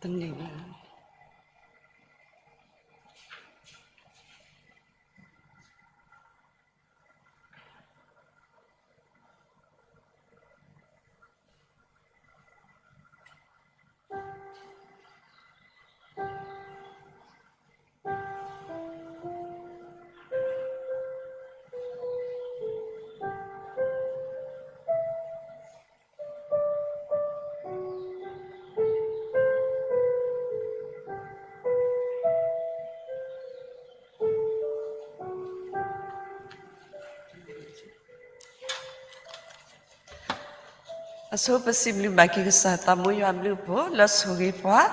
တန့ၢ်ဘၣ်. အဆိပစံးဘျုးဘၣ်က့ၤကစၢ်သးဘိယွၤအဘျုးအဖှိၣ် လၢဆိၣ်ဂ့ၤပှၤ,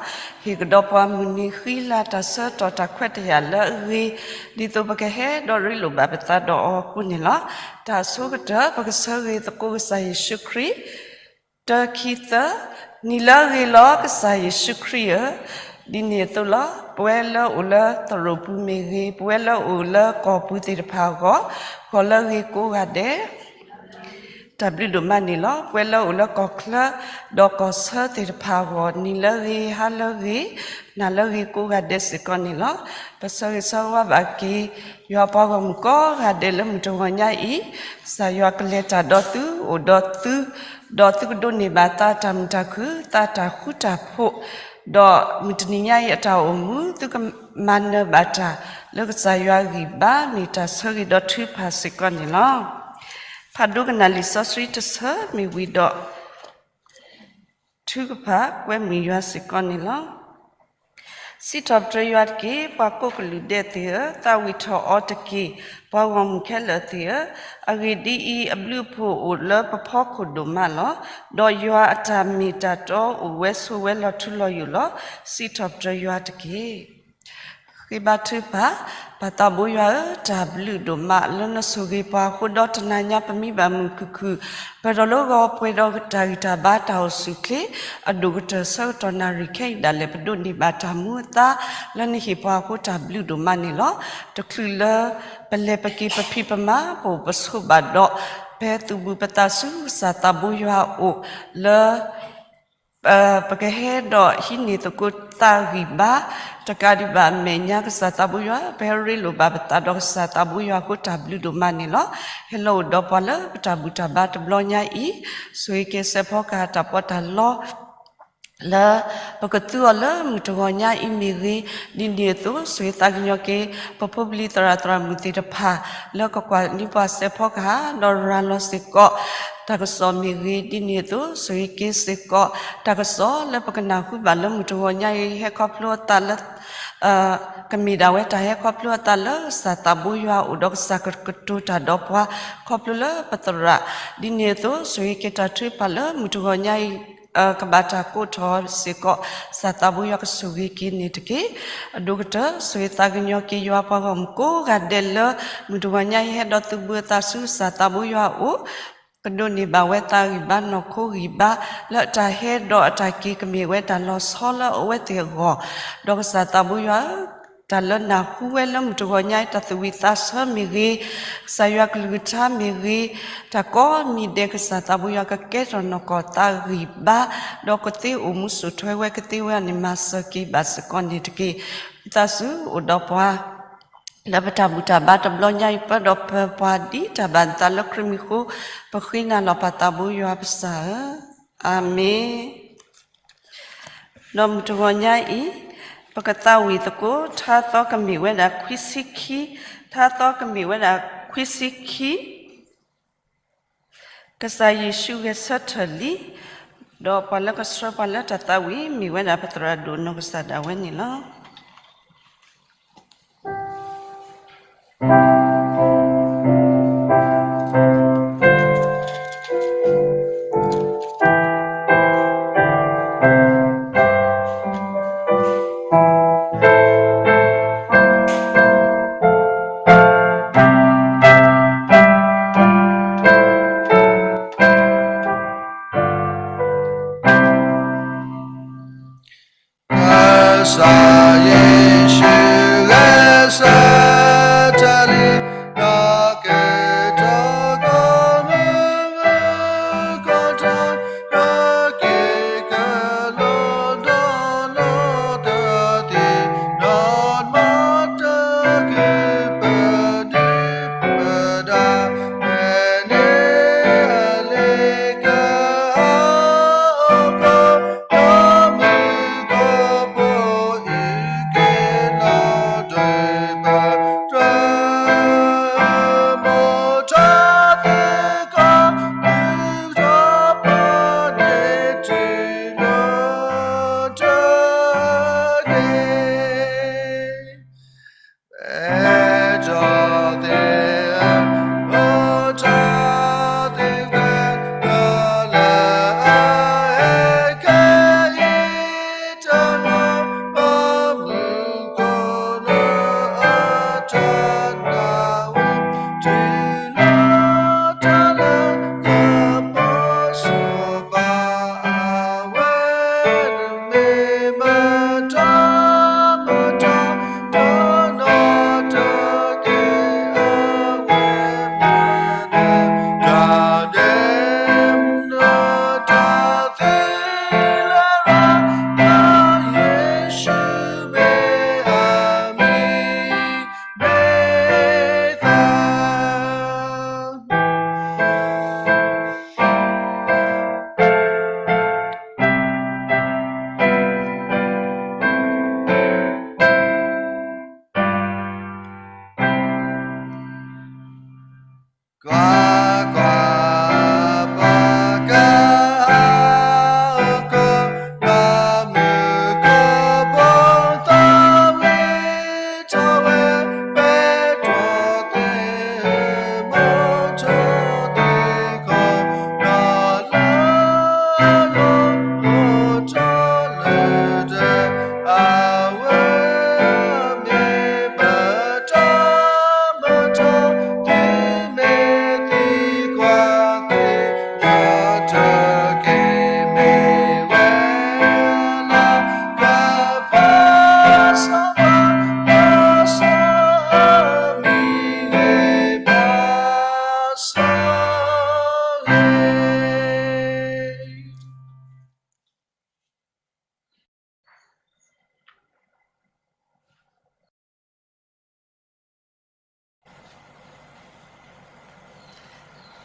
ဟ့ၣ်ကဒီးပှၤမုၢ်နံၤဃံလၤတၢ်ဆၢကတီၢ်တၢ်ခွဲးတၢ်ယာ်လၢအဂ့ၤ, ဒ်သိးပကဟဲဒီးရ့လိာ်ဘၣ်ပသးဒီးအီၤအဃိန့ၣ်လီၤ. တၢ်အဆိကတၢၢ် ပကဆၢဂ့ၤသကိးကစၢ်ယ့ၣ်ၡူးခရံာ် တၢ ခံ သၢ, နံၤလၢအဂ့ၤလီၤကစၢ်ယ့ၣ်ၡူးခရံာ်ဧၢ, ဒ်န့ၣ်အသိးလီၤ. ပဝဲလၢအိၣ်လၢသရိာ်ပူၤမ့ၢ်ဂ့ၤ, ပဝဲလၢအိၣ်လၢကီၢ်ပူၤသ့ၣ်တဖၣ်အဂီၢ်, ဂီၤလၢအဂ့ၤကိးဂၤဒဲး တၢ်ဘျုးဒိၣ်မးန့ၣ်လီၤ. ပဝဲလၢအိၣ်လၢကီၢ်ချၢ ဒီးကီၢ်ဆၢသ့ၣ်တဖၣ်အဂီၢ်, နံၤလၢအဂ့ၤ, ဟါလၢအဂ့ၤ, နၤလၢအဂ့ၤကိးဂၤဒဲးစ့ၢ်ကီးန့ၣ်လီၤ. ပဆၢဂ့ၤဆၢဝါဘၣ်က့ၤ ယွၤပှၤဂီၢ်မုၢ်ကိးဂၤဒဲးလၢမုၢ်တဂီၤညါအံၤ, ကစၢ်ယွၤကလဲၤတၢ်ဒီးသု, အိၣ်ဒီးသု, ဒီးသုကဒိးန့ၢ်ဘၣ်သးတၢ်မုာ်တၢ်ခုၣ်, သးတၢ်ဃူတၢ်ဖိး, ဒီးမုၢ်တနံၤညါအံၤအတၢ်အိၣ်မူ သုကမၤနၢၤဘၣ်တၢ်လၢကစၢ်ယွၤအဂံၢ်ဘါ မ့ၢ်တၢ်ဆၢဂ့ၤဒီးထုကဖၣ်စ့ၢ်ကီးန့ၣ်လီၤ. ဖးဒိကနၣ်လံာ်စီဆှံတဆၢမ့ၢ်ဝံၤဒီး ထုကဖၣ်ကွဲမုာ်ယွၤစ့ၢ်ကီးန့ၣ်လီၤ. စံးထီၣ်ပတြၢၤယွၤတက့ၢ်, ပှၤကိးကလုာ်ဒဲးသ့ၣ်ဧၢ, သးဝံၣ်ထီၣ်အီၤတက့ၢ်, ပှၤဂီၢ်မုၢ်ခဲလၢာ်သ့ၣ်ဧၢ, အဂ့ၢ်ဒ်အံၤ, အဘျုးအဖှိၣ်အိၣ်လၢပဖီခိၣ်ဒိၣ်မးလီၤ. ဒီးယွၤအတၢ်မ့ၢ်တၢ်တီအိၣ်ဝဲဆိးဝဲလီၤထူလီၤယိာ်လီၤ. စံးထီၣ်ပတြၢၤယွၤတက့ၢ်. ဃ့ဘါထုကဖၣ်. ပၢ်သးဘိယွၤဧၢ, တၢ်ဘျုးဒိၣ်မးလၢနဆိၣ်ဂ့ၤပှၤအဃိဒီး တနၤညါပမံဘၣ်မုာ်ခုၣ်ခုၣ်, ပၢၢ်ထီၣ်လၢဂီၤပှဲၤဒီးတၢ်ဂံၢ်တၢ်ဘါတၢ်အိၣ်ဆူၣ်အိၣ်ချ့, အဒိၣ်ကတၢၢ်ဆၢကတီၢ်နၣ်ရံၣ်ခဲအံၤဒၣ်လဲာ် ပဒိးန့ၢ်ဘၣ်တၢ်မူအသါလၢနဟ့ၣ်ပှၤအဃိ တၢ်ဘျုးဒိၣ်မးန့ၣ်လီၤ. တချုးလၢပလဲၤပက့ၤပဖံးပမၤ ပအိၣ်ပဆိးဘၣ်ဒီး ပဟဲသုးဘူးပသးဆူကစၢ်သးဘိယွၤအအိၣ်လၢ ပကဟဲဒီးဟံးန့ၢ်သကိးသးဂံၢ်ဘါ, တကးဒံးဘၣ်အမဲာ်ညါ ကစၢ်သးဘိယွၤ ပဟဲရ့လိာ်ဘၣ်ပသးဒီးကစၢ်သးဘိယွၤအဃိ တၢ်ဘျုးဒိၣ်မးန့ၣ်လီၤ. ဟဲလီၤအိၣ်ဒီးပှၤလၢပတၢ်ဘူၣ်တၢ်ဘါတဘျီညါအံၤ, ဆိၣ်ဂ့ၤက့ၤစဲးဖီကဟၣ်တၢ်ပီးတၢ်လီ လၢပကသူအီၤလၢမုၢ်တဂီၤညါအံၤမ့ၢ်ဂ့ၤ, ဒ်န့ၣ်အသိး ဆိၣ်ဂ့ၤသးကညီၤက့ၤ ပဖိပလံၤသရၣ်သရၣ်မုၣ်သ့ၣ်တဖၣ် လၢကကွၢ်န့ၢ်ပှၤစဲးဖီကဟၣ် ဒီးရၤလီၤစ့ၢ်ကီး တၢ်ကစီၣ်မ့ၢ်ဂ့ၤ, ဒ်န့ၣ်အသိး ဆိၣ်ဂ့ၤက့ၤစ့ၢ်ကီး တၢ်ကစီၣ်လၢပကနၢ်ဟူဘၣ်လၢမုၢ်တဂီၤညါအံၤ ဟဲခီဖျိအသးလၢ ကမ့ၢ်ဒၣ်ဝဲတၢ်ဟဲခီဖျိအသးလၢကစၢ်သးဘိယွၤအအိၣ်ဒီးကစၢ်ကကတိၤတၢ်ဒီးပှၤ ခီဖျိလၢပသရၣ်, ဒ်န့ၣ်အသိး ဆိၣ်ဂ့ၤက့ၤတၢ်ထုကဖၣ်လၢမုၢ်တဂီၤညါအံၤ ကဘၣ်တၢ်ကိးထီၣ်စ့ၢ်ကီး ကစၢ်သးဘိယွၤကဆိၣ်ဂ့ၤက့ၤန့ၣ်တက့ၢ်. အဒိၣ်ကတၢၢ် ဆိၣ်ဂ့ၤသးကညီၤက့ၤယွၤပှၤဂီၢ်မုၢ်ကိးဂၤဒဲးလၢ မုၢ်တဂီၤညါအံၤဟဲဒီးသုးဘူးအသးဆူကစၢ်သးဘိယွၤအအိၣ် ကဒိးန့ၢ်ဘၣ်ဝဲသးဂံၢ်ဘါနီၢ်ခိဂံၢ်ဘါ လၢတၢ်ဟဲဒီးအတၢ်က့ၤကမ့ၢ်ဝဲတၢ်လီၤဆီလၢအဝဲသ့ၣ်အဂီၢ်, ဒီးကစၢ်သးဘိယွၤဧၢ, တၢ်လၢနၢ်ဟူဝဲလၢမုၢ်တဂီၤညါအံၤ တၢ်သူၣ်ဝံၣ်သးဆၢမ့ၢ်ဂ့ၤ, ကစၢ်ယွၤကလုၢ်ကထါမ့ၢ်ဂ့ၤ, တၢ်ကိးမံၤဒဲးကစၢ်သးဘိယွၤကကဲထီၣ်နီၢ်ကီၢ်သးဂံၢ်ဘါ, ဒီးကသ့အိၣ်မူစိာ်ထွဲဝဲကသ့ဝဲန့ၣ် မၤစၢၤက့ၤဘၣ်စ့ၢ်ကီးန့ၣ်တက့ၢ်. ဝံသးစူၤအိၣ်ဒီးပှၤ လၢပတၢ်ဘူၣ်တၢ်ဘါတဘျီညါအံၤ ပၢဒီးပၢပှၤဒ်တၢ်ဘၣ်နသးလၢခရံာ်မံၤအဃိ, ပဃ့နၤလီၤပၢ်သးဘိယွၤပစၢ်ဧၢ, အၤမ့ၣ်. ဒီးမုၢ်တဂီၤညါအံၤ ပကသးဝံၣ်သကိး ထါသီကမ့ၢ်ဝဲဒၣ်ခွံဆံခံ, ထါသီကမ့ၢ်ဝဲဒၣ်ခွံဆံခံ ကစၢ်ယ့ၣ်ၡူးဂဲၤဆၢထၢၣ်လံ, ဒီးပှၤလၢကဆှၢပှၤလၢတၢ်သးဝံၣ် မ့ၢ်ဝဲဒၣ်ပသရၣ်ဒိၣ်နီၢ်ကစၢ်ဒၣ်ဝဲန့ၣ်လီၤ.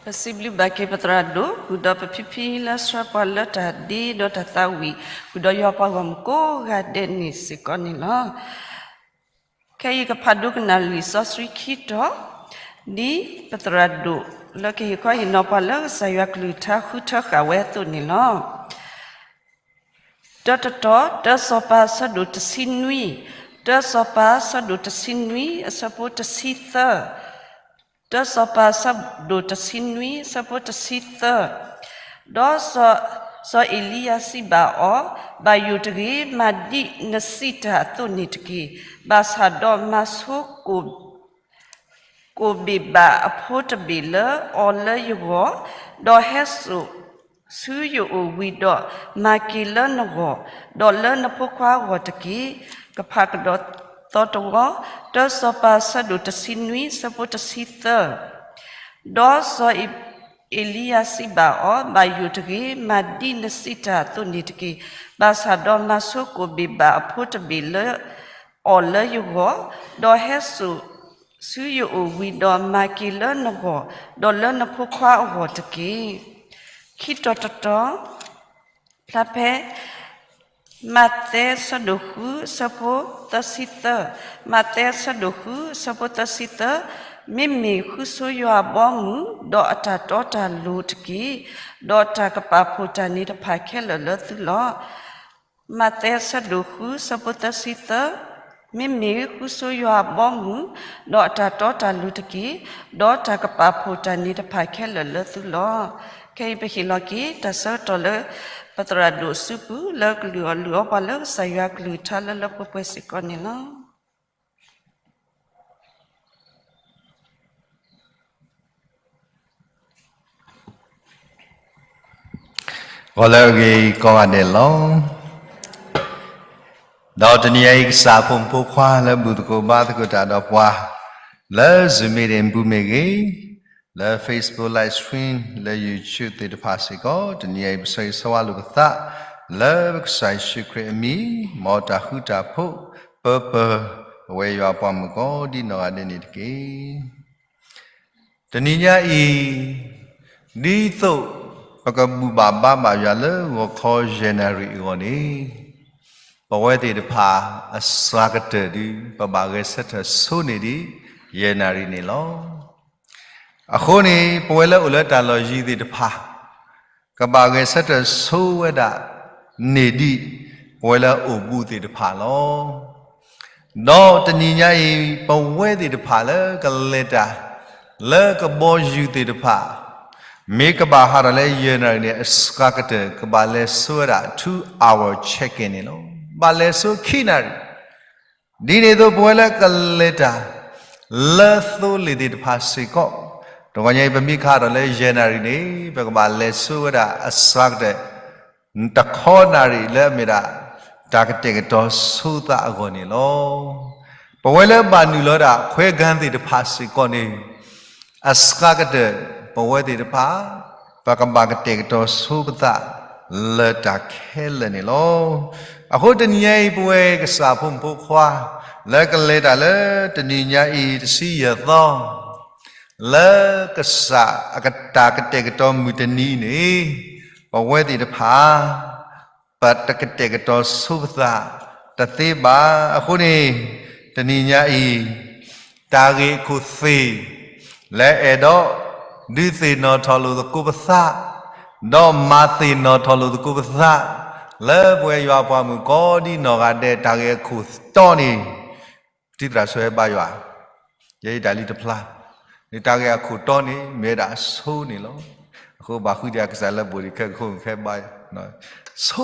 ပစံးဘျုးဘၣ်က့ၤပသရၣ်ဒိၣ် ဃုာ်ဒီးပဖံဖံလၢဆှၢပှၤလၢတၢ်ဒ့ဒီးတၢ်သးဝံၣ် ဃုာ်ဒီးယွၤပှၤဂီၢ်မုၢ်ကိးဂၤဒဲးန့ၣ်စ့ၢ်ကီးန့ၣ်လီၤ. ခဲအံၤကဖးဒိကနၣ်လံာ်စီဆှံခံတီၤ ဒ်ပသရၣ်ဒိၣ်လၢကဟ့ၣ်ခီဟ့ၣ်နီၤပှၤလၢကစၢ်ယွၤကလုၢ်ကထါဃုထၢဃာ်ဝဲအသိးန့ၣ်လီၤ. တၢတတီၤ တၢစီၤပၤအဆၢဒိၣ်တဆံနွံ, တၢစီၤပၤအဆၢဒိၣ်တဆံနွံ အဆၢဖိတဆံသၢ, တၢစီၤပၤအဆၢဒိၣ်တဆံနွံ အဆၢဖိတဆံသၢ, ဒီးစီၤ စီၤအ့လံယၤစံးဘၣ်အီၤ, ဘၣ်ယိၣ်တဂ့ၤ, မၤဒ်နစံးတၢ်အသိးန့ၣ်တက့ၢ်. ဘၣ်ဆၣ်ဒီးမၤဆိကိၣ် ကိၣ်ဘ့ၣ်ဘၣ်အဖိတဘ့ၣ်လၢအီၣ်လၢယဂီၢ်, ဒီးဟဲစိာ်ဆူယအိၣ်ဝံၤဒီး မၤက့ၤလၢနဂီၢ်, ဒီးလၢနဖိခွါအဂီၢ်တက့ၢ်. ကဖးကဒီးသီတဝီ, တၢစီၤပၤအဆၢဒိၣ်တဆံနွံ အဆၢဖိတဆံသၢ, ဒီးစီၤအ့လံယၤစံးဘၣ်အီၤ, ဘၣ်ယိၣ်တဂ့ၤ, မၤဒ်နစံးတၢ်အသိးန့ၣ်တက့ၢ်. ဘၣ်ဆၣ်ဒီးမၤဆိကိၣ်ဘ့ၣ်ဘၣ်အဖိတဘ့ၣ်လၢအီၣ်လၢယဂီၢ်, ဒီးဟဲစိာ်ဆူယအိၣ်ဝံၤဒီးမၤက့ၤလၢနဂီၢ်, ဒီးလၢနဖိခွါအဂီၢ်တက့ၢ်. ခံတီၤတတီၤ, ဖျါဖဲ မးသဲအဆၢဒိၣ်ဃု အဆၢဖိသၢဆံသၢ, မးသဲအဆၢဒိၣ်ဃု အဆၢဖိသၢဆံသၢ, မ့မ့ၢ်ဃုဆိယွၤအဘီအမုၢ်, ဒီးအတၢ်တီတၢ်လိၤတက့ၢ်. ဒီးတၢ်ကပာ်ဖှိၣ်တၢ်န့ၣ်တဖၣ်ခဲလၢာ်လၢသုလီၤ. မးသဲအဆၢဒိၣ်ဃု အဆၢဖိသၢဆံသၢ, မ့မ့ၢ်ဃုဆိယွၤအဘီအမုၢ်, ဒီးအတၢ်တီတၢ်လိၤတက့ၢ်. ဒီးတၢ်ကပာ်ဖှိၣ်တၢ်န့ၣ်တဖၣ်ခဲလၢာ်လၢသုလီၤ. ခဲအံၤပဟ့ၣ်လီၤက့ၤ တၢ်ဆၢကတီၢ်လၢ ပသရၣ်ဒိၣ်အစုပူၤ လၢကလုၢ်အီၣ်လုၢ်အီပှၤလၢကစၢ်ယွၤကလုၢ်ကထါလၢလၢပှဲၤပှဲၤစ့ၢ်ကီးန့ၣ်လီၤ. ဂီၤလၢအဂ့ၤကိးဂၤဒဲးလီၤ. ဒီးတနံၤအံၤ ကစၢ်အဖိမုၣ်ဖိခွါလၢဘူၣ်သကိးဘါသကိးတၢ်ဒီးပှၤ လၢ Zoom meeting ပူၤမ့ၢ်ဂ့ၤ, လၢ Facebook live stream လၢ YouTube သ့ၣ်တဖၣ်စ့ၢ်ကီး တနံၤအံၤ ပဆၢဂ့ၤဆၢဝါလိာ်ပသး လၢပကစၢ်ယ့ၣ်ၡူးခရံာ်အမံၤ, မ်တၢ်ဃူတၢ်ဖိး ပၢပၢၤ ပဝဲယွၤအပှၤမုၣ်ကိးဒ်နီၢ်ဂၤဒဲးန့ၣ်တက့ၢ်. တနံၤညါအံၤ ဒ်သိးပကဘူၣ်ဘၣ်ဘါဘၣ်ယွၤလၢဂီၤခီယဲၢ်နၣ်ရံၣ်အဂီၢ်န့ၣ်, ပဝဲသ့ၣ်တဖၣ်အစှၤကတၢၢ်ဒုး ပဘၣ်ဂဲၤဆၢထၢၣ်ဆိန့ၢ်ဒံး ယဲၢ်နၣ်ရံၣ်န့ၣ်လီၤ. အဃိန့ၣ် ပဝဲလၢအိၣ်လၢတၢ်လီၢ်ယံၤသ့ၣ်တဖၣ် ကဘၣ်ဂဲၤဆၢထၢၣ်ဆိဝဲဒၣ် န့ၢ်ဒံး ပဝဲလၢအအိၣ်ဘူးသ့ၣ်တဖၣ်လီၤ. ဒီးတနံၤညါအံၤ ပဝဲသ့ၣ်တဖၣ်လၢကလဲၤတၢ် လၢကဘီယူၤသ့ၣ်တဖၣ် မ့ၢ်ကဘၣ်ဟးထီၣ်လၢယဲၢ်နၣ်ရံၣ်န့ၣ် အစှၤကတၢၢ် ကဘၣ်လဲၤဆိဝဲဒၣ် two hour check-in န့ၣ်လီၤ. ဘၣ်လဲၤဆိခံနၣ်ရံၣ် ဒ်န့ၣ်အသိးပဝဲလၢကလဲၤတၢ် လၢသိလ့ၣ်သ့ၣ်တဖၣ်စ့ၢ်ကီး, တဂီၤညါအံၤ ပမ့ၢ်ကဟးထီၣ်လၢယဲၢ်နၣ်ရံၣ်န့ၣ် ပကဘၣ်လဲၤဆိဝဲဒၣ်အစှၤကတၢၢ် တခီနၣ်ရံၣ်လၢအမ့ၢ်ဒၣ် တၢ်ကတဲာ်ကတီၤဆိသးအဂီၢ်န့ၣ်လီၤ. ပဝဲလၢဘၣ်နုာ်လီၤဒၣ် ခွဲခန်း သ့ၣ်တဖၣ်စ့ၢ်ကီးန့ၣ် အစှၤကတၢၢ် ပဝဲသ့ၣ်တဖၣ် ပကဘၣ်ကတဲာ်ကတီၤဆိပသး လၢတၢ်ခဲလၢာ်န့ၣ်လီၤ. အဃိတနံၤညါအံၤ ပဝဲကစၢ်ဖိမုၣ်ဖိခွါ လၢကလဲၤတၢ်လၢတနံၤညါအံၤ တဆံယဲၢ်သီ လၢကစၢ်အကတၢၢ်ကတဲာ်ကတီၤမုၢ်တနံၤအံၤန့ၣ် ပဝဲသ့ၣ်တဖၣ် ပတကတဲာ်ကတီၤဆိပသးတသ့ဘၣ်. အဃိန့ၣ် တနံၤညါအံၤ တၢ်ဂ့ၢ်အခိၣ်သ့ၣ် လၢအဲၣ်ဒိး ဒုးသ့ၣ်နီၣ်ထီၣ်လိာ်သကိးပသး ဒီးမၤသ့ၣ်နီၣ်ထီၣ်လိာ်သကိးပသး လၢပဝဲယွၤပှၤမုၣ်ကိးဒ်နီၢ်ဂၤဒဲး တၢ်ဂ့ၢ်အခိၣ်တီန့ၣ် ထံသရၣ်ဆိဟဲဘါယွၤ, ယဲအံၤတၢ်လံတဖျါ, န့ၣ်တၢ်ဂ့ၢ်အခိၣ်တီန့ၣ် မ့ၢ်ဝဲဒၣ်ဆိန့ၣ်လီၤ. အဃိဘၣ်ဃုဒံးအကစၢ်လၢဘိၣ်ဒံးခဲကခိၣ်ခဲဘါယွၤ, ဆိ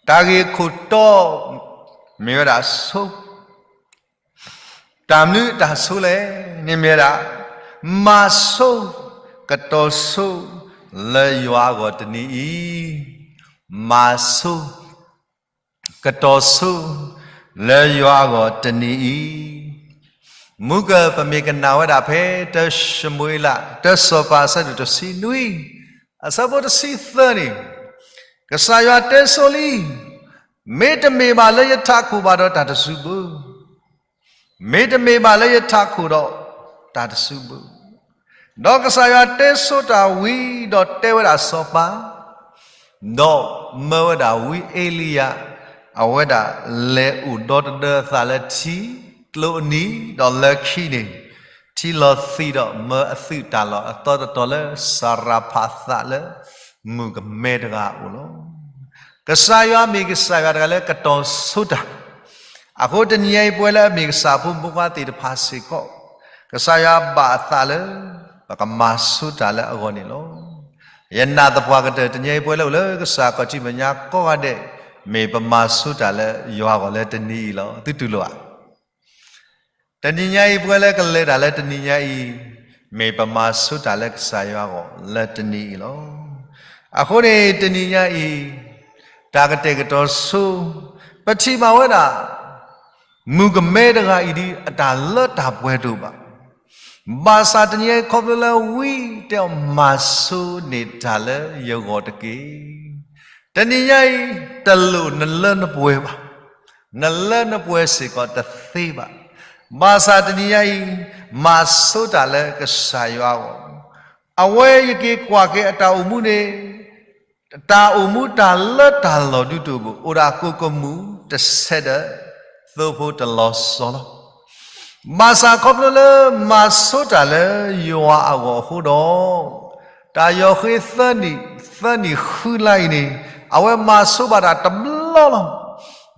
တၢ်ဂ့ၢ်အခိၣ်တီ မ့ၢ်ဝဲဒၣ်ဆိ, တၢ်မနုၤတၢ်ဆိလဲၣ်န့ၣ်မ့ၢ်ဝဲဒၣ်, မၤဆိ ကတီၤဆိ လၢယွၤအဂီၢ်တနံၤအံၤ, မၤဆိ ကတီၤဆိ လၢယွၤအဂီၢ်တနံၤအံၤ, မုၢ်ကၢၢ်ပမ့ၢ်ကနၣ်ဝဲဒၣ်ဖဲ တၢၡမူၤအ့လး တၢစီၤပၤအဆၢဒိၣ်တဆံနွံ အဆၢဖိတဆံသၢန့ၣ်, ကစၢ်ယွၤတဲဆိလံ, မ့တမ့ၢ်ဘၣ်လၢယထးခိၣ်ဘၣ်ဒီးတၢ်တစူးဘၣ်, မ့တမ့ၢ်ဘၣ်လၢယထးခိၣ်ဒီးတၢ်တစူးဘၣ် ဒီးကစၢ်ယွၤတဲဆိတၢ်ဝံၤဒီးတဲဝဲဒၣ်စီၤပၤ, ဒီးမၢဝဲဒၣ်ဝံအ့လံယၤ, အဝဲဒၣ်လဲၤအိၣ်ဒီတဒၢအသးလၢထံကျိအနံၤ, ဒီးလၢခံန့ၣ် ထံလီၤသံးဒီးမၢအသုးတၢ်လီၢ်အသီတတီၤလၢစၤရဖးသးလၢ မုၣ်ကမဲတဂၤအအိၣ်လီၤ. ကစၢ်ယွၤမ့ၢ်ကစၢ်ယွၤတဂၤလၢကတီၤဆိတၢ်, အဃိတနံၤညါအံၤပဝဲလၢအမ့ၢ်ကစၢ်ဖိမုၣ်ဖိခွါသ့ၣ်တဖၣ်စ့ၢ်ကီး, ကစၢ်ယွၤဘၣ်အသးလၢ ပကမၤဆိတၢ်လၢအဂီၢ်န့ၣ်လီၤ. ယနာ်သပှၢ်ကတၢၢ် တနံၤညါအံၤပဝဲလၢအိၣ်လၢကစၢ်ခီၣ်ထံးမဲာ်ညါကိးဂၤဒဲး, မ့ၢ်ပမၤဆိတၢ်လၢယွၤအဂီၢ်လၢတနံၤအံၤလီၤ. သုတူၢ်လိာ်ဧါ. တနံၤညါအံၤ ပဝဲလၢကလဲၤတၢ်လၢတနံၤညါအံၤ, မ့ၢ်ပမၤဆိတၢ်လၢကစၢ်ယွၤအဂီၢ်လၢတနံၤအံၤလီၤ. အဃိန့ၣ် တနံၤညါအံၤ တၢ်ကတဲာ်ကတီၤဆိ, ပထံၣ်ဘၣ်ဝဲဒၣ် မုၣ်ကမဲတဂၤအံၤဒ်အတၢ်လၢတၢ်ပှဲၤတအိၣ်ဘၣ်. ဘၣ်ဆၣ်တနံၤညါအံၤခီဖျိလၢဝံတဲအီၤ မၤဆိန့ၢ်တၢ်လၢယဂီၢ်တက့ၢ်. တနံၤညါအံၤ တလိၣ်နလၢနပှဲၤဘၣ်. နလၢနပှဲၤစ့ၢ်ကီးတသ့ဘၣ်. ဘၣ်ဆၣ်တနံၤညါအံၤ မၤဆိတၢ်လၢကစၢ်ယွၤအဂီၢ်, အဝဲယက့ၤကွၢ်က့ၤအတၢ်အိၣ်မူန့ၣ် တၢ်အိၣ်မူတၢ်လၢတၢ်လီၢ်ဒုးတအိၣ်ဘၣ်, အိၣ်ဒၣ်ကိၢ်ကမူၣ်တဆဲးဒီး သိဖိတလီၤစီၤလီၤ. ဘၣ်ဆၣ်ခီဖျိလၢမၤဆိတၢ်လၢယွၤအဂီၢ်အဃိဒီး, တၢ်ယီၤဃ့သၢနံၣ်, သၢနံၣ်ဃုလါအံၤန့ၣ် အဝဲမၤဆိဘၣ်တၢ်တဘျီလီၤ.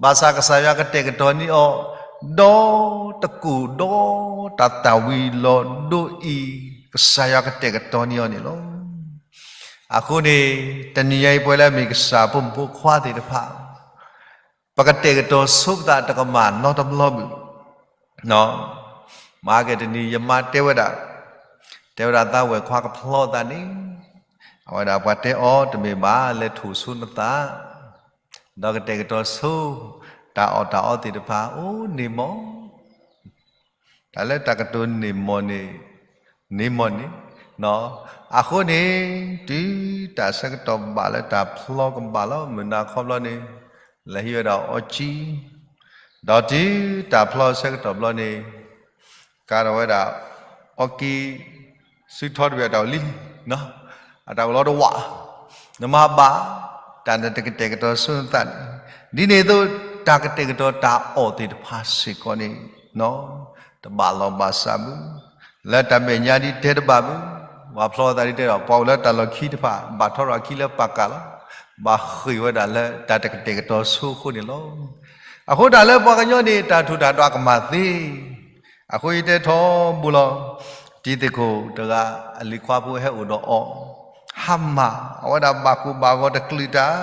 ဘၣ်ဆၣ်ကစၢ်ယွၤကတဲာ်ကတီၤန့ၢ်အီၤ ဒီတကိၢ်ဒီတၢ်သၣ်ဝံၤလီၤဒိအံၤ, ကစၢ်ယွၤကတဲာ်ကတီၤန့ၢ်အီၤန့ၣ်လီၤ. အဃိန့ၣ် တနံၤညါအံၤ ပဝဲလၢအမ့ၢ်ကစၢ်ဖိမုၣ်ဖိခွါသ့ၣ်တဖၣ်, ပကတဲာ်ကတီၤဆိပသးတကမၣ်နီတဘျီဘၣ်. မၤက့ၤတနံၤ ယမါတဲဝဲဒၣ်, တဲဝဲဒၣ်သးဝဲၢ်ခွါကဖျီသးန့ၣ်, အဝဲဒၣ်ပှၤတဲအီၤတမ့ၢ်ဘၣ် လဲၤထိၣ်ဆိနသး, ဒီးကတဲာ်ကတီၤဆိ တၢ်အီၣ်တၢ်အီသ့ၣ်တဖၣ် အိၣ်န့ၢ်မီၢ် တၢ်လၢတၢ်ကတိၤန့ၢ်မီၢ်န့ၣ်, န့ၢ်မီၢ်န့ၣ်, အဃိန့ၣ် တုၤတၢ်ဆၢကတီၢ်ဘၣ်လၢတၢ်ဖျီကဘၣ်လီၤ မုၢ်နၤခီဘျီန့ၣ်, လဲၤဟံးဝဲဒၣ်အီကံ, ဒီးတုၤတၢ်ဖျီဆၢကတီၢ်ဘျီန့ၣ်, ကဒီးဝဲဒၣ်အီကံ စုထီတဘ့ၣ်အတၢ်အိၣ်လံ, အတၢ်အိၣ်လီၤတဝး, နမၤဘၣ်, တၢ်နတကတဲာ်ကတီၤဆိနသးန့ၣ်, ဒ်န့ၣ်အသိး တၢ်ကတဲာ်ကတီၤတၢ်အီၣ်သ့ၣ်တဖၣ်စ့ၢ်ကီးန့ၣ်, တဘၣ်လီၤဘၣ်စးဘၣ်, လၢတၢ်မဲာ်ညါဒ်တဲတဘၣ်ဘၣ်, ပှၤဖျီသးဒ်တဲဒီး ပှၤအိၣ်လၢတၢ်လီၢ်ခံတဖၣ် ဘၣ်ထီထီၣ်အခံလၢပာ်ကၢ်လီၤ, ဘၣ်ဃ့ၢ်ဝဲဒၣ်လၢတၢ်တကတဲာ်ကတီၤဆိအဃိန့ၣ်လီၤ. အဃိတၢ်လၢပှၤကညီန့ၣ် တၢ်ထူးတၢ်တီၤကမၣ်သ့ အဃိယတဲထီဘိလီၤ, တံၤသကိၣ်တဂၤ အလံၤခွါဖိဟဲအိၣ်ဒီးအီၤ, ဟါမၢ် အဝဲဒၣ်ဘၣ်ကိၢ်ဘၣ်ဂီၤတကလုာ်တၢ်,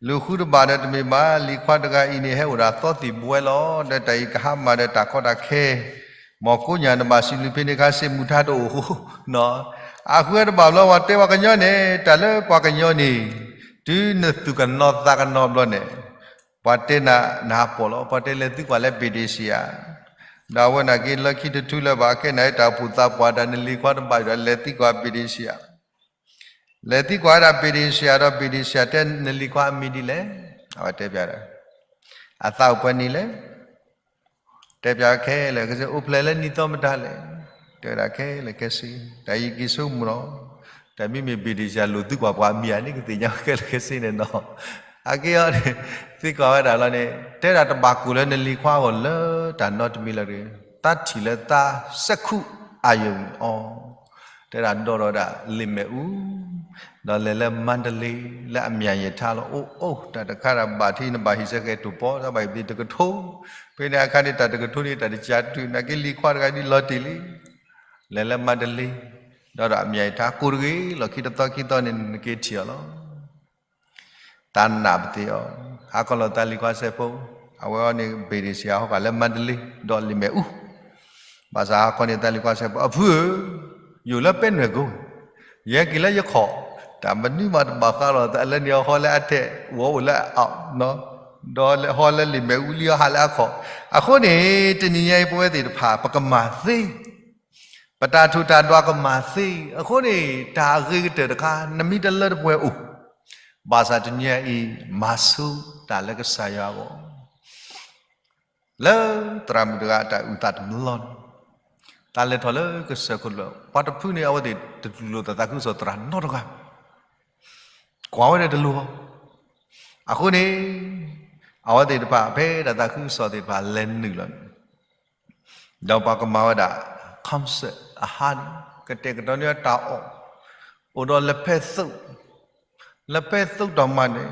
လူၤဃုတဘၣ်ဒီးတမ့ၢ်ဘၣ် လံၤခွါတဂၤအံၤန့ၣ် ဟဲအိၣ်ဒၣ်သီသံၣ်ဘှဲလီၤ, ဒီးတၢ်အံၤကဟါမၢ်ဒီးတၢ်ကီတၢ်ခဲ, မ့ၢ်ကိးညါနဘၣ်စံးဘျုးဖဲန့ၣ်အခါ စ့ၢ်မူၤထါတအိၣ်အဃိ, အဃုတဘၣ်ဘျီ ပှၤတဲပှၤကညီန့ၣ် တၢ်လၢပှၤကညီန့ၣ်, တုၤနသူၣ်ကနီၤသးကနီၤဘျီန့ၣ် ပှၤတဲနၤ နဟးပိာ်လီၤ, ပှၤတဲလဲၤသံကွၢ်လၢ ဘံၣ်ဒ့ၣ်စံၣ်ယါ, ဒီးအဝဲန့ၣ်က့ၤလၢခံတထူလၢၤဘၣ် ကဲနၤအတၢ်အိၣ်ဖှိၣ်သးပှၢ်တၢ် နလံၤခွါတဘၣ်ဒီး လဲၤသံကွၢ်ဘံၣ်ဒ့ၣ်စံၣ်ယါ, လဲၤသံကွၢ်ဝဲဒၣ်ဘံၣ်ဒ့ၣ်စံၣ်ယါဒီး ဘံၣ်ဒ့ၣ်စံၣ်ယါတဲ နလံၤခွါအမံၤဒ်လဲၣ်, အဝဲတဲပျးဒီး အသးအိၣ်ပှဲၤနံၣ်လဲၣ် တဲပျးခဲလၢာ်ခဲဆ့ အိၣ်ဖျဲၣ်လၢနံၣ်သီမတၤလဲၣ်, တဲဝဲဒၣ်ခဲလၢာ်ခဲဆ့, တၢ်အံၤက့ၤဆိကမိၣ်လီၤ, တၢ်မ့မ့ၢ်ဘံၣ်ဒ့ၣ်စံၣ်ယါလိာ်သံကွၢ်ပှၤအမံၤဧါန့ၣ် ကသ့ၣ်ညါခဲလၢာ်ခဲဆ့န့ၣ်နီၤ, အက့ၤအီၤန့ၣ် သံကွၢ်ဝဲဒၣ်လီၤန့ၣ် တဲဒၣ်တဘၣ်ကိၢ်လၢနလံၤခွါအဂီၢ်လၢတၢ်နီတမံၤလၢၤတဂ့ၤ, သးထံၣ်လၢသးစဲးခုအယုၢ်အီၤ တဲဒၣ်ဒီးဒီးဝဲဒၣ်လံာ်မဲာ်အူ, ဒီးလဲၤလၢမါတလ့ လၢအမၠၣ်ယဲၢ်ထါလီၤ, အိၣ်အိၣ် တၢ်တခါဒၣ်ဘၣ်ထံနဘၣ်ဟံၣ်ဆၢကဲၤတူာ်ပီ တၢ်ဘၣ်ဟံၣ်ဘ့ၣ်တကထိ, ဖဲန့ၣ်အခါန့ၣ် တၢ်တကထိန့ၣ် တၢ်တကးတုာ် နာ်က့လံၤခွါတဂၤဒ်လီၤတံၢ်လံ, လဲၤလၢမါတလ့, ဒီးဒီးအမၠၣ်ယဲၢ်ထါ ကိၢ်တဂ့ၤလီၤ ခံတသီခံသီန့ၣ် နက့ၤထံၣ်အီၤလီၤ. တၢ်နာ်ပသ့ၣ်အီၤ, ဟးခီလီၤသးလံၤခွါစဲးဖိ, အဝဲအီၤန့ၣ် ဘံၣ်ဒ့ၣ်စံၣ်ယါဟီၣ်ဃာ်လၢမါတလ့ ဒီးလံာ်မဲာ်အူ, ဘၣ်ဆၣ်ဟးခီန့ၢ်သးလံၤခွါစဲးဖိ အဖုဧၢ, ယအိၣ်လၢပဲနွဲၣ်ကိ, ယဟဲက့ၤလၢယခီၣ်, တၢ်မနုၤမးတဘၣ်ဃးလီၤသးလၢန့ၣ် ဟီလၢအထဲး ဝဲအိၣ်လၢအအီၣ်, ဒီးဟီလၢလံာ်မဲာ်အူလံ ဟးလၢအခီၣ်, အဃိန့ၣ် တနံၤညါအံၤပဝဲသ့ၣ်တဖၣ် ပကမၤသ့ ပတၢ်ထူးတၢ်တီၤကမၤသ့, အဃိန့ၣ် တၢ်အဂ့ၤကတၢၢ်တခါ နမ့ၢ်တလၢတပှဲၤအိၣ်, ဘၣ်ဆၣ်တနံၤညါအံၤ မၤဆိတၢ်လၢကစၢ်ယွၤအဂီၢ်, လၢသရၣ်မုၣ်တဂၤအတၢ်အုၣ်သးတဘျီန့ၣ်, တၢ်လဲၤထီၣ်လၢကစၢၢ်ခိၣ်တဖျၢၣ် ပှၤတဖုန့ၣ် အဝဲသ့ၣ်တတူၢ်လိာ်တၢ်သးခုကစီၣ်သရၣ်နီတဂၤ ကွၢ်ဝဲဒၣ်တလိၤဘၣ်. အဃိန့ၣ် အဝဲသ့ၣ်တဖၣ် ဖဲဒၣ်သးခုကစီၣ်သ့ၣ်တဖၣ်လဲၤနုာ်လီၤန့ၣ် ဒီးပှၤကမၤဝဲဒၣ် concert အဟါန့ၣ် ကတဲာ်ကတီၤန့ၢ်တၢ်အီၣ်, အိၣ်ဒီးလၢဖဲသိး, လၢဖဲသိးတၢ်မၤန့ၣ်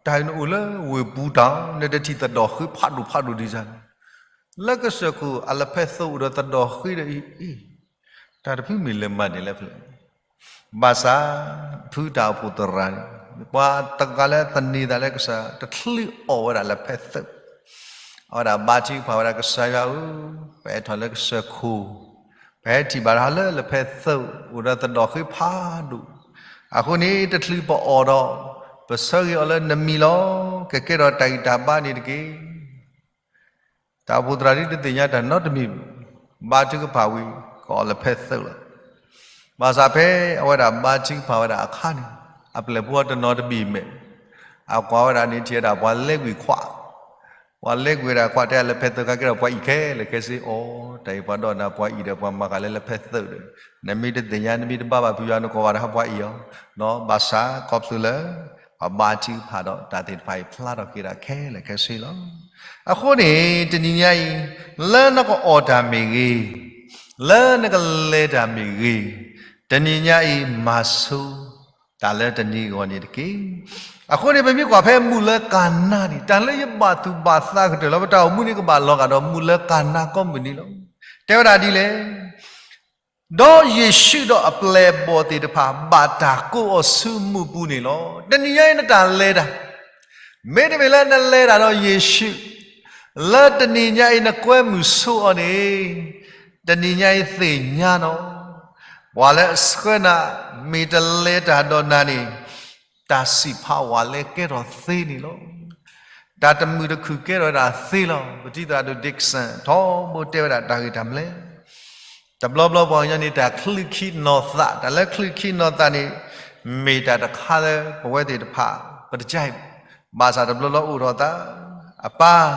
တၢ်အံၤန့ၣ်အိၣ်လၢဝ့ၢ်ပူၤတၢ် နတထံၣ်သဒိၣ်ဃ့ဖးဒိၣ်ဖးဒိၣ်ဒ်န့ၣ် လၢကစၢၢ်ခိၣ်အလၢဖဲသိးအိၣ်ဒီးသဒိၣ်ဃ့ဒီးအံၤ, တၢ်တဖုမ့ၢ်လဲၤမၤန့ၢ်လၢဖဲလဲၣ်. ဘၣ်ဆၣ် ဖုတၢ်အိၣ်ဖှိၣ်သရၣ်န့ၣ် ပှၤတဂၤလၢသန့ၤသးလၢကစၢ် တချုးအီၣ်ဝဲဒၣ်လၢဖဲသိး, အဝဲဒၣ်ဘါထုကဖၣ်ဝဲဒၣ် ကစၢ်ယွၤဧၢ, ပအဲၣ်ထီၣ်လၢကစၢၢ်ခိၣ်, ပဟဲထံၣ်ဘၣ်တၢ်လၢလၢဖဲသိး အိၣ်ဒီးသဒိၣ်ဃ့ဖးဒိၣ်, အဃိန့ၣ် တချုးပအီၣ်ဒီး ပဆၢဂ့ၤအီၤလၢနမံၤလီၤ. ကကဲထီၣ်တၢ်ဂံၢ်တၢ်ဘါန့ၣ်တက့ၢ်. တၢ်အိၣ်ဖှိၣ်သရၣ်ဒ်တသ့ၣ်ညါတၢ်နီတမံၤ, ဘါထုကဖၣ်ဝံၤ ကအီၣ်လၢဖဲသိးလီၤ. ဘၣ်ဆၣ်ဖဲအဝဲဒၣ်ဘါထုကဖၣ်ဝဲဒၣ်အခါန့ၣ် အပျဲၢ်ဖိတနီၤတဘ့ၣ်မဲာ်, အကွၢ်ဝဲဒၣ်န့ၣ် ထံၣ်ဝဲဒၣ်ပှၤလဲကွံာ်ခွး, ပှၤလဲကွံာ်ဝဲဒၣ်ခွး တဲလၢဖဲသိးခါကဲထီၣ်ပှၤအံၣ်ခဲလၢာ်ခဲဆ့အီၤ, တၢ်အံၤပှၤဒိကနၣ်ပှၤအံၣ်ဒီးပှၤမၤဃာ်လၢလၢဖဲသိးဒီး, နမ့ၢ်တသ့ၣ်ညါ နမ့ၢ်တဘါဘၣ်ဖုယွၤ နကိးဘၣ်တၢ်ဟးပှၤအံၣ်အီၤ, ဘၣ်ဆၣ်ခီဖျိလၢ ပှၤဘါထုကဖၣ်ဒီးတၢ်သ့ၣ်တဖၣ်အံၤဖျါထီၣ်က့ၤဒၣ်ခဲလၢာ်ခဲဆ့လီၤ. အဃိန့ၣ် တနံၤညါအံၤ လၢနကအီၣ်တၢ်မ့ၢ်ဂ့ၤ, လၢနကလဲၤတၢ်မ့ၢ်ဂ့ၤ, တနံၤညါအံၤမၤဆိ တၢ်လၢတနံၤအဂီၢ်န့ၣ်တက့ၢ်. အဃိန့ၣ် ပမ့ၢ်ကွၢ်ဖဲမုၢ်လၢကၤနါန့ၣ် တၢ်လၢယဘၣ်သူၣ်ဘၣ်သးကတၢၢ်လီၤ. ပတၢ်အိၣ်မူန့ၣ်ကဘၣ်လီၤဂာ်ဒီးမုၢ်လၢကၤနါကိးမုၢ်နံၤလီၤ. တဲဝဲဒၣ်ဒ်လဲၣ်, ဒီးယ့ၣ်ၡူးဒီးအပျဲၢ်အဘီၣ်သ့ၣ်တဖၣ် ဘၣ်တၢ်ကိးအီၤဆူမူးပူၤန့ၣ်လီၤ. တနံၤညါအံၤနတၢ်လဲၤတၢ် မ့တမ့ၢ်လၢနလဲၤတၢ်ဒီးယ့ၣ်ၡူး, လၢတနံၤညါအံၤနကွဲမုာ်ဆိအီၤန့ၣ်, တနံၤညါအံၤသ့ၣ်ညါနီၤ, ပှၤလၢအဆှၢနၤ မ့ၢ်တလဲၤတၢ်ဒီးနၤန့ၣ်, တၢ်စံးဖးဝဲလၢကဲထီၣ်သ့န့ၣ်လီၤ. တၢ်တမုာ်တခုၣ်ကဲထီၣ်ဝဲဒၣ်သ့လီၤ. ပထံၣ်သရၣ်ဒိၣ် Dickson ထီဘိတဲဝဲဒၣ်တၢ်ဂ့ၢ်တၢ်မနုၤလဲၣ်. တဘျီဘျီပှၤကညီန့ၣ် တၢ်ချုးခံနီၢ်သး, တၢ်လၢချုးခံနီၢ်သးန့ၣ် မ့ၢ်တၢ်တခါလၢပဝဲသ့ၣ်တဖၣ် ပတကဲဘၣ်. ဘၣ်ဆၣ်တဘျီဘျီအိၣ်ထီၣ်သး အပၢ်,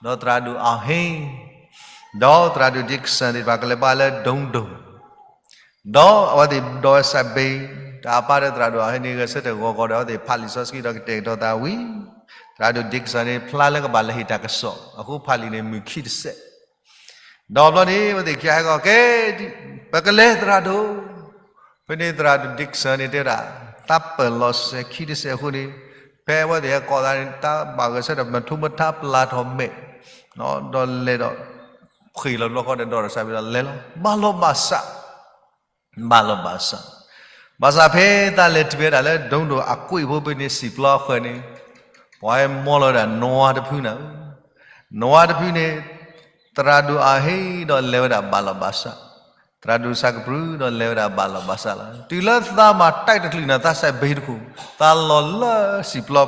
ဒီးသရၣ်ဒိၣ်အဟ့ၣ်, ဒီးသရၣ်ဒိၣ် Dickson သ့ၣ်တဖၣ်ကလဲၤဘါလၢဒိၣ်ဒိၣ် ဒီးအဝဲသ့ၣ်ဒိးဝဲစးဘ့ၣ်, တၢ်အပၢ်ဒီးသရၣ်ဒိၣ်အဟ့ၣ်န့ၣ် ဂဲၤဆၢထၢၣ်ဂီၤဂီၤဒီး အဝဲသ့ၣ်ဖးလံာ်စီဆှံဒီးကတဲာ်ကတီၤသးဝံၤ, သရၣ်ဒိၣ် Dickson န့ၣ် ဖျါလၢကဘၣ်လဲၤဟ့ၣ်တၢ်ကစီၣ်, အဃိဖးလံာ်န့ၣ်မုၢ်ခံတစဲး, ဒီးဘျီန့ၣ် အဝဲသ့ၣ်ခံဂၤဟဲကီးကဲ, ပကလဲၤသရၣ်ဒိၣ်, ဖဲန့ၣ်သရၣ်ဒိၣ် Dickson န့ၣ်တဲဝဲဒၣ်, သးပၢၢ်လီၤစဲၤခံတစဲးအဃိန့ၣ်, ဖဲအဝဲသ့ၣ်ဟဲကီးသးန့ၣ် တၢ်ဘၣ်ဂဲၤဆၢထၢၣ်မထိမထါပျၢ်ထီၣ်မဲာ်, ဒီးလဲၤဒီး ဃ့ၢ်လီၤဘျီဃီဒီးဒီးဒီးစးဖဲဒီးလဲၤလီၤ, ဘၣ်လီၤဘၣ်စး, ဘၣ်လီၤဘၣ်စး, ဘၣ်ဆၣ်ဖဲသးလဲၤတုၤဝဲဒၣ်လၢဒိၣ်ဒိၣ်အကွံာ်ဖိဖဲန့ၣ် စံာ်ပျီအဃၢၤန့ၣ်, ပှၤဟဲမီလီၤဝဲဒၣ်နွားတဖုနၤ, နွားတဖုန့ၣ် သရၣ်ဒိၣ်အဟ့ၣ်ဒီးလဲၤဝဲဒၣ်ဘၣ်လီၤဘၣ်စး, သရၣ်ဒိၣ်ဆၣ်ကပြုၢ်ဒီးလဲၤဝဲဒၣ်ဘၣ်လီၤဘၣ်စးလီၤ. တုၤလၢသးမၤတၢ်တချုးနၤ သးစဲးဘ့ၣ်တခိၣ်, သးလီၤလၢစံာ်ပျီပူၤ,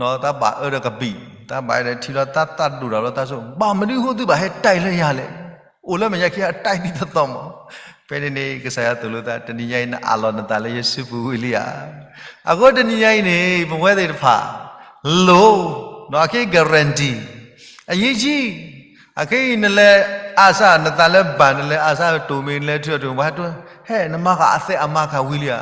သးဘၣ်အၢဒီးကဘံၣ်, သးဘၣ်အၢဒီးထံလီၤ, သးသးဒိၣ်တၢ်လီၤသးဆိ, ဘၣ်မနုၤဃိသုဘၣ်ဟဲတၢ်လၢယၤလဲၣ်. အိၣ်လၢမဲာ်ညါခံအတၢ်ဒ်သိးသိးမး, ဖဲန့ၣ်န့ၣ် ကစၢ်ယွၤသိၣ်လိသး တနံၤညါအံၤ နအးလီၤနသးလၢယစုပူၤဝံၤလံဧါ. အဃိတနံၤညါအံၤန့ၣ် ပဝဲသ့ၣ်တဖၣ် လိၣ်, အခဲအံၤ guarantee, အရေးကြီး, အခဲအံၤ နလဲၤအါစၢ်နသးလၢဘၣ်, နလဲၤအါစၢ်တိၢ်မ့ၢ် နလဲၤထုးအီၣ်တိၢ်မ့ၢ် ပှၤဟဲတွဲ, ဟဲ နမၤဃာ်အသဲအမါကၤဝံၤလံဧါ.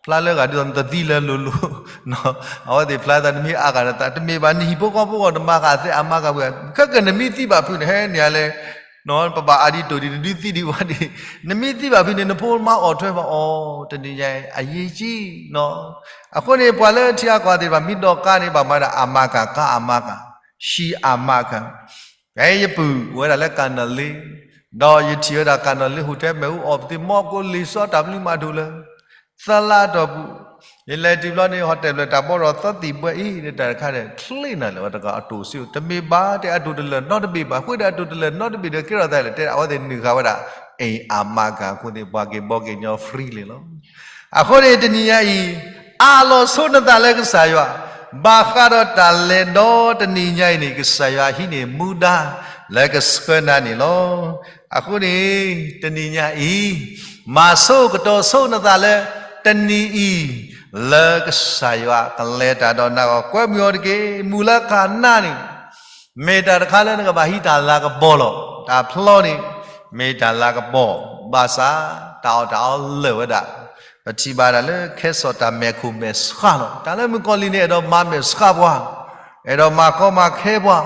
ဖျါလၢဂၤဒ်သိးနတသံလၢလိၤလိၤ, အဝဲသ့ၣ်ဖျါသး နမ့ၢ်အါဂၤနသး တမ့ၢ်ဘၣ်, နဟံၣ်ဖိဃီဖိဂီၢ် နမၤဃာ်အသဲအမါကၤဝံၤဧါ. ခဲကနမ့ၢ်သံဘၣ်ဖုန့ၣ် ဟဲန့ၣ်ဧါလဲၣ် ပဘၣ်အါဒံးတိၢ်ဒံး နဒုးသံဒံးဝဲဒံး, နမ့ၢ်သံဘၣ်ဖုန့ၣ် နဖိမါအိၣ်ထွဲဘၣ်အီၤ, တနံၤညါအံၤ အရေးကြီးနီၤ. အဃိန့ၣ် ပှၤလၢထံအကီၢ်သ့ၣ်တဖၣ် မ့ၢ်ဒိးကါန့ၣ် ဘၣ်မၤဒၣ်အမါကၤ, ကါအမါကၤ, ဟံၣ်အမါကၤ, ဖဲယပုၢ်အိၣ်ဝဲဒၣ်လၢကၤနီၣ်လ့, ဒီးယထံၣ်ဝဲဒၣ်ကၤနီၣ်လ့ hotel မ့ၣ်အူအီၣ်ပသ့ၣ် မီၢ်ကိးလံာ်စီတၢ်ဘျုးမၤဒိၣ်လၢ သလါတီၢ်ပူၤ, ယလဲၤတုၤဘျီန့ၣ် hotel ဖျၢၣ်တၢ်ဘီဒီးသီသံၣ်ဘှဲအံၤ တၢ်တခါဒီး ချ့နၤလၢၤဝဲတဂၤအတိၢ်စ့ၢ်, တမ့ၢ်ဘၣ်တဲအတိၢ်တလၢာ်နီတဘ့ၣ်ဘၣ်, ဃိဒီးအတိၢ်တလၢာ်နီတဘ့ၣ်ဒီးကဲထီၣ်သးလဲၣ်, တဲအဝဲသ့ၣ်နုာ်ဃာ်ဝဲဒၣ် အိမ်အာမခံ အဃိသ့ၣ် ပှၤက့ၤဘီက့ၤညီ free လံလီၤ. အဃိန့ၣ် တနံၤညါအံၤ အးလီၤဆိနသးလၢကစၢ်ယွၤ, ဘၣ်ဃးဒီးတၢ်လဲၤဒီတနံၤညါအံၤန့ၣ် ကစၢ်ယွၤဟံးန့ၢ်မူဒါလၢကဆှၢနၤန့ၣ်လီၤ. အဃိန့ၣ် တနံၤညါအံၤ မၤဆိကတီၤဆိနသးလၢ တနံၤအံၤ လၢကစၢ်ယွၤကလဲၤတၢ်ဒီးနၤအဂီၢ် ကွဲမုာ်အီၤတက့ၢ်. မုၢ်လၢကၤနါန့ၣ် မ့ၢ်တၢ်တခါလၢနကဘၣ်ဟံးတၢ်လၤကပီၤလီၤ. တၢ်ဖျီန့ၣ် မ့ၢ်တၢ်လၤကပီၤ, ဘၣ်ဆၣ်တၢ်အီၣ်တၢ်အီလၢာ်ဝဲဒၣ်, ပထံၣ်ဘၣ်တၢ်လၢခဲစီၣ်တၢ်မဲာ်ခိၣ်မဲာ်ဆှးလီၤ. တၢ်လၢမုၣ်ကီၤလံၢ်န့ၣ် အဲၣ်ဒိးမၤမဲာ်ဆှးပှၤ, အဲၣ်ဒိးမၤကီမၤခဲပှၤ,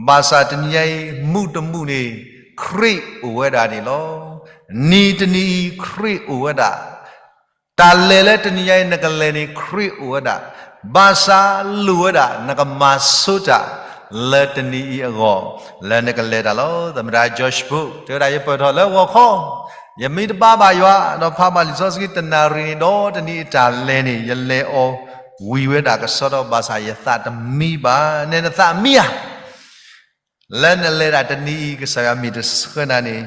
ဘၣ်ဆၣ်တနံၤညါအံၤ မူးတမူးန့ၣ် ခရံာ်အိၣ်ဝဲဒၣ်န့ၣ်လီၤ. နံၤတနံၤအံၤ ခရံာ်အိၣ်ဝဲဒၣ် တၢ်လဲၤလၢတနံၤညါအံၤ နကလဲၤန့ၣ် ခရံာ်အိၣ်ဝဲဒၣ်, ဘၣ်ဆၣ်လိၣ်ဝဲဒၣ် နကမၤဆိတၢ်လၢတနံၤအံၤအဂီၢ် လၢနကလဲၤတၢ်လီၤ. သမ္မတ George Bush တဲဝဲဒၣ် ယပၢၢ်ထီၣ်လၢဂီၤခီ, ယမ့ၢ်တဘါဘၣ်ယွၤ ဒီးဖးဘၣ်လံာ်စီဆှံတနၣ်ရံၣ်န့ၣ် ဒီးတနံၤအတၢ်လဲၤန့ၣ် ယလဲၤအီၤဝံၤဝဲဒၣ်ကစီဒီ ဘၣ်ဆၣ်ယသးတမံဘၣ်. နဲနသးမံဧါ လၢနလဲၤဒၣ်တနံၤအံၤ ကစၢ်ယွၤမ့ၢ်တဆှၢနၤန့ၣ်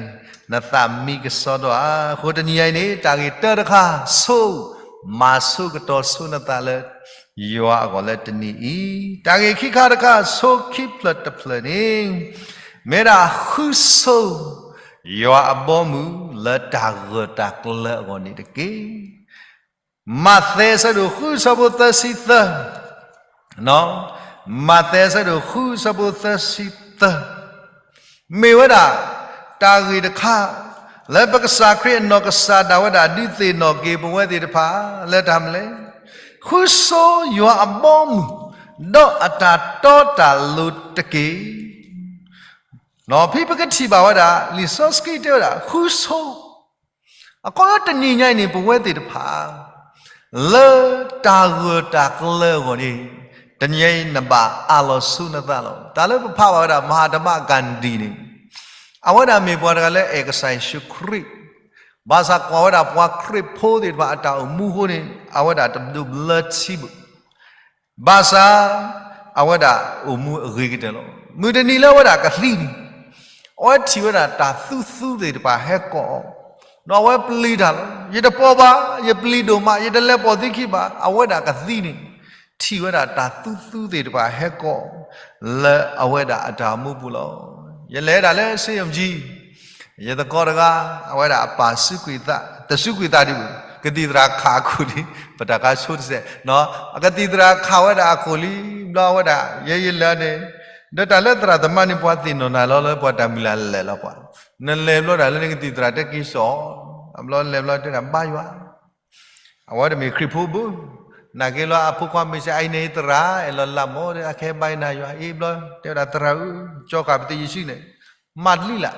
နသးမံကစီဒီဧါ. အဃိတနံၤညါအံၤန့ၣ် တၢ်ဂ့ၢ်တၢတခါ ဆိ မၤဆိကတီၤဆိနသးလၢ ယွၤအဂီၢ်လၢတနံၤအံၤ, တၢ်ဂ့ၢ်ခံခါတခါ ဆိခံဖျၢၣ်တဖျၢၣ်န့ၣ် မ့ၢ်ဒၣ်ဃုဆိ ယွၤအဘီအမုၢ်လၢတၢ်ဂၢၢ်တၢ်ကျၢၤအဂီၢ်န့ၣ်တက့ၢ်. မးသဲအဆၢဒိၣ်ဃု အဆၢဖိသၢဆံသၢ, မးသဲအဆၢဒိၣ်ဃု အဆၢဖိသၢဆံသၢ, မ့ၢ်ဝဲဒၣ် တၢ်ဂ့ၢ်တခါ လၢပကစၢ်ခရံာ်အနီၢ်ကစၢ်ဒၣ်ဝဲဒၣ် ဒုးသ့ၣ်နီၣ်က့ၤပဝဲသ့ၣ်တဖၣ် လၢတၢ်မနုၤလဲၣ်, ဃုဆိယွၤအဘီအမုၢ် ဒီးအတၢ်တီတၢ်လိၤတက့ၢ်. ဖဲပကထံၣ်ဘၣ်ဝဲဒၣ် လံာ်စီဆှံတဲဝဲဒၣ် ဃုဆိ အခီပညီတနံၤညါအံၤန့ၣ် ပဝဲသ့ၣ်တဖၣ် လၢတၢ်ဂၢၢ်တၢ်ကျၢၤအဂီၢ်န့ၣ် တနံၤညါအံၤ နဘၣ်အးလီၤဆိနသးလီၤ. တၢ်လၢပဖးဘၣ်ဝဲဒၣ် မၤဟးတမး ဂၤဒံၤန့ၣ် အဝဲဒၣ်မ့ၢ်ပှၤတဂၤလၢအဲၣ်ကစၢ်ယ့ၣ်ၡူးခရံာ်, ဘၣ်ဆၣ်ကွၢ်ဝဲဒၣ်ပှၤခရံာ်ဖိသ့ၣ်တဖၣ်အတၢ်အိၣ်မူအဃိန့ၣ် အဝဲဒၣ်တဒိးဘျၢထံဘၣ် ဘၣ်ဆၣ် အဝဲဒၣ်အိၣ်မူအဂ့ၤကတၢၢ်လီၤ. မုၢ်တနံၤလၢအဝဲဒၣ်ကသံန့ၣ် အဝဲထံၣ်ဝဲဒၣ်တၢ်သူသူသ့ၣ်တဖၣ်ဟဲကိးအီၤ, ဒီးအဝဲပျံၤတၢ်လီၤ. ယတပိာ်ဘၣ်, ယပျံၤဒိၣ်မး, ယတလဲၤပိာ်သုခံဘၣ်. အဝဲဒၣ်ကသံန့ၣ် ထံၣ်ဝဲဒၣ်တၢ်သူသူသ့ၣ်တဖၣ်ဟဲကိးအီၤ လၢအဝဲဒၣ်အတၢ်အိၣ်မူပူၤလီၤ. ယလဲၤဒၣ်လၢစ့ယိၣ်ကၠံ ယသကိးတဂၤ အဝဲဒၣ်အပၢ်စူးကွံာ်သး, တစူးကွံာ်သးဒံးဘၣ်, ကသံၣ်သရၣ်ခးအခိၣ်လံ, ပတၢ်ကါဆိတစဲး, အကသံၣ်သရၣ်ခးဝဲဒၣ်အခိၣ်လံ, ဘျီအဝဲဒၣ် ယဲယလဲၤန့ၣ်, ဒီးတၢ်လၢသရၣ်သမါန့ၣ် ပှၤသ့ၣ်နီၣ်နၤလီၤလၢပှၤတၢ်မုၢ်လၢ်လဲၣ်လီၤပှၤ, နလဲၤဘျီဒၣ်လၢနကသံၣ်သရၣ်တဲက့ၤစိာ်, အဘျီလဲၤဘျီတဲဒၣ်ဘါယွၤ အဝဲတမ့ၢ်ခရံာ်ဖိဘၣ်, နာ်က့လီၤအဖိခွါမ့ၢ်စ့အအံၤန့ၣ်သရၣ် အဲၣ်လီၤလၢ်မး အခဲဘါယွၤအံၤဘျီ, တဲဝဲဒၣ်သရၣ်ဧၢ, ကၠီဃာ်ပသ့ၣ်ယ့ၣ်ၡူးန့ၣ်, မၤတလံလၢ်,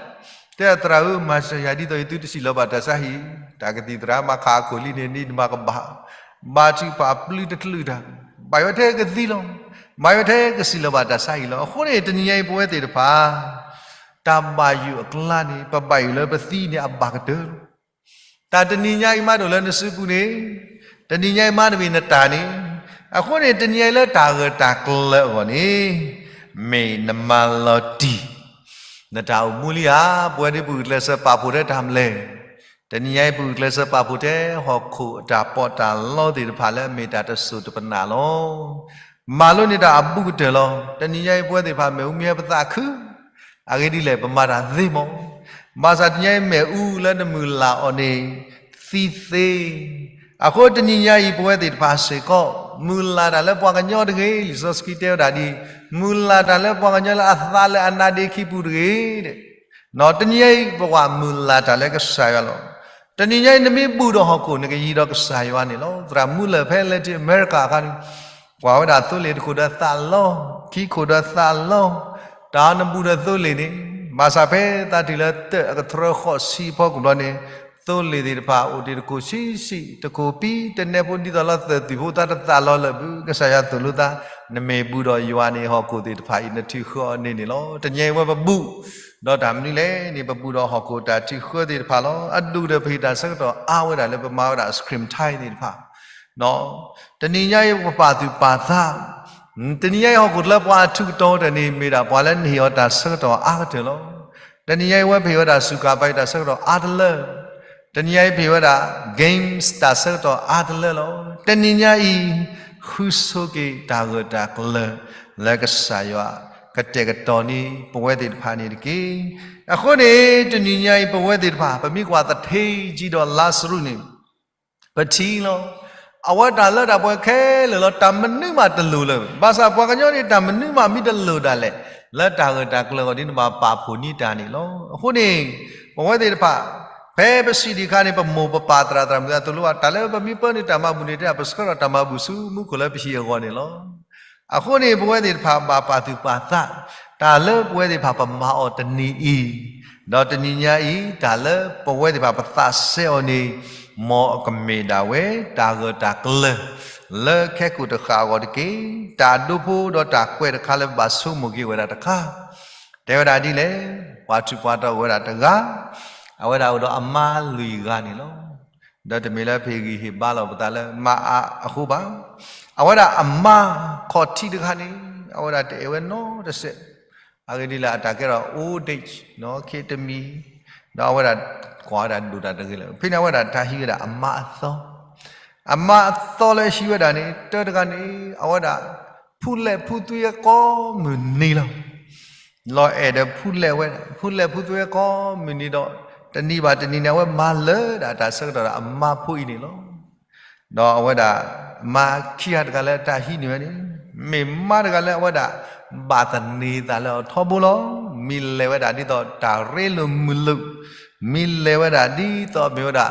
တဲသရၣ်ဧၢ, မၤစၢၤယၤဒ်သိးယသုတစံၣ်လီၤဘၣ်တၢ်ဆါဟံၣ်, တၢ်ကသံၣ်သရၣ်မၤခးအခိၣ်လံန့ၣ် နမၤကဘၣ်, ဘါထုကဖၣ်အပျုၢ်တချုးတၢ်, ဘၣ်ယွၤထဲကသံလီၤ, ဘၣ်ယွၤထဲကစံၣ်လီၤဘၣ်တၢ်ဆါဟံၣ်လီၤ. အဃိန့ၣ် တနံၤညါအံၤပဝဲသ့ၣ်တဖၣ် တၢ်ဘၣ်ယိၣ်အကျါန့ၣ် ပဘၣ်ယိၣ်လၢပသံန့ၣ်အဘၣ်ကတၢၢ်လီၤ. တၢ်တနံၤညါအံၤမးဒိၣ်လၢနစုပူၤန့ၣ်, တနံၤညါအံၤမးတမ့ၢ်နတၢ်န့ၣ်, အဃိန့ၣ် တနံၤညါအံၤလၢတၢ်ဂၢၢ်တၢ်ကျၢၤအဂီၢ်န့ၣ်, မ့ၢ်နမၤလီၤတံၢ် နတၢ်အိၣ်မူလံဧါ. ပဝဲဒၣ်ပဂုာ်ကျဲးစၢးပာ်ဖှိၣ်ထဲတၢ်မနုၤလဲၣ်, တနံၤညါအံၤပဂုာ်ကျဲးစၢးပာ်ဖှိၣ်ထဲ ဟီၣ်ခိၣ်အတၢ်ပီးတၢ်လီသ့ၣ်တဖၣ်လၢအမ့ၢ်တၢ်တစိၢ်တပနၣ်လီၤ. မၤလိန့ၢ်တၢ်အဘူးကတၢၢ်လီၤ. တနံၤညါအံၤပဝဲသ့ၣ်တဖၣ်မ့ၣ်အူမ့ၢ်ဟဲပသးခု, အဂ့ၢ်ဒ်လဲၣ် ပမၤတၢ်သ့မး, ဘၣ်ဆၣ်တနံၤညါအံၤမ့ၣ်အူလၢနမုၢ်လၢ်အီၤန့ၣ် သံသ့ အဃိတနံၤညါအံၤ ပဝဲသ့ၣ်တဖၣ်စ့ၢ်ကီး မုၢ်လၢ်တၢ်လၢပှၤကညီတဂ့ၤ, လံာ်စီဆှံတဲဝဲဒၣ်ဒ်အံၤ, မုၢ်လၢ်တၢ်လၢပှၤကညီလၢအသးလၢအနါဒ့ခံပူၤတဂ့ၤ, တနံၤညါအံၤ ပကဘၣ်မုၢ်လၢ်တၢ်လၢကစၢ်ယွၤလီၤ. တနံၤညါအံၤ နမ့ၢ်ဘူးဒီးဟီၣ်ခိၣ် နကယံၤဒီးကစၢ်ယွၤန့ၣ်လီၤ. သရၣ်မူလၢၢ်ဖဲလဲၤထံၣ်အမဲရကၤအခါန့ၣ် ကွၢ်ဝဲဒၣ်သိလ့ၣ်တခိၣ်ဒီးသးလီ, ခံခိၣ်ဒီးသးလီ, တၢ်နဘူးဒီးသိလ့ၣ်န့ၣ်, ဘၣ်ဆၣ်ဖဲသးတုၤလၢတၢအကတြၢဃိးဆံအဖီခိၣ်ဘျီန့ၣ်, သိလ့ၣ်သ့ၣ်တဖၣ်အိၣ်တ့ၢ်တခိၣ်ဆံးဆံး, တခိၣ်ပံတနဲဖိဒ်သိးလၢသၢၣ်သွံၣ်ဖိသးတသးလီလၢာ်ဘၣ်, ကစၢ်ယွၤသိၣ်လိသး, နမ့ၢ်ဘူးဒီးယွၤန့ၣ် ဟီၣ်ခိၣ်သ့ၣ်တဖၣ်အံၤ နထုးဃၢအီၤန့ၣ်န့ၣ်လီၤ. တနံၤညါအံၤဝဲပဘူး ဒီးတၢ်မနုၤလဲၣ်န့ၣ် ပဘူးဒီးဟီၣ်ခိၣ်တၢ်ထုးဃၢသ့ၣ်တဖၣ်လီၤ. အဒိၣ်ကတၢၢ်ပဟ့ၣ်တၢ်ဆၢကတီၢ်အါဝဲဒၣ်လၢပမၤဝဲဒၣ် screen time သ့ၣ်တဖၣ် တနံၤညါအံၤပပာ်သူၣ်ပာ်သး, တနံၤညါအံၤဟီၣ်ခိၣ်ချၢပှၤအထူးကတီၤတၢ်န့ၣ် မ့ၢ်ဒၣ်ပှၤလၢနဟ့ၣ်အီၤတၢ်ဆၢကတီၢ်အါကတၢၢ်လီၤ. တနံၤညါအံၤဝဲပဟ့ၣ်ဝဲဒၣ်စူၣ်ကၣ်ပၤအံၤတၢ်ဆၢကတီၢ်အါတလၢ, တနံၤညါအံၤပဟ့ၣ်ဝဲဒၣ် games တၢ်ဆၢကတီၢ်အါတလၢလီၤ. တနံၤညါအံၤ ဃုဆိက့ၤတၢ်ဂၢၢ်တၢ်ကျၢၤ လၢကစၢ်ယွၤကတဲာ်ကတီၤန့ၢ်ပဝဲသ့ၣ်တဖၣ်န့ၣ်တက့ၢ်. အဃိန့ၣ် တနံၤညါအံၤပဝဲသ့ၣ်တဖၣ် ပမ့ၢ်ကွၢ်သထ့ကံဒီးလါစရူးန့ၣ် ပထံၣ်လီၤ. အဝဲတၢ်လၢတၢ်ပှဲၤခဲလၢာ်လီၤ. တၢ်မနုၤမးတလိၣ်လၢၤ. ဘၣ်ဆၣ်ပှၤကညီန့ၣ် တၢ်မနုၤမးမ့ၢ်တလိၣ်ဒၣ်လဲာ် လၢတၢ်ဂၢၢ်တၢ်ကျၢၤအဂီၢ်န့ၣ် နဘၣ်ပာ်ဖှိၣ်န့ၢ်တၢ်န့ၣ်လီၤ. အဃိန့ၣ် ပဝဲသ့ၣ်တဖၣ် ဖဲပစံးဒံးအခါန့ၣ် ပမိၢ်ပပၢ်သရၣ်သရၣ်မုၣ်အသိးလိၤဘၣ် တၢ်လၢပမ့ၢ်ပၢနုာ်တၢ်မၤဘူၣ်န့ၣ် တဲပဆှၢထီၣ်တၢ်မၤဘူၣ်ဆူမူခိၣ်လၢပဟံၣ်အဂီၢ်န့ၣ်လီၤ. အဃိန့ၣ် ပဝဲသ့ၣ်တဖၣ်ဘၣ်ပာ်သူၣ်ပာ်သး တၢ်လၢပဝဲသ့ၣ်တဖၣ်ပမၤအီၤတနံၤအံၤ, ဒီးတနံၤညါအံၤ တၢ်လၢပဝဲသ့ၣ်တဖၣ်ပသးစဲအီၤန့ၣ် မ်အကမ့ၢ်ဒၣ်ဝဲ တၢ်ဂၢၢ်တၢ်ကျၢၤ လၢခဲကိာ်တဃၣ်အဂီၢ်တက့ၢ်. တၢ်ဒိဖိဒီးတၢ်ကွဲးတခါလၢပဘၣ်ဆိကမိၣ်က့ၤဝဲဒၣ်တခါ တဲဝဲဒၣ်ဒ်လဲၣ်, ပှၤထူးပှၤတီၤအိၣ်ဝဲဒၣ်တဂၤ, အဝဲဒၣ်အိၣ်ဒီးအမါလွံၢ်ဂၤန့ၣ်လီၤ. ဒီးတမ့ၢ်လၢပဟ့ၣ်ဂံၢ်ဟ့ၣ်ဘါလီၤပသးလၢမါအါအဃိဘၣ်. အဝဲဒၣ်အမါခီၣ်ထံးတဂၤန့ၣ် အဝဲဒၣ်တအဲၣ်ဝဲနီတစဲး, အဂ့ၢ်ဒ်လဲၣ် အတၢ်ကဲထီၣ် old age နီၢ် ခံတမံၤ, ဒီးအဝဲဒၣ်ကွၢ်ဝဲဒၣ်ဒိၣ်တၢ်တဂ့ၤလၢၤ. ဖဲန့ၣ်အဝဲဒၣ်တၢ်ဟံးဝဲဒၣ်အမါအသီ အမါအသီလၢဟံးဝဲဒၣ်န့ၣ် တၢတဂၤန့ၣ် အဝဲဒၣ် ဖူလဲၣ်ဖူသွံဝဲကိးမုၢ်နံၤလီၤ. လီၤအဲၣ်ဒီးဖူလဲၣ်ဝဲဒၣ် ဖူလဲၣ်ဖူသွံဝဲကိးမုၢ်နံၤဒီး တနံၤဘၣ်တနံၤန့ၣ် အဝဲမၤလၢာ်ဒၣ်တၢ်ဆၢကတီၢ်ဒီးအမါဖိအံၤန့ၣ်လီၤ. ဒီးအဝဲဒၣ် မါခံဂၤတဂၤလၢတၢ်ဟံးန့ၢ်ဝဲန့ၣ် မ့ၢ်မါတဂၤလၢအဝဲဒၣ် ဘၣ်သန့ၤသးလၢအထီဘိလီၤ. မ့ၢ်လဲၤဝဲဒၣ်ဒ်သိးတၢ်ရ့လိာ်မုာ်လိာ်, မ့ၢ်လဲၤဝဲဒၣ်ဒ်သိးမ့ၢ်ဝဲဒၣ်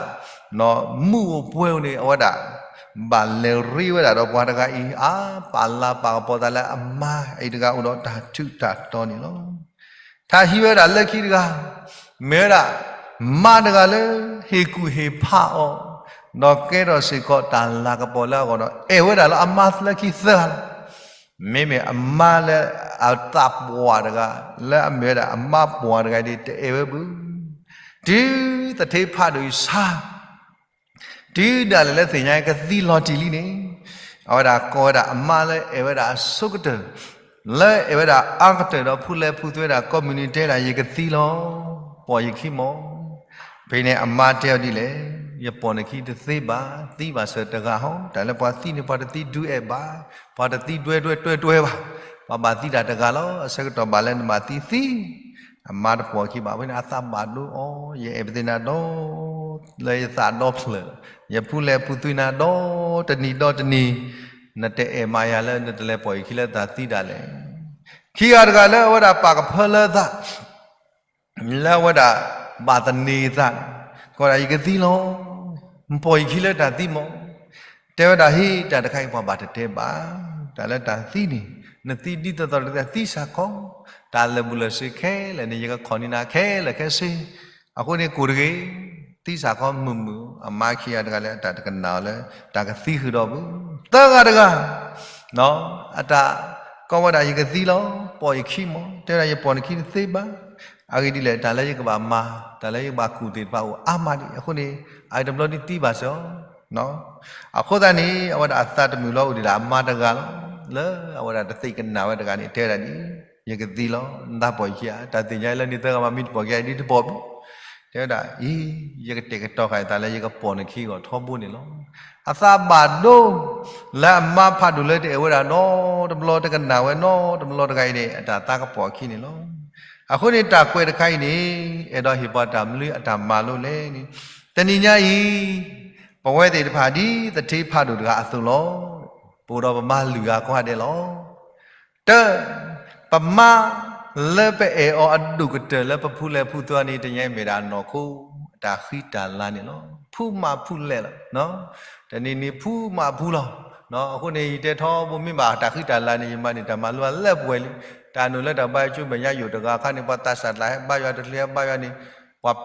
မုၢ်အိၣ်ပှဲၤအိၣ်န့ၣ် အဝဲဒၣ် ဘၣ်လဲၤရ့ဝဲဒၣ်ဒီးပှၤတဂၤအံၤ အါပာ်လၤပာ်ကပီၤသးလၢအမါအံၤတဂၤအိၣ်ဒီးတၢ်ထူးတၢ်တီၤန့ၣ်လီၤ. တၢ်ဟံးဝဲဒၣ်လၢခံတဂၤ မ့ၢ်ဝဲဒၣ် မါတဂၤလၢ ဟ့ၣ်ကူၣ်ဟ့ၣ်ဖးအီၤ, ဒီးကဲထီၣ်စ့ၢ်ကီးတၢ်လၤကပီၤလၢအဂီၢ်ဒီး အဲၣ်ဝဲဒၣ်လၢအမါလၢခံသၢဂၤလီၤ. မ့မ့ၢ်အမါလၢအသးပှၢ်တဂၤ လၢအမ့ၢ်ဝဲဒၣ်အမါပှၢ်တဂၤန့ၣ် တအဲၣ်ဝဲဘၣ်. တုၤသထ့ဖးဒိၣ်အံၤဆါ တုၤဒၣ်လဲာ်လၢသ့ၣ်ညါကသံလီၤတံၢ်လံန့ၣ်, အဝဲဒၣ်ကိးဝဲဒၣ်အမါလၢအဲၣ်ဝဲဒၣ်အဆိကတၢၢ်, လၢအဲၣ်ဝဲဒၣ်အါကတၢၢ်ဒီးဖူလဲၣ်ဖူသွံဝဲဒၣ်ကိးမုၢ်နံၤတဲဒၣ် ယကသံလီၤ, ပိာ်ယခံမီၢ်. ဖဲန့ၣ်အမါတဲအီၤဒ်လဲၣ်, ယပိာ်နခံတသ့ဘၣ်, သံဘၣ်စၢၤတဂၤဟီ, တၢ်လၢပှၤသံန့ၣ် ပှၤတသံဒုးအဲၣ်ဘၣ်, ပှၤတသံဒွဲဒွဲတွဲတွဲဘၣ်, ပှၤဘၣ်သံတၢ်တဂၤလီၤ, အဆၢကတီၢ်ဘၣ်လၢနဘၣ်သံသံ အမါတပိာ်ခံဘၣ်. ဖဲန့ၣ်အသးဘၣ်ဒိအီၤ, ယအဲၣ်ပသ့ၣ်နၤဒီး လၢယသးဒီဖျၢၣ်, ယဖူလဲၣ်ဖူသွံနၤဒီးတနံၤဒီတနံၤ, နတအဲၣ်မးယၤလၢနတလဲၤပိာ်ယခံလၢတၢ်သံဒၣ်လဲာ်. ခံဂၤတဂၤလၢအဝဲဒၣ်ပာ်ကဖၢလၢသး လၢအဝဲဒၣ်ဘၣ်သန့ၤသး, ကိးဒၣ်ယကသံလီၤ, ပိာ်ယခံလၢတၢ်သံမီၢ်. တဲဝဲဒၣ်ဟ့ၣ်တၢ်တခါအံၤပှၤဘၣ်တတဲဘၣ်, တၢ်လၢတၢ်သံန့ၣ် နသံဒ်သိးသိးတသံစ့ၢ်ကီး, တၢ်လၢာ်ဘူၣ်လၢာ်စ့ၤခဲလၢာ်န့ၣ် ယကခိးန့ၢ်နၤခဲလၢာ်ခဲဆ့, အဃိန့ၣ်ကိၢ်တဂ့ၤ, သံစ့ၢ်ကီးမုာ်မုာ်. အမါခံဂၤတဂၤလၢအတၢ်တကနၣ်အီၤလၢ တၢ်ကသံဃုာ်ဒီးပူၤ, သၢဂၤတဂၤ အတၢ်ကိးဝဲဒၣ်ယကသံလီၤ, ပိာ်ယခံမီၢ်, တဲဝဲဒၣ်ယပိာ်နခံတသ့ဘၣ်. အဂ့ၢ်ဒ်လဲၣ် တၢ်လၢယကဘၣ်မၤ, တၢ်လၢယကဘၣ်ကူၣ်သ့ၣ်တဖၣ်အိၣ်အါမးဒံး, အဃိန့ၣ် အအံၤတဘျီဒ်သံဘၣ်စၢၤအီၤ. အဃိသတးန့ၣ် အဝဲဒၣ်အသးတမုာ်လီၤအိၣ်ဒံးဒၣ်အမါတဂၤလီၤ, လၢအဝဲဒၣ်တသ့ၣ်ကနၣ်ဝဲတဂၤန့ၣ် တဲဝဲဒၣ်ဒ်အံၤ, ယကသံလီၤ, နသးပိာ်ယခံဧါ, တၢ်သ့ၣ်ညါလၢနသၢဂၤမးမ့ၢ်တပိာ်က့ၤဒ်တပိာ်ဘၣ်. တဲဝဲဒၣ်အံၤ, ယကတဲာ်ကတီၤဃာ်အသးလၢယကပိာ်နခံအဂီၢ်ထီဘိန့ၣ်လီၤ. အသးဘၣ်ဒိ လၢအမါဖးဒိၣ်လၢတအဲၣ်ဝဲဒၣ်နီတဘျီ တကနၣ်ဝဲနီတဘျီတဂၤအံၤန့ၣ် အတၢ်သးကပိာ်အခံန့ၣ်လီၤ. အဃိန့ၣ်တၢ်ကွဲးတခါအံၤန့ၣ် အဲၣ်ဒိးဟ့ၣ်ပှၤတၢ်မနုၤအတၢ်မၤလိလဲၣ်န့ၣ်, တနံၤညါအံၤ ပဝဲသ့ၣ်တဖၣ်ဒ်သထ့ဖးဒိၣ်တဂၤအသိးလီၤ. ပအိၣ်ဒီးပမါလွံၢ်ဂၤကိးဂၤဒဲးလီၤ. တၢ, ပမါလၢပအဲၣ်အီၤအဒိၣ်ကတၢၢ်လၢပဖူလဲၣ်ဖူသွံန့ၣ် တနံၤညါအံၤမ့ၢ်ဒၣ်နီၢ်ခိအတၢ်ဃံတၢ်လၤန့ၣ်လီၤ. ဖူမးဖူလဲၣ်လီၤ. တနံၤန့ၣ်ဖူမးဖူလီၤ. အဃိန့ၣ် ယတဲထီဘိမ့ၢ်ဘၣ်တၢ်ဃံတၢ်လၤန့ၣ် ယမၤန့ၢ်တၢ်မၤလိလၢပှဲၤလံ. တၢ်နုာ်လၢတၢ်ဘါယွၤကၠိမဲာ်ညါယိာ်တဂၤအခါန့ၣ် ပှၤသးစၢ်သးဟဲဘါယွၤ တချုးဟဲဘါယွၤန့ၣ် ပှၤ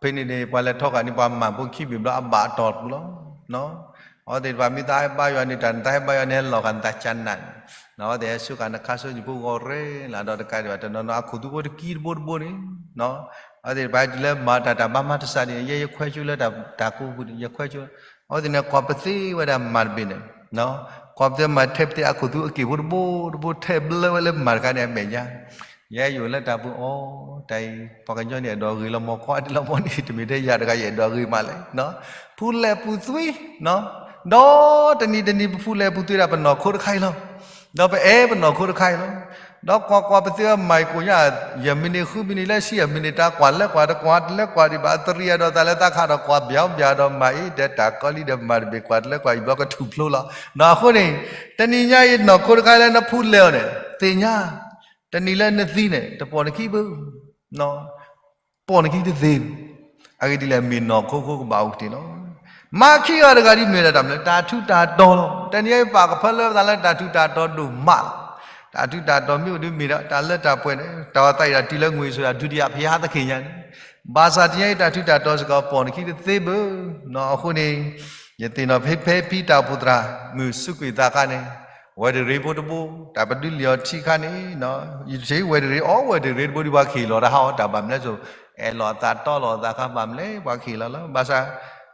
ဖဲန့ၣ်န့ၣ် ပှၤလဲၤထီၣ်ဃာ်န့ၣ် ပှၤမၤဖိခံဘ့ၣ်ဘျီအဘၣ်အတီၢ်ပူၤလီၤ. အဝဲသ့ၣ်တဖၣ်မ့ၢ်သးဟဲဘါယွၤန့ၣ် တၢ်နသးဟဲဘါယွၤန့ၣ် ဟဲလီၤဃာ်နသးကနၣ်န့ၣ် အဝဲသ့ၣ်ဟဲဆူဃာ်နခါဆူညါဖိဂီၢ်ရဲၣ်လၢဒီးတကးဒံးဘၣ် တနီၤနီၤအခိၣ်သူဖိတကံတဘိတဘိန့ၣ် အဝဲသ့ၣ်တဖၣ်တုၤလၢမၤတၢ်တၢ်ဘါမၤတစၢ်န့ၣ် ယဲယခွဲးဆူလၢတၢ်ကူပူၤန့ၣ် ယခွဲးဆူ အဝဲသ့ၣ်န့ၣ်ကွၢ်ပသ့ဝဲဒၣ်မၤတဘ့ၣ်န့ၣ် ကွၢ်ပသ့မၤထဲပသ့အခိၣ်သူအက့ၢ်ဖိတဘိတဘိထဲဘျၢဝဲလၢမၤတခါန့ၣ်အမဲာ်ညါ ယဲယိာ်လၢတၢ်ပူၤအီၤ တၢ်အံၤ ပှၤကညီန့ၣ် အဲၣ်ဒိးဂ့ၤလီၤမၢ်ကွၢ်ဒ်လီၤမၢ်န့ၣ် တမ့ၢ်ထဲယၤတဂၤ ယအဲၣ်ဒိးဂ့ၤမးလဲၣ် ဖူလဲၣ်ပူၤသွံ ဒီးတနံၤတနံၤပဖူလဲၣ်ပူၤသွံဒၣ်ပနီၢ်ခိတခါအံၤလီၤ. ဒီးပအဲၣ်ပနီၢ်ခိတခါအံၤလီၤ. ဒီးကွၢ်ကွၢ်ပသ့ဝဲမၤအံၤကိးညါ ယမံးနံးဃုမံးနံးလၢဆံယမံးနံးတၢ်ကွၢ်လၢကွၢ်တကွၢ်တလၢကွၢ်ဒံးဘၣ် အသရံးအဒီးသးလၢသးခးဒီးကွၢ်ဘျီဘျီဒီးမၤအံၤ တဲတၢ်ကီလံဒီးမၤတဘ့ၣ်ကွၢ်တလၢကွၢ်အံၤဘျီကထူၣ်ဖျိလီၤ. ဒီးအဃိန့ၣ် တနံၤညါအံၤနီၢ်ခိတခါလၢနဖူလဲၣ်အီၤန့ၣ် သ့ၣ်ညါ တနံၤလၢနသံန့ၣ် တပိာ်နခံဘၣ် ပိာ်နခံတသ့ဘၣ်. အဂ့ၢ်ဒ်လဲၣ် မ့ၢ်နီၢ်ခိခိကဘၣ်အိၣ်ကတ့ၢ်လီၤ. မၤခံဂၤတဂၤဒ်မ့ၢ်ဒၣ်တၢ်မနုၤလဲၣ်, တၢ်ထူးတၢ်တီၤလီၤ. တနံၤအံၤပာ်ကဖၢလၢပသးလၢတၢ်ထူးတၢ်တီၤဒိၣ်မးလီၤ. တၢ်ထူးတၢ်တီၤမ့ၢ်အိၣ်ဒ်မ့ၢ်ဒီး တၢ်လၢတၢ်ပှဲၤန့ၣ် တၢ်ဝဲသးအံၤဒၣ်တုၤလၢငွေဆိုတာဒုတိယဘုရားသခင်ညါန့ၣ်, ဘၣ်ဆၣ်တနံၤအံၤတၢ်ထူးတၢ်တီၤစ့ၢ်ကီး ပိာ်နခံတသ့ဘၣ်. အဃိန့ၣ် ယသ့ၣ်နီၣ်ဖဲ ဖဲဖံတၢ်အိၣ်ဖှိၣ်သရၣ် မုၢ်ဆူးကွံာ်သးခါန့ၣ် ဝဲတရ့ဖိတဘိ တၢ်ပဒုးလံာ်အီၤထံခါန့ၣ် ယထံၣ်ဝဲတရ့အီၤ ဝဲတရ့တဘိဒ်ပှၤကဟ့ၣ်လီၤတၢ်ဟးအီၤ တၢ်ဘၣ်မနုၤလဲၣ်စိၤ အဲၣ်လီၤအသးတီလီၤအသးခါဘၣ်မနုၤလဲၣ် ပှၤကဟ့ၣ်လီၤလီၤ. ဘၣ်ဆၣ်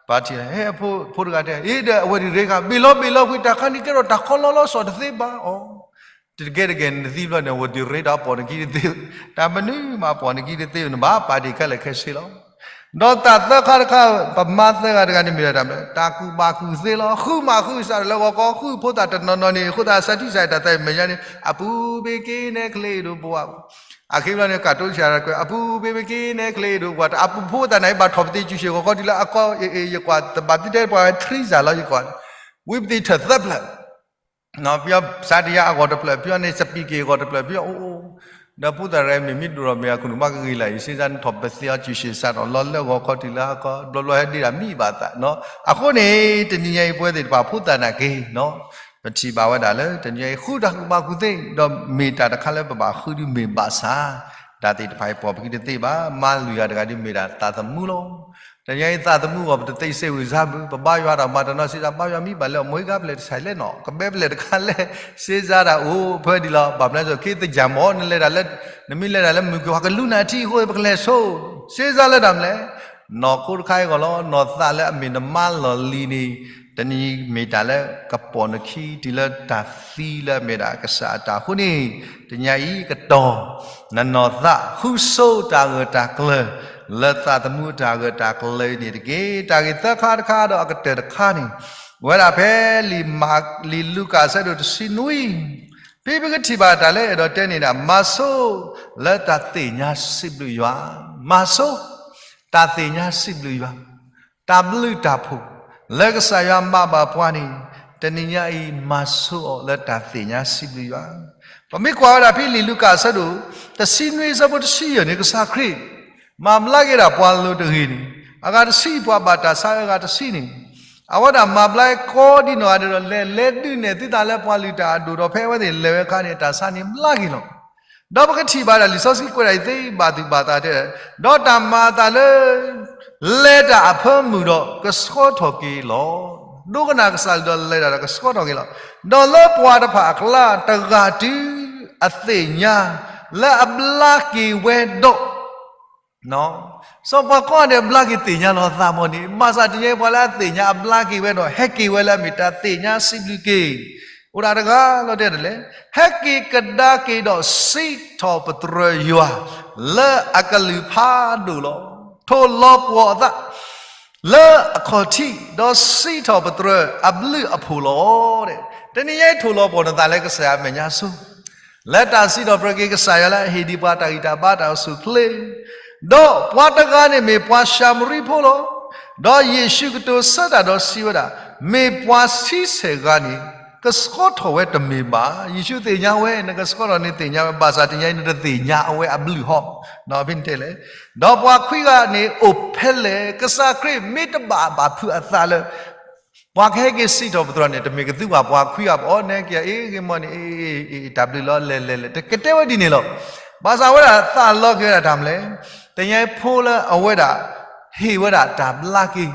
ပှၤထံၣ်လၢ ဟဲအဖိ ဖိတဂၤတဲ အ့ဒီးအဝဲတရ့ခါ ဘ့ၣ်လီၤဘ့ၣ်လီၤကွံာ်တၢ်ခါန့ၣ် ကဲထီၣ်တၢ်ခီလီလီၤစီၣ်တသ့ဘၣ်အီၤ တကဲတကဲန့ၣ် နသံဘျီန့ၣ် အဝဲတရ့ဒီးပိာ်နခံတသ့, တၢ်မနုၤမးပိာ်နခံတသ့ နဘၣ်ပာ်ဒ့ၣ်ခဲလၢာ်ခဲဆ့လီၤ. ဒီးတၢ်သၢခါတခါ ပမၤသၢဂၤတဂၤန့ၣ်မ့ၢ်ဒၣ်တၢ်မနုၤလဲၣ်, တၢ်ကူၣ်ဘၣ်ကူၣ်သ့လီၤ. ဃုမၤဃုစးထီၣ်လၢဂီၤခီ ဃုဖိသၣ်တနီၤနီၤန့ၣ် အဃိသတး စးထံၣ်စးထီၣ်တၢ်သးအံၤမဲာ်ညါန့ၣ် အပူၤဘ့က့ၤနဲချ့ဒိၣ်ပဝး အခံဘျီန့ၣ် ကၢ်တိစၢ်တၢ်ကွဲး အပူၤဘ့က့ၤနဲချ့ဒိၣ်ပဝး တၢ်အပူၤဖိသၣ်န့ၣ် ဘၣ်ထီၣ်ပသံးစုစ့ၢ်ကီးခီတုၤလၢအကီ ယကွၢ်သဘၣ်သံတဲပှၤဝဲ ထရံစၢ်လီၤ ယကွၢ် ဝံပသံးထၢၣ်သၢဖျၢၣ် ပယီၤစးတယါအဂီၢ်တဖျၢၣ် ပယီၤန့ၣ် စပံးက့ၤအဂီၢ်တဖျၢၣ် ပယီၤအိၣ်အိၣ် ဒီးဖိသၣ်တဂၤမ့ၢ်မ့ၢ်ဒိၣ်ထီၣ်မ့ၢ်အခိၣ်နူာ်ဘၣ်ကဂ့ၤလၢ်အံၤ စ့စးန့ၣ်ထီၣ်ပသံးအီၤစုစ့ၢ်စးထီၣ်လီၤလၢဂီၤခီတုၤလၢအကီ ဘျီဘျီဟဲဒ့ၣ်ဒၣ်မံဘၣ်သးနီၤ အဃိန့ၣ် တနံၤညါအံၤပဝဲသ့ၣ်တဖၣ်ဖိသၣ်နာ်က့နီၤ ပထံၣ်ဘၣ်ဝဲဒၣ်လၢ တနံၤညါအံၤဃုတၢ်ကူၣ်ဘၣ်ကူၣ်သ့ ဒီးမ့ၢ်တၢ်တခါလၢပဘၣ်ဃုဒုးမ့ၢ်ဘၣ်ဆၣ် တၢ်သ့ၣ်တဖၣ်အံၤပိာ်ပခံတသ့ဘၣ် မၤလုၢ်ဂၤတဂၤဒုးမ့ၢ်ဒၣ်သးသမူလီၤ. တနံၤညါအံၤသးသမူအဂီၢ် ပတသ့စ့ဝံၤစါဘု ပဘါယွၤတၢ်မၤတနီၤ စ့စးဘါယွၤမံဘၣ်လၢအမိၢ်အံၤကါဖျဲၣ်တဆဲးလဲၣ်နီၤ ကဘဲဖျဲၣ်တခါလဲၣ် စ့စးတၢ်အိၣ်ဖဲဒ်လီၤ ဘၣ်မနုၤလဲၣ်စိၤ ခ့သယၢ်မီၢ် နလဲၤဒၣ်လၢ နမ့ၢ်လဲၤဒၣ်လၢမုၢ်ကဝၤကလူနၤထံအဃိ ပကလဲၤဆိ စ့စးလၢတၢ်မနုၤလဲၣ် နီၢ်ခိတခါအံၤအဂီၢ်လီၤ နီၢ်သးလၢအမ့ၢ်နမါလီၢ်လံၤန့ၣ် တနံၤမ့ၢ်တၢ်လၢကပိာ်နခံတုၤလၢတၢ်သံလၢအမ့ၢ်ဒၣ်ကစၢ်အတၢ်အဃိန့ၣ် တနံၤညါအံၤကတီၢ် နနီၢ်သး ဃုဆိတၢ်ဂၢၢ်တၢ်ကျၢၤ လၢသးသမူတၢ်ဂၢၢ်တၢ်ကျၢၤန့ၣ်တက့ၢ်. တၢ်ဂ့ၢ်သၢခါတခါဒီးအကတၢၢ်တခါန့ၣ် ဝဲဒၣ်ဖဲလံာ်မး လံာ်လူၤကၣ်အဆၢဒိၣ်တဆံနွံ ဖဲပကထံၣ်ဘၣ်တၢ်လၢအဲၣ်ဒိးတဲန့ၣ်ဒၣ် မၤဆိလၢတၢ်သ့ၣ်ညါစံးဘျုးယွၤ, မၤဆိ တၢ်သ့ၣ်ညါစံးဘျုးယွၤ, တၢ်ဘျုးတၢ်ဖှိၣ် လၢကစၢ်ယွၤမၤဘၣ်ပှၤန့ၣ် တနံၤညါအံၤ မၤဆိအီၤလၢတၢ်သ့ၣ်ညါစံးဘျုးယွၤ. ပမ့ၢ်ကွၢ်ဝဲဒၣ်ဖဲလံာ်လူၤကၣ်အဆၢဒိၣ် တဆံနွံအဆၢဖိတဆံယဲၢ်န့ၣ် ကစၢ်ခရံာ် မၤဘျါက့ၤဒၣ်ပှၤလိၤတဂ့ၤန့ၣ် အဂၤတဆံ ပှၤဘၣ်တၢ်ဆါအဂၤတဆံန့ၣ် အဝဲဒၣ်မၤဘျါကီဒံနီၢ်ဂၤဒဲးဒီး လဲၤလဲၤဒုးနဲၣ်သုသးလၢပှၤလုၢ်တၢ်အဒိၣ်ဒီး ဖဲအဝဲသ့ၣ်လဲၤဝဲအခါန့ၣ် တၢ်ဆါန့ၣ်ဘျါက့ၤလီၤ. ဒီးပကထံၣ်ဘၣ်ဒၣ်လံာ်စီဆှံကွဲးဒၣ်အံၤသ့ဘၣ်သုဘၣ်သးတဲ ဒီးတၢ်မၤအသးလၢ လဲၤတၢ်အဖၢမုၢ်ဒီးကဆှီထီၣ်က့ၤလီၤ. ဒိကနၣ်ကစၢ်ယွၤဒီးလဲၤတၢ်ဒီးကဆှီထီၣ်က့ၤလီၤ. ဒီးလၢပှၤတဖၣ်အကျါတဂၤတုၤအသ့ၣ်ညါလၢအဘျါက့ၤဝဲဒီး စီၤပၤကိးဂၤဒဲးဘျါက့ၤသ့ၣ်ညါလီၤသးမီၢ်န့ၣ် ဘၣ်ဆၣ်တနံၤညါအံၤပှၤလၢအသ့ၣ်ညါအဘျါက့ၤဝဲဒီး ဟဲက့ၤဝဲလၢအမ့ၢ်တၢ်သ့ၣ်ညါစံးဘျုးက့ၤ အိၣ်ဒၣ်တဂၤလီၤတဲဒ်လဲၣ်, ဟဲက့ၤကဒါက့ၤဒီးစံးထီၣ်ပတြၢၤယွၤ လၢအကလုၢ်ဖးဒိၣ်လီၤ. ထိၣ်လီၤပှီၢ်အသး လၢအခီၣ်ထံး ဒီးစံးထီၣ်ပတြၢၤအဘျုးအဖှိၣ်လီၤ. တနံၤညါအံၤထိၣ်လီၤပှီၢ်နသးလၢကစၢ်ယွၤအမဲာ်ညါဆိ လၢတၢ်စံးထီၣ်ပတြၢၤက့ၤကစၢ်ယွၤလၢအဟ့ၣ်ဒံးပှၤတၢ်ဂံၢ်တၢ်ဘါတၢ်အိၣ်ဆူၣ်အိၣ်ချ့, ဒီးပှၤတဂၤန့ၣ်မ့ၢ်ပှၤၡၤမရံဖိလီၤ. ဒီးယ့ၣ်ၡူးကတိၤဆၢတၢ်ဒီးစံးဝဲဒၣ်, မ့ၢ်ပှၤဆံဆဲၣ်ဂၤန့ၣ် ကဆှီထီၣ်ဝဲတမ့ၢ်ဘၣ်. ယ့ၣ်ၡူးသ့ၣ်ညါဝဲ နကဆှီထီၣ်န့ၣ်သ့ၣ်ညါဝဲ ဘၣ်ဆၣ်တနံၤညါအံၤနတသ့ၣ်ညါအဝဲအဘျုးဟီ, ဖဲန့ၣ်တဲလဲၣ်, ဒီးပှၤခွံဂၤန့ၣ်အိၣ်ဖဲလဲၣ်. ကစၢ်ခရံာ်မ့ၢ်တဘၣ်ဘၣ်ဖုးအသးလၢ ပှၤကဟဲက့ၤစံးထီၣ်ပတြၢၤန့ၣ် တမ့ၢ်ကသူဘၣ်ပှၤခွံဂၤ ပအီၣ်နဲက့ၤအ့ၣ်ဂ့ၤမီၢ်န့ၣ် အ့ၣ် တၢ်ဘျုးလီၤ လဲၤလဲၤလဲၤ တကတဲဝဲဒ်န့ၣ်လီၤ. ဘၣ်ဆၣ်ဝဲဒၣ်သးလီက့ၤဝဲဒၣ်တၢ်မနုၤလဲၣ်, တနံၤညါအံၤဖိလၢအဝဲဒၣ် ဟ့ၣ်ဝဲဒၣ်တၢ်ဘျါက့ၤ,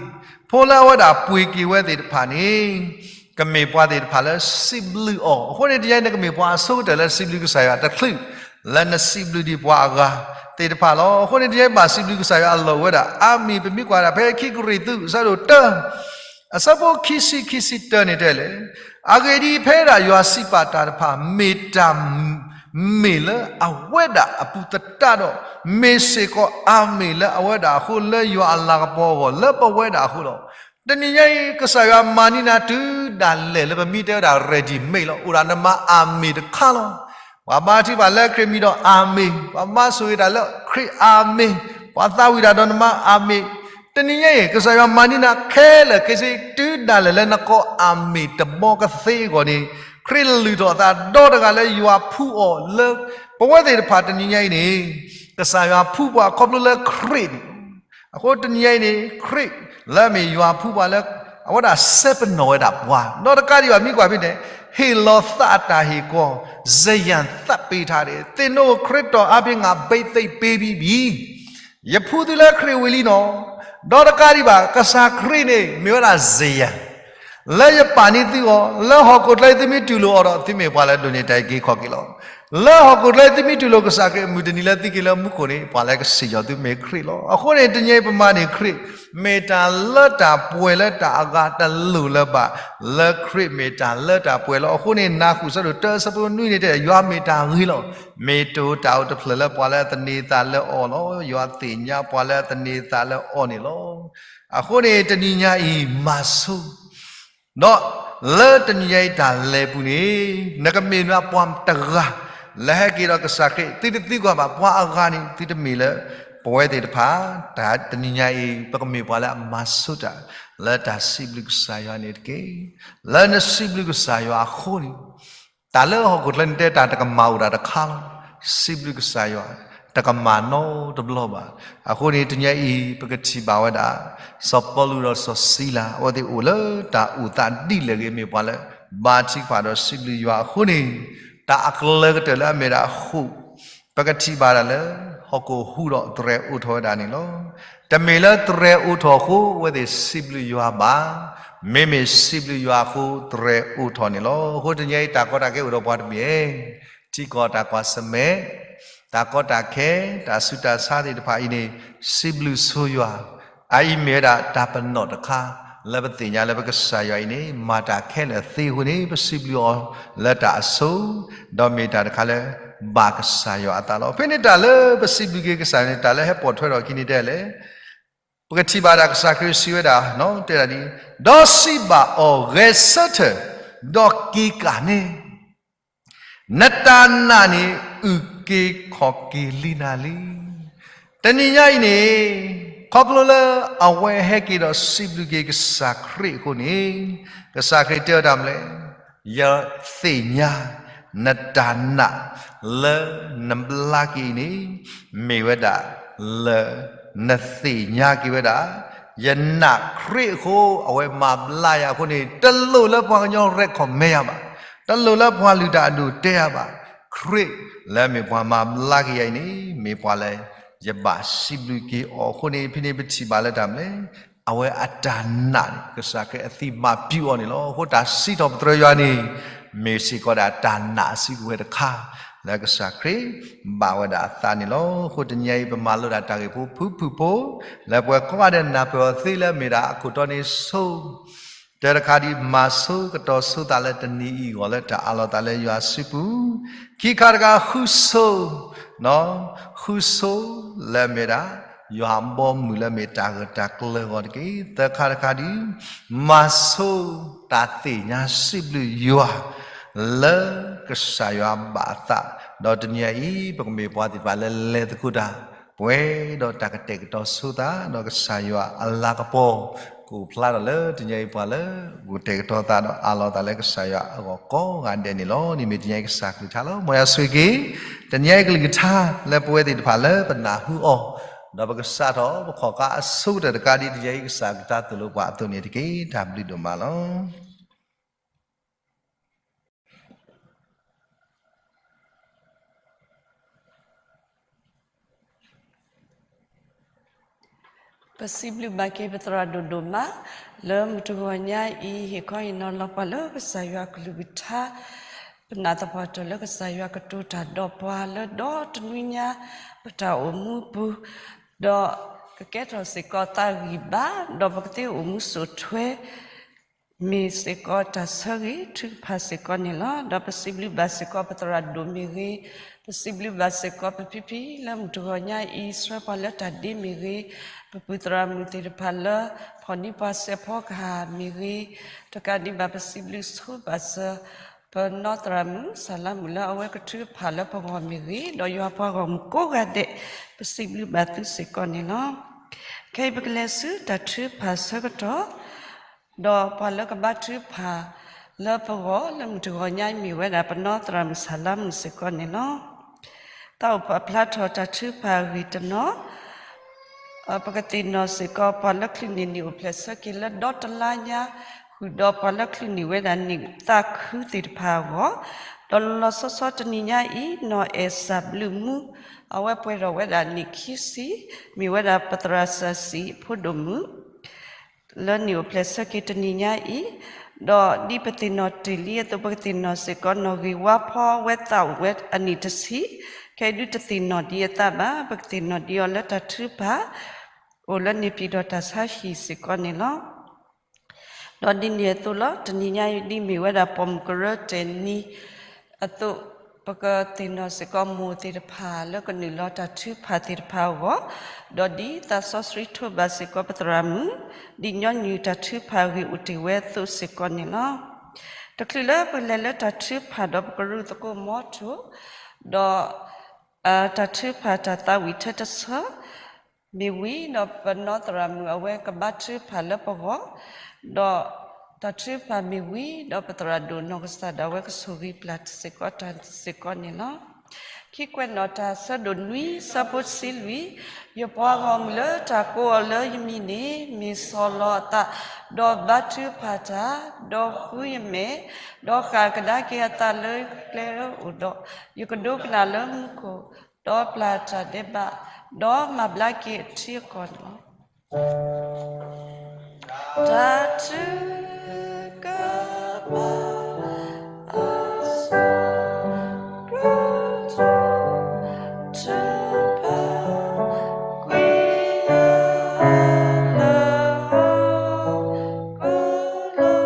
ဖိလၢအဝဲဒၣ်ပှ့ၤက့ၤဝဲသ့ၣ်တဖၣ်န့ၣ် ကမ့ၢ်ပှၤသ့ၣ်တဖၣ်လၢစံးဘျုးအီၤ. အဃိန့ၣ် တနံၤညါအံၤနကမ့ၢ်ပှၤအဆိကတၢၢ်လၢစံးဘျုးကစၢ်ယွၤတချုး လၢနစံးဘျုးဒံးပှၤအဂၤသ့ၣ်တဖၣ်လီၤ. အဃိန့ၣ် တနံၤညါအံၤဘၣ်စံးဘျုးကစၢ်ယွၤအလီၢ်ဝဲဒၣ် အါမံၤ ပမ့ၢ်ကွၢ်ဒၣ်ဖဲခံကရံၣ်သူး အဆၢဒိၣ်တၢ အဆၢဖိခံဆံ ခံဆံတၢန့ၣ်တဲလဲၣ်, အဂ့ၢ်ဒ်အံၤ, ဖဲဒၣ်ယွၤစံးပာ်တၢ်တဖၣ် မ့ၢ်တၢ်မ့ၢ်လၢအဝဲဒၣ်အပူၤသတးဒီး မ့ၢ်စ့ၢ်ကီးအၤမ့ၣ်လၢအဝဲဒၣ်အဃိ လၢယွၤအလၤကပီၤအဂီၢ် လၢပဝဲဒၣ်အဃိလီၤ. တနံၤညါအံၤ ကစၢ်ယွၤမၤန့ၢ်နၤတုၤဒၣ်လဲာ်လၢပမ့ၢ်တဲဝဲဒၣ် ready made လီၤ. အိၣ်ဒၣ်နမါအၤမ့ၣ်တခါလီၤ. ပှၤဘါထုကဖၣ်လၢခရံာ်မံၤဒီးအၤမ့ၣ်, ပှၤဘါဆိၣ်ဂ့ၤတၢ်လၢခရံာ်အၤမ့ၣ်, ပှၤသးဝံၣ်တၢ်ဒီးနမါအၤမ့ၣ်. တနံၤညါအံၤ ကစၢ်ယွၤမၤန့ၢ်နၤခဲလၢာ်ခဲဆ့ တုၤဒၣ်လဲာ်လၢနကိးအၤမ့ၣ်တဘီကသ့အဂီၢ်န့ၣ်, ခရံာ်လုၢ်ထီၣ်အသးဒီတဂၤလၢယွၤဖှူအီၤလၢ ပဝဲသ့ၣ်တဖၣ်တနံၤညါအံၤန့ၣ် ကစၢ်ယွၤဖှူပှၤခီဖျိလၢခရံာ်န့ၣ်, အဃိတနံၤညါအံၤန့ၣ် ခရံာ်လၢအမ့ၢ်ယွၤဖှူပှၤလၢ အဝဲဒၣ်ဆဲပနီၣ်ဝဲဒၣ်ပှၤ ဒီးတကးဒံးဘၣ်မ့ၢ်ကွၢ်ဖဲန့ၣ် ဟ့ၣ်လီၤသးအတၢ်ဟ့ၣ်ကီၤ စယံသးပ့ၤထါန့ၣ် သ့ၣ်နိခရံတၢ်အါဖဲ ငါဘိသိက်ပေးပြီးပြီ ယဖှူသုလၢခရံာ်ဝံၤလံနီၤ, ဒီးတကးဒံးဘၣ် ကစၢ်ခရံာ်န့ၣ် မ့ၢ်ဝဲဒၣ်စယံ လၢယပာ်န့ၢ်သုအီၤ, လၢဟီၣ်ခိၣ်ချၢသုမ့ၢ်တူၢ်လိာ်အီၤဒီး သုမ့ၢ်ပှၤလၢအဒိးန့ၢ်တၢ်အုၣ်က့ၤခီၣ်က့ၤလီၤ. လၢဟီၣ်ခိၣ်ချၢသုမ့ၢ်တူၢ်လိာ်ကစၢ်ခရံာ်အမုၢ်တနံၤလၢသုက့ၤလၢမူခိၣ်န့ၣ် ပှၤလၢကစံၣ်ညီၣ်သုမ့ၢ်ခရံာ်လီၤ. အဃိန့ၣ် တနံၤအံၤပမၤန့ၢ်ခရံာ် မ့ၢ်တၢ်လၢတၢ်ပှဲၤလၢတၢ်အဂၤတလိၣ်လၢၤဘၣ်, လၢခရံာ်မ့ၢ်တၢ်လၢတၢ်ပှဲၤလီၤ. အဃိန့ၣ် နၢ်ဃုာ်ဆၢဒိၣ်တၢ ဆၢဖိနွံန့ၣ်တဲ ယွၤမ့ၢ်တၢ်ဂ့ၤလီၤ. မ့ၢ်တအိၣ်တၢ်အိၣ်တဖျၢၣ်လၢပှၤလၢအသန့ၤသးလၢအီၤလီၤ. ယွၤသ့ၣ်ညါပှၤလၢအသန့ၤသးလၢအီၤန့ၣ်လီၤ. အဃိန့ၣ် တနံၤညါအံၤမၤဆိ ဒီးလၢတနံၤညါအံၤတၢ်လဲၤပူၤန့ၣ် နကမ့ၢ်နပှၤတဂၤ လၢဟဲက့ၤဒီးကစၢ်ခရံာ် သုတသံကွၢ်ဘၣ် ပှၤအဂၤန့ၣ် သုတမ့ၢ်လၢပဝဲသ့ၣ်တဖၣ်, တၢ်တနံၤညါအံၤ ပကမ့ၢ်ပှၤလၢအမၤဆိတၢ် လၢတၢ်စံးဘျုးကစၢ်ယွၤန့ၣ်တက့ၢ်. လၢနစံးဘျုးကစၢ်ယွၤအဃိန့ၣ် တၢ်လၢဟီၣ်ခိၣ်ချၢန့ၣ်တဲတၢ်တကမၤအိၣ်တၢ်တခါလီၤ. စံးဘျုးကစၢ်ယွၤ တကမၤနီတဘျီဘၣ်. အဃိန့ၣ် တနံၤညါအံၤ ပကထံၣ်ဘၣ်ဝဲဒၣ် စီၤပီလူးဒီးစီၤစံလၤ အဝဲသ့ၣ်အိၣ်လၢတၢ်အိၣ်သးဒ်လဲၣ်ဂ့ၤ မ့ၢ်ပှၤလၢ ဘါထုကဖၣ်ဒီးစံးဘျုးယွၤအဃိန့ၣ် တၢ်အကလၢၤကတၢၢ်လၢအမ့ၢ်ဒၣ်ဃိာ် ပကထံၣ်ဘၣ်ဒၣ်လၢ ဟီၣ်ခိၣ်ဟူးဒီးသရဲအိးထီၣ်ဝဲဒၣ်န့ၣ်လီၤ. တမ့ၢ်လၢသရဲအိးထီၣ်အဃိ အဝဲသ့ၣ်စံးဘျုးယွၤဘၣ်. မ့မ့ၢ်စံးဘျုးယွၤအဃိ သရဲအိးထီၣ်န့ၣ်လီၤ. အဃိတနံၤညါအံၤ တၢ်ကီတၢ်ခဲအိၣ်ဒီးပှၤတမံၤ ထံကီၢ်တၢ်ကွၢ်ဆၢၣ်မဲာ် တၢ်ကီတၢ်ခဲ တၢ်ဆူးတၢ်ဆါသ့ၣ်တဖၣ်အံၤန့ၣ် စံးဘျုးဆိယွၤ အအံၤမ့ၢ်ဝဲဒၣ်တၢ်ပနီၣ်တခါ လၢပသ့ၣ်ညါလၢပကစၢ်ယွၤအံၤန့ၣ် မၤတၢ်ခဲလၢာ်သ့အဃိန့ၣ် ပစံးဘျုးအီၤလၢတၢ်အဆိ ဒီးမ့ၢ်တၢ်တခါလၢ ဘၣ်ကစၢ်ယွၤအသးလီၤ. ဖဲန့ၣ်တၢ်လၢပစံးဘျုးက့ၤကစၢ်ယွၤန့ၣ် တၢ်လၢဟဲပိာ်ထွဲထီၣ်အခံန့ၣ်တဲလဲၣ် ပကထံၣ်ဘၣ်ဒၣ်ကစၢ်ခရံာ်စံးဝဲဒၣ် တဲဒၣ်ဒ် ဒီးစံးဘၣ်အီၤ ဂဲၤဆၢထၢၣ် ဒီးက့ၤကၣ်န့ၣ် နတၢ်နာ်န့ၣ် အုၣ်က့ၤခီၣ်က့ၤလံနၤလံ. တနံၤညါအံၤန့ၣ် ခီဖျိလၢအဝဲဟဲက့ၤဒီးစံးဘျုးက့ၤကစၢ်ခရံာ်အဃိန့ၣ် ကစၢ်ခရံာ်တဲဝဲဒၣ်မနုၤလဲၣ်, ယသ့ၣ်ညါ နတၢ်နာ်လၢနဘျါက့ၤအံၤန့ၣ် မ့ၢ်ဝဲဒၣ်လၢ နသ့ၣ်ညါက့ၤဝဲဒၣ် ယနာ်ခရံာ်အဃိ အဝဲမၤဘျါယၤအဃိန့ၣ် တလိၣ်လၢပှၤကညီရဲၣ်ခီၣ်မဲယၤဘၣ်, တလိၣ်လၢပှၤလုၢ်တၢ်အဒိၣ်တဲယၤဘၣ်. ခရံာ်လၢမ့ၢ်ပှၤမၤဘျါက့ၤယၤအံၤန့ၣ် မ့ၢ်ပှၤလၢယဘၣ်စံးဘျုးက့ၤအီၤအဃိန့ၣ် ဖဲန့ၣ်ပထံၣ်ဘၣ်လၢတၢ်မနုၤလဲၣ်, အဝဲအတၢ်နာ်န့ၣ် ကစၢ်ခရံာ်အသံမၤပျံၤအီၤန့ၣ်လီၤ. အဃိတၢ်စံးထီၣ်ပတြၢၤယွၤန့ၣ် မ့ၢ်စ့ၢ်ကီးဒၣ်တၢ်နာ်အစုကဝဲၤတခါ လၢကစၢ်ခရံာ်ဘၣ်ဝဲဒၣ်အသးန့ၣ်လီၤ. အဃိတနံၤအံၤ ပမၤလိဒၣ်တၢ်ဂ့ၢ်ဖိဖုၣ်ဖုၣ်ဖိ လၢပှၤကိးဂၤဒဲးနၢ်ပၢၢ်အီၤသ့လၢအမ့ၢ်ဒၣ်အခိၣ်တီန့ၣ်ဆိ တၢတခါဒ် မၤဆိကတီၤဆိသးလၢတနံၤအံၤအဂီၢ်လၢတၢ်အးလီၤသးလၢယွၤစုပူၤ, ခံခါတခါဃုဆိ ဃုဆိလၢအမ့ၢ်ဒၣ် ယွၤအဘီအမုၢ်လၢအမ့ၢ်တၢ်ဂၢၢ်တၢ်ကျၢၤအဂီၢ်တက့ၢ်. သၢခါတခါဒ် မၤဆိတၢ်သ့ၣ်ညါစံးဘျုးယွၤ လၢကစၢ်ယွၤဘၣ်အသး, ဒီးတနံၤအံၤ ပကမ့ၢ်ပှၤသ့ၣ်တဖၣ်လၢလဲၤသကိးတၢ် ပှဲၤဒီးတၢ်ကတဲာ်ကတီၤဆိသး ဒီးကစၢ်ယွၤအလၤကပီၤ ကအိၣ်ဖျါထီၣ်လၢတနံၤအံၤပှၤလၢ ကတဲာ်ကတီၤသးဒီးအးလီၤသးလၢကစၢ်ယွၤအဂီၢ်ကိးဂၤဒဲးန့ၣ်လီၤ. န့ၣ်မ့ၢ်တနံၤအံၤကစၢ်ကလုၢ်ကထါလီၤ. မ်ယွၤဆိၣ်ဂ့ၤက့ၤ တနံၤအံၤကလုၢ်ကထါ လၢပဝဲသ့ၣ်တဖၣ်လၢပနၢ်ဟူအီၤ, ဒီးပကစးထီၣ်ပခီၣ်ခါအဆိကတၢၢ်တကးဒ် တနံၤအံၤကစၢ်ကလုၢ်ကထါသိၣ်လိပှၤအသိးန့ၣ်တက့ၢ်. တၢ်ဘျုးဒိၣ်မးလီၤ. ပစံးဘျုးဘၣ်က့ၤပသရၣ်ဒိၣ်ဒိၣ်မး လၢမုၢ်တဂီၤညါအံၤ ဟ့ၣ်ခီဟ့ၣ်နီၤလီၤပှၤလၢကစၢ်ယွၤကလုၢ်ကထါ ပနာ်သပှၢ်တၢၢ်လၢကစၢ်ယွၤကတိၤတၢ်ဒီးပှၤလၢဒီတနွံညါ ပတၢ်အိၣ်မူပူၤ, ဒီးကကဲထီၣ်စ့ၢ်ကီးသးဂံၢ်ဘါ, ဒီးပကသ့အိၣ်မူစိာ်ထွဲ မ့ၢ်စ့ၢ်ကီးတၢ်ဆၢဂ့ၤထုကဖၣ်စ့ၢ်ကီးန့ၣ်လီၤ. ဒီးပစံးဘျုးဘၣ်စ့ၢ်ကီးပသရၣ်ဒိၣ်မ့ၢ်ဂ့ၤ, ပစံးဘျုးဘၣ်စ့ၢ်ကီးပဖံဖံလၢမုၢ်တဂီၤညါအံၤ ဆှၢပှၤလၢတၢ်ဒ့မ့ၢ်ဂ့ၤ, ပပုၢ်သရၣ်မုၣ်သ့ၣ်တဖၣ်လၢ ဖီၣ်န့ၢ်ပှၤစဲးဖီကဟၣ်မ့ၢ်ဂ့ၤ, တကးဒံးဘၣ်ပစံးဘျုးဆိဘၣ်စၢၤ ပနီၢ်သရၣ်မုၣ် စၢ်လါမုၣ်လၢအဝဲကထုကဖၣ်လၢပဂီၢ်မ့ၢ်ဂ့ၤ, ဒီးယွၤပှၤဂီၢ်မုၢ်ကိးဂၤဒဲး ပစံးဘျုးဘၣ်သုစ့ၢ်ကီးန့ၣ်လီၤ. ခဲအံၤပကလဲၤဆူတၢ်ထုကဖၣ်ဆၢကတီၢ်, ဒီးပှၤလၢကဘါထုကဖၣ်လၢပဂီၢ်လၢမုၢ်တဂီၤညါအံၤမ့ၢ်ဝဲဒၣ် ပနီၢ်သရၣ်မုၣ် စၢ်လါမုၣ်စ့ၢ်ကီးန့ၣ်လီၤ. သးအိၣ်ပာ်ဖျါထီၣ်တၢ်ထုကဖၣ်အဂ့ၢ်တနီၤ, ပကသ့ၣ်နီၣ်စ့ၢ်ကီး ပှၤလၢချုးန့ၢ်နံၣ်အိၣ်ဖျဲၣ်ဆၢက့ၤလၢဒီတလါညါ, ဃုာ်ဒီးပှၤလၢချုးန့ၢ်ဝဲဒၣ်နံၣ်သးခုသ့ၣ်တဖၣ်အဂီၢ်, ဒီးလီၤလီၤဆီဆီတနံၤညါအံၤ နီၢ်အဲၣ်စၢ်ဘျုးမူ အဝဲပှဲၤထီၣ်ဝဲဒၣ်နံၣ်ခံဆံ, မ့ၢ်ဝဲဒၣ်ပသရၣ်စီၤစံးဖိဒိၣ်မုၣ် လၢနံၣ်အိၣ်ဖျဲၣ်ဆၢက့ၤတနံၤညါအံၤ, ဒီးဒ်ပသ့ၣ်နီၣ်တ့ၢ်လံအသိး ပကသ့ၣ်နီၣ်စ့ၢ်ကီး နီၢ်ဂ့ၢ်ဝါဖီ အဝဲသးအိၣ်ဝဲအနံၣ်တဆံ, ခဲအံၤဒုးတသ့ၣ်နီၣ်ဒံးအသးဘၣ်, ပကသ့ၣ်နီၣ်ဒံးအီၤလၢတၢ်ထုကဖၣ် အိၣ်လၢန့ၣ် ပံၤဒီးတၢ်ဆါဟံၣ်စ့ၢ်ကီးန့ၣ်လီၤ. ဒီးဒ်န့ၣ်အသိးလီၤ, တနံၤညါအံၤ ဒ်မ့ၢ်ဝဲဒၣ်ပိာ်မုၣ်ကရၢတဲာ်နံၤအသိး, ပကသ့ၣ်နီၣ်စ့ၢ်ကီးမိၢ်သ့ၣ်တဖၣ် လၢကနုာ်လီၤတၢ်ထုကဖၣ်သ့ၣ်တဖၣ်အဂီၢ်, ဒီးဒ်သးစီဆှံထိးဘၣ်စ့ၢ်ကီးပသရၣ်မုၣ်, ဒ်ညီနုၢ်တၢ်ထုကဖၣ်အဂ့ၢ်အိၣ်တ့ၢ်ဝဲအသိးစ့ၢ်ကီးန့ၣ်လီၤ. တချုးလၢပလဲၤလၢတၢ်ထုကဖၣ်ဒီး ပကရူၢ်သကိးမီထိၣ်, ဒီး တၢ်ထုကဖၣ်တၢ်သးဝံၣ်ထဲတဆၢ မ့ၢ်ဝံၤဒီး ပနီၢ်သရၣ်မုၣ်အဝဲကဘါထုကဖၣ်လၢပဂီၢ်, ဒီးတၢ်ထုကဖၣ်မ့ၢ်ဝံၤဒီး ပသရၣ်ဒိၣ်နီၢ်ကစၢ်ဒၣ်ဝဲကဆိၣ်ဂ့ၤပျၢ်စ့ၢ်ကီးတၢ်စ့ၢ်ကီးန့ၣ်လီၤ. ခံကွဲးနီၣ်တၢ် ဆၢဒိၣ်နွံ ဆၢဖိတဆံလွံၢ်, ယပှၤဂီၢ်မုၢ်လၢတၢ်ကိးအီၤလၢယမံၤန့ၣ် မ့ၢ်ဆီၣ်လီၤအသး, ဒီးဘါထုကဖၣ်တၢ်, ဒီးဃုယမဲာ်, ဒီးဃၣ်ကဒါက့ၤအသးလၢကျဲအိၣ်ဒီး, ယကဒိကနၣ်လၢမူခိၣ်, ဒီးပျၢ်တၢ်ဒဲးဘး, ဒီးမၤဘျါက့ၤအထံအကီၢ်န့ၣ်လီၤ. တၢ်ထုကဖၣ်အစိကတၢၢ် ထုကဖၣ်ကွံာ် လၢဟီၣ်ခိၣ်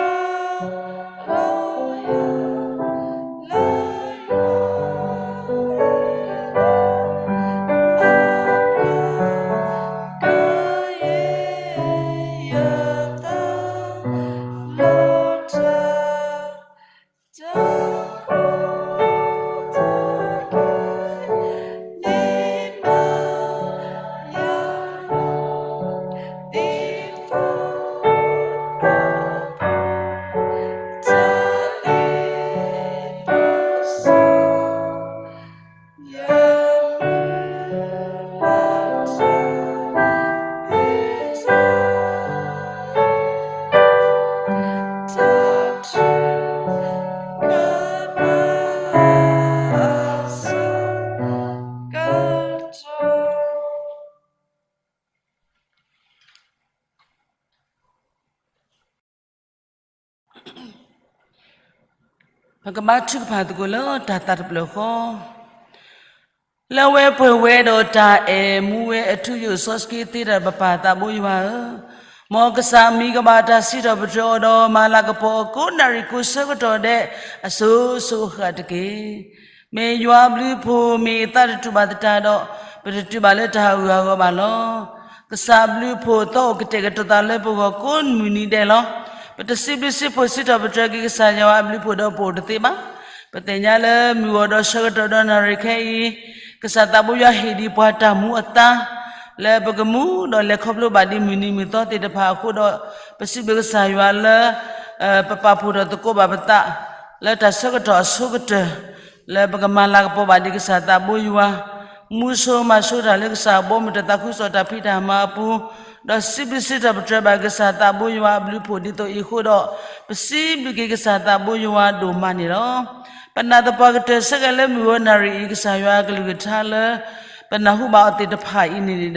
ဒုးတၢ် ပကဘါထုကဖၣ်သကိးလၢတၢ်သးတဖျၢၣ်ဃီ, လၢအဝဲပှဲၤဝဲဒီးတၢ်အဲၣ်မူဝဲအထူအယိာ်စီဆှံသ့တၢ်ဒီး ပပၢ်သးဘိယွၤဧၢ, မ်ကစၢ်အမံၤကဘၣ်တၢ်စံးထီၣ်ပတြၢၤအီၤဒီး မၤလၤကပီၤအီၤကိးနၣ်ရံၣ်ကိးဆၢကတီၢ်ဒဲး အစိၤစိၤအဃၣ်ဃၣ်တက့ၢ်. မ့ၢ်ယွၤအဘျုးအဖှိၣ် မ့ၢ်အသးတတူၢ်ဘၣ်သတးဒီး ပတတုၤဘၣ်လၢတၢ်ဟးဂူာ်ဟးဂီၤဘၣ်လီၤ. ကစၢ်အဘျုးအဖှိၣ် သီအိၣ်ကတဲာ်ကတီၤသးလၢပဂီၢ်ကိးမုၢ်နံၤဒဲးလီၤ. ပတစံးဘျုးစံးဖှိၣ်စံးထီၣ်ပတြၢၤက့ၤကစၢ်ယွၤအဘျုးအဖှိၣ်ဒီး ပအိၣ်တသ့ဘၣ်. ပသ့ၣ်ညါလၢမုၢ်ဂီၤဒီးဆၢကတီၢ်ဒီးနၣ်ရံၣ်ခဲအံၤ, ကစၢ်သးဘိယွၤဟ့ၣ်ဒံးပှၤတၢ်မူအသါ လၢပကမူဒီးလဲၤခီဖျိဘၣ်ဒံးမုၢ်နံၤမုၢ်သီသ့ၣ်တဖၣ်အဃိဒီး, ပစံးဘျုးကစၢ်ယွၤလၢ ပပာ်ဖှိၣ်ထီၣ်သကိးဘၣ်ပသး လၢတၢ်ဆၢကတီၢ်အဆိကတၢၢ် လၢပကမၤလၤကပီၤဘၣ်ဒံးကစၢ်သးဘိယွၤ, မူဆိမၤဆိတၢ်လၢကစၢ်အဘီအမုၢ်တၢ်သးခုကစီၣ်တၢ်ဖံးတၢ်မၤအပူၤ, ဒီးစံးဘျုးစံးထီၣ်ပတြၢၤဘၣ်ကစၢ်သးဘိယွၤအဘျုးအဖှိၣ်ဒ်သိးအံၤအဃိဒီး, ပစံးဘျုးက့ၤကစၢ်သးဘိယွၤဒိၣ်မးန့ၣ်လီၤ. ပနာ်သပှၢ်ကတၢၢ်ဆၢက့ၤလၢမုၢ်ဂီၤနၣ်ရံၣ်အံၤ ကစၢ်ယွၤအကလုၢ်ကထါလၢ ပနၢ်ဟူဘၣ်အီၤသ့ၣ်တဖၣ်အံၤန့ၣ်ဒီး,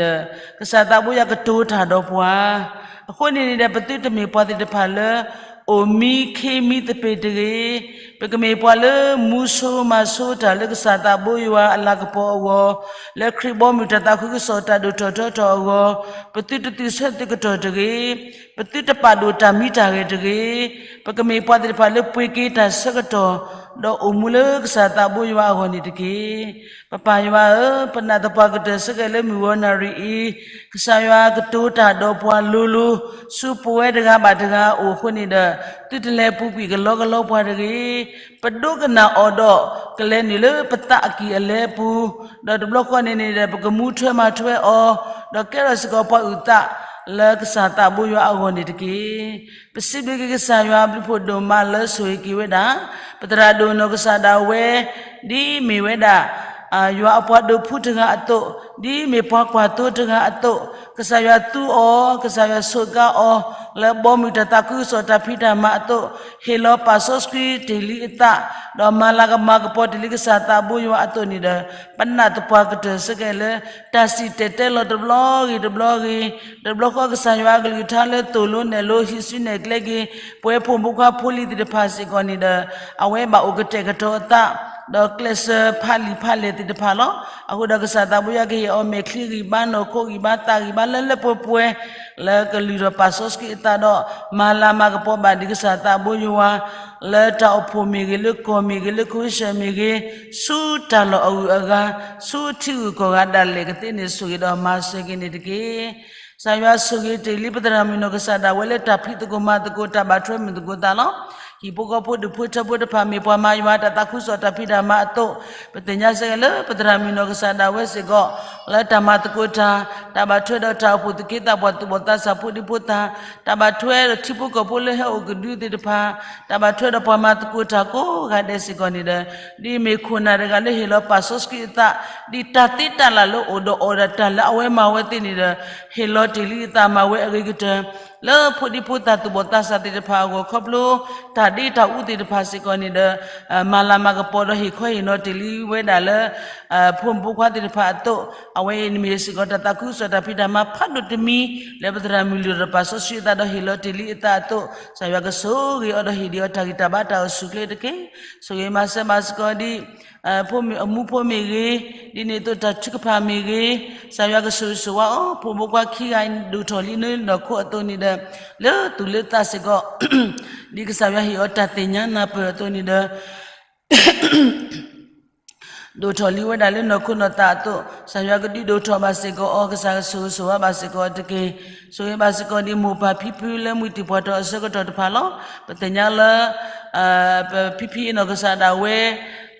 ကစၢ်သးဘိယွၤကတိၤတၢ်ဒီးပှၤ အဃိန့ၣ်န့ၣ်ဒီး ပသုတမ့ၢ်ပှၤသ့ၣ်တဖၣ်လၢ အိၣ်မံခ့မံသပ့ၤတဂ့ၤ, ပကမ့ၢ်ပှၤလၢမူဆိမၤဆိတၢ်လၢကစၢ်သးဘိယွၤအလၤကပီၤအဂီၢ်, လၢခရံာ်ဘီမုၢ်တၢ်သးခုကစီၣ်တၢ်ဒိၣ်ထီၣ်ထီထီၣ်အဂီၢ်, ပသုတသုးဆၢသုးကတီၢ်တဂ့ၤ, ပသုတပာ်ဒိၣ်တၢ်မံတၢ်ဂဲၤတဂ့ၤ, ပကမ့ၢ်ပှၤသ့ၣ်တဖၣ်လၢပှ့ၤက့ၤတၢ်ဆၢကတီၢ်, ဒီးအိၣ်မူလၢကစၢ်သးဘိယွၤအဂီၢ်န့ၣ်တက့ၢ်. ပပၢ်ယွၤဧၢ, ပနာ်သပှၢ်ကတၢၢ်ဆၢက့ၤလၢမုၢ်ဂီၤနၣ်ရံၣ်အံၤ, ကစၢ်ယွၤကတိၤတၢ်ဒီးပှၤလိၤလိၤ, ဆူပဝဲတဂၤဘၣ်တဂၤအအိၣ်အဃိန့ၣ်ဒီး, သုတလဲၤပူၤကွံာ်ကလီကလီပှၤတဂ့ၤ, ပဒိကနၣ်အီၤဒီး, ကလဲၤနုာ်လၢပသးအကံၢ်အလဲအပူၤ, ဒီးတဘျီဃီန့ၣ်န့ၣ်ဒီး ပကမူထွဲမၤထွဲအီၤ, ဒီးကဲထီၣ်စ့ၢ်ကီးပှၤအုၣ်သး လၢကစၢ်သးဘိယွၤအဂီၢ်န့ၣ်တက့ၢ်. ပစံးဘျုးက့ၤကစၢ်ယွၤအဘျုးဖှိၣ်ဒိၣ်မးလၢဆိၣ်ဂ့ၤက့ၤဝဲဒၣ် ပသရၣ်ဒိၣ်နီၢ်ကစၢ်ဒၣ်ဝဲ ဒ်မ့ၢ်ဝဲဒၣ် ယွၤအပှၤဒိးဖှူတဂၤအသိး, ဒ်မ့ၢ်ပှၤကွၢ်သိတဂၤအသိး, ကစၢ်ယွၤသူအီၤ, ကစၢ်ယွၤဆိးကါအီၤ လၢဘီမုၢ်တၢ်သးခုကစီၣ်တၢ်ဖံးတၢ်မၤအသိး, ဟ့ၣ်လီၤပာ်စီဆှံတ့ၢ်လံအသး, ဒီးမၤလၤကမၤကပီၤတ့ၢ်လံကစၢ်သးဘိယွၤအသိးန့ၣ်ဒီး, ပနာ်သပှၢ်ကတၢၢ်စ့ၢ်ကီးလၢ တၢ်စံၣ်တဲၤတဲလီၤတဘျီဂ့ၤတဘျီဂ့ၤ, တဘျီဃီကစၢ်ယွၤအကလုၢ်ကထါလၢသိၣ်လိနဲၣ်လိဟံးစုနဲၣ်ကျဲက့ၤ ပဝဲဖိမုၣ်ဖိခွါဖိလံၤသ့ၣ်တဖၣ်စ့ၢ်ကီးန့ၣ်ဒီး, အဝဲဘၣ်အိၣ်ကတဲာ်ကတီၤအသး, ဒီးကျဲးစၢးဖးလံာ်ဖးလဲၢ်သ့ၣ်တဖၣ်လီၤ. အဃိဒီးကစၢ်သးဘိယွၤကဟ့ၣ်အီၤမဲာ်ချံဂံၢ်ဘါနီၢ်ခိဂံၢ်ဘါသးဂံၢ်ဘါလၢလၢပှဲၤပှဲၤ, လၢကလုၢ်ထီၣ်ပာ်စီဆှံအသးဒီး, မၤလၤမၤကပီၤဘၣ်ဒံးကစၢ်သးဘိယွၤ လၢတၢ်အိၣ်ဖှိၣ်မ့ၢ်ဂ့ၤ, လၢကီၢ်မ့ၢ်ဂ့ၤ, လၢကီၢ်စဲၣ်မ့ၢ်ဂ့ၤ, ဆူတၢ်လီၢ်အဂုၤအဂၤ, ဆူထံဂုၤကီၢ်ဂၤဒၣ်လဲာ်ကသ့န့ၣ် ဆိၣ်ဂ့ၤဒီးမၤစၢၤက့ၤန့ၣ်တက့ၢ်. ကစၢ်ယွၤဆိၣ်ဂ့ၤတ့ၢ်လံပသရၣ်မုၣ်နီၢ်ကစၢ်ဒၣ်ဝဲလၢတၢ်ဖံးသကိးမၤသကိးတၢ်ဘၣ်ထွဲမုာ်သကိးသးလီၤ. ဟံၣ်ဖိဃီဖိဒူၣ်ဖိထၢဖိတဖၣ်မ့ၢ်ပှၤမၤယွၤတၢ်သးခုကစီၣ်တၢ်ဖံးတၢ်မၤအသိး, ပသ့ၣ်ညါစ့ၢ်ကီးလၢပသရၣ်မုၣ်နီၢ်ကစၢ်ဒၣ်ဝဲစ့ၢ်ကီး, လၢတၢ်မၤသကိးတၢ်, တၢ်ဘၣ်ထွဲဒီးတၢ်အိၣ်ဖှိၣ်သူၣ်က့သးပှၢ်သူၣ်ဘီၣ်သးစၢ်ဖိဒံဖိသၣ်, တၢ်ဘၣ်ထွဲဒီးထံဖိကီၢ်ဖိလၢဟဲအိၣ်ကဒုသ့ၣ်တဖၣ်, တၢ်ဘၣ်ထွဲဒီးပှၤမၤသကိးတၢ်ကိးဂၤဒဲးစ့ၢ်ကီးန့ၣ်ဒီး, ဒ်မ့ၢ်ခိၣ်နၢ်တဂၤလၢဟ့ၣ်လီၤပာ်စီဆှံအသး, ဒ်တၢ်သ့တၢ်လၢ်လၢအိၣ်ဒီးအီၤဒီးတၢ်လၢအဝဲမၤဝဲသ့ၣ်န့ၣ်ဒီး, ဟ့ၣ်လီၤတ့ၢ်လံအသးမၤဝဲအဂ့ၤကတၢၢ် လၢဖိဒံဖိသၣ်သူၣ်ဘီၣ်သးစၢ်သ့ၣ်တဖၣ်အဂီၢ်ခီဖျိ, တၢ်ဒ့တၢ်အူသ့ၣ်တဖၣ်စ့ၢ်ကီးန့ၣ်ဒီး, မၤလၤမၤကပီၤဒီးဟ့ၣ်ခီဟ့ၣ်နီၤတ့ၢ်လံဝဲဒၣ်လၢ ဖိမုၣ်ဖိခွါသ့ၣ်တဖၣ်အသိး, အဝဲအံၤန့ၣ်မ့ၢ်စ့ၢ်ကီးတၢ်သးခုကစီၣ်တၢ်ဖံးတၢ်မၤဖးဒိၣ်တမံၤ လၢပသရၣ်မုၣ်လုၢ်ထီၣ်ပာ်စီဆှံအသးဒီးဟ့ၣ်လီၤတ့ၢ်လံအသးအသိး, ကစၢ်ယွၤကဆိၣ်ဂ့ၤအီၤဒီးဟ့ၣ်ဒံးအီၤတၢ်ဂံၢ်တၢ်ဘါတၢ်အိၣ်ဆူၣ်အိၣ်ချ့တက့ၢ်. ဆိၣ်ဂ့ၤမၤစၢၤဘၣ်စ့ၢ်ကီးဒ် ဖိမုၣ်အမူဖိမ့ၢ်ဂ့ၤ, ဒ်န့ၣ်အသိးတၢ်ထုကဖၣ်မ့ၢ်ဂ့ၤ, ကစၢ်ယွၤကဆိၣ်ဂ့ၤဆိၣ်ဝါအီၤ, ဖိမုၣ်ဖိခွါခံဂၤဒိၣ်ထီၣ်လံလၢနီၢ်ခိအသိးန့ၣ်ဒီး, လၢသူၣ်လၢသးစ့ၢ်ကီး, ဒ်ကစၢ်ယွၤဟ့ၣ်အီၤတၢ်သ့ၣ်ညါနၢ်ပၢၢ်အသိးန့ၣ်ဒီး ဒိၣ်ထီၣ်လံဝဲဒၣ်လၢနီၢ်ခိနီၢ်သးအသိး, ကစၢ်ယွၤကဒုးဒိၣ်ထီၣ်ဘၣ်စ့ၢ်ကီးအီၤ, ကစၢ်ကဆိၣ်ဂ့ၤဆိၣ်ဝါဘၣ်စ့ၢ်ကီးအီၤတက့ၢ်. ဆိၣ်ဂ့ၤဘၣ်စ့ၢ်ကီးဒ်မိၢ်ပၢ်ဖံဖုလၢမုၢ်တံၢ်ပှၢ်ထီၣ်အဆၢကတီၢ်တဖၣ်လီၤ. ပသ့ၣ်ညါလၢ ပဖံဖံအနီၢ်ကစၢ်ဒၣ်ဝဲ,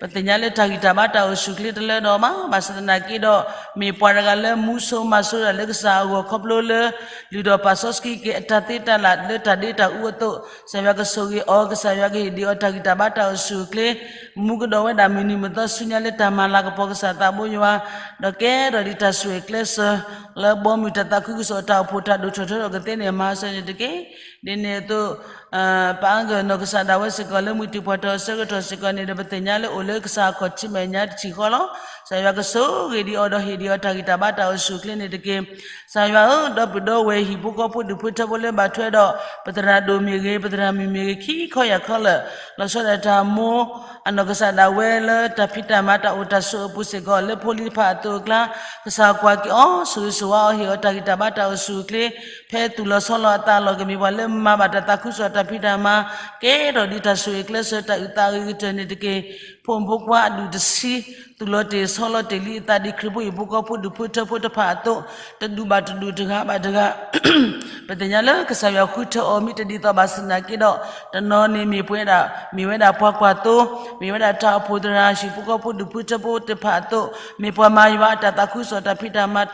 ပသ့ၣ်ညါလၢတၢ်ဂံၢ်တၢ်ဘါတၢ်အိၣ်ဆူၣ်ချ့တလၢဒီးမး, ဘၣ်ဆၣ်သနာ်က့ဒီး, မ့ၢ်ပှၤတဂၤလၢမူဆိမၤဆိတၢ်လၢကစၢ်အဂီၢ်ခီဖျိလၢ လုၢ်ထီၣ်ပာ်စီဆှံက့ၤအတၢ်သ့တၢ်လၢ်လၢတၢ်ဒ့တၢ်အူအသိး, ကစၢ်ယွၤကဆိၣ်ဂ့ၤအီၤ, ကစၢ်ယွၤကဟ့ၣ်ဒံးအီၤတၢ်ဂံၢ်တၢ်ဘါတၢ်အိၣ်ဆူၣ်အိၣ်ချ့, မူကဒီးဝဲဒၣ်မုၢ်နံၤမုၢ်သီဆူညါလၢတၢ်မၤလၤကပီၤကစၢ်သးဘိယွၤ, ဒီးကဲထီၣ်ဒံးတၢ်ဆိၣ်ဂ့ၤကျဲးစၢး, လၢဘီမုၢ်တၢ်သးခုကစီၣ်တၢ်အိၣ်ဖှိၣ်တၢ်ဒိၣ်ထီၣ်ထီထီၣ်ကသ့န့ၣ် မၤစၢၤန့ၣ်တက့ၢ်. ဒ်န့ၣ်အသိး ပအါဂၤနီၢ်ကစၢ်ဒၣ်ဝဲစ့ၢ်ကီးလၢမုၢ်တံၢ်ပှၢ်ထီၣ်အဆၢကတီၢ်စ့ၢ်ကီးန့ၣ်ဒီး ပသ့ၣ်ညါလၢအိၣ်လၢကစၢ်အခီၣ်ထံးမဲာ်ညါတထံၣ်ဃီလီၤ. ကစၢ်ယွၤကဆိၣ်ဂ့ၤဒံးအီၤဒီးဟ့ၣ်ဒံးအီၤတၢ်ဂံၢ်တၢ်ဘါတၢ်အိၣ်ဆူၣ်အိၣ်ချ့န့ၣ်တက့ၢ်. ကစၢ်ယွၤဧၢ, ဒီပုၢ်ဒီဝဲၢ်ဟံၣ်ဖိဃီဖိဒူၣ်ဖိထၢဖိလၢဘၣ်ထွဲဒီး ပသရၣ်ဒိၣ်မ့ၢ်ဂ့ၤ, ပသရၣ်မုၣ်မ့ၢ်ဂ့ၤ, ခံခီယၢ်ခီလၢာ်, လီၤဆီဒၣ်တၢ်မိၢ် အနီၢ်ကစၢ်ဒၣ်ဝဲလၢတၢ်ဖံးတၢ်မၤတၢ်အိၣ်တၢ်ဆိးအပူၤစ့ၢ်ကီး လၢဖိလံၤတဖၣ်အသိးအကျါ, ကစၢ်ကွၢ်က့ၤအီၤ, ဆိၣ်ဂ့ၤဆိၣ်ဝါအီၤ, ဟ့ၣ်အီၤတၢ်ဂံၢ်တၢ်ဘါတၢ်အိၣ်ဆူၣ်အိၣ်ချ့, ဖဲသူၣ်လီၤဆီလီၤအသးအလီၢ် ကမ့ၢ်ပှၤလၢမၤဘၣ်တၢ်သးခုကစီၣ်တၢ်ဖံးတၢ်မၤ, ကဲထီၣ်ဒံးတၢ်ဆိၣ်ဂ့ၤကျဲးစၢးတၢ်အုၣ်သးအဂ့ၤကတၢၢ်န့ၣ်တက့ၢ်. ဖိမုၣ်ဖိခွါအဒူၣ်တဆံ သူၣ်လီၤတ့ၢ်ဆီလီၤတ့ၢ်လံအသးဒ်ခရံာ်ဖိဟံၣ်ဖိဃီဖိဒူၣ်ဖိထၢဖိတဖၣ်အသိး, တဒူၣ်ဘၣ်တဒူၣ်တဂၤဘၣ်တဂၤ ပသ့ၣ်ညါလၢကစၢ်ယွၤဃုထၢအီၤမ့ၢ်တဒ်သိးဘၣ်ဆၣ်သနာ်က့ဒီး, တနီၤန့ၣ်မ့ၢ်ပဝဲဒၣ်, မ့ၢ်ဝဲဒၣ်ပှၤကွၢ်သိ, မ့ၢ်ဝဲဒၣ်တၢ်အိၣ်ဖှိၣ်သရၣ်, ဟံၣ်ဖိဃီဖိဒူၣ်ဖိထၢဖိသ့ၣ်တဖၣ်အသိး, မ့ၢ်ပှၤမၤယွၤအတၢ်သးခုကစီၣ်တၢ်ဖံးတၢ်မၤ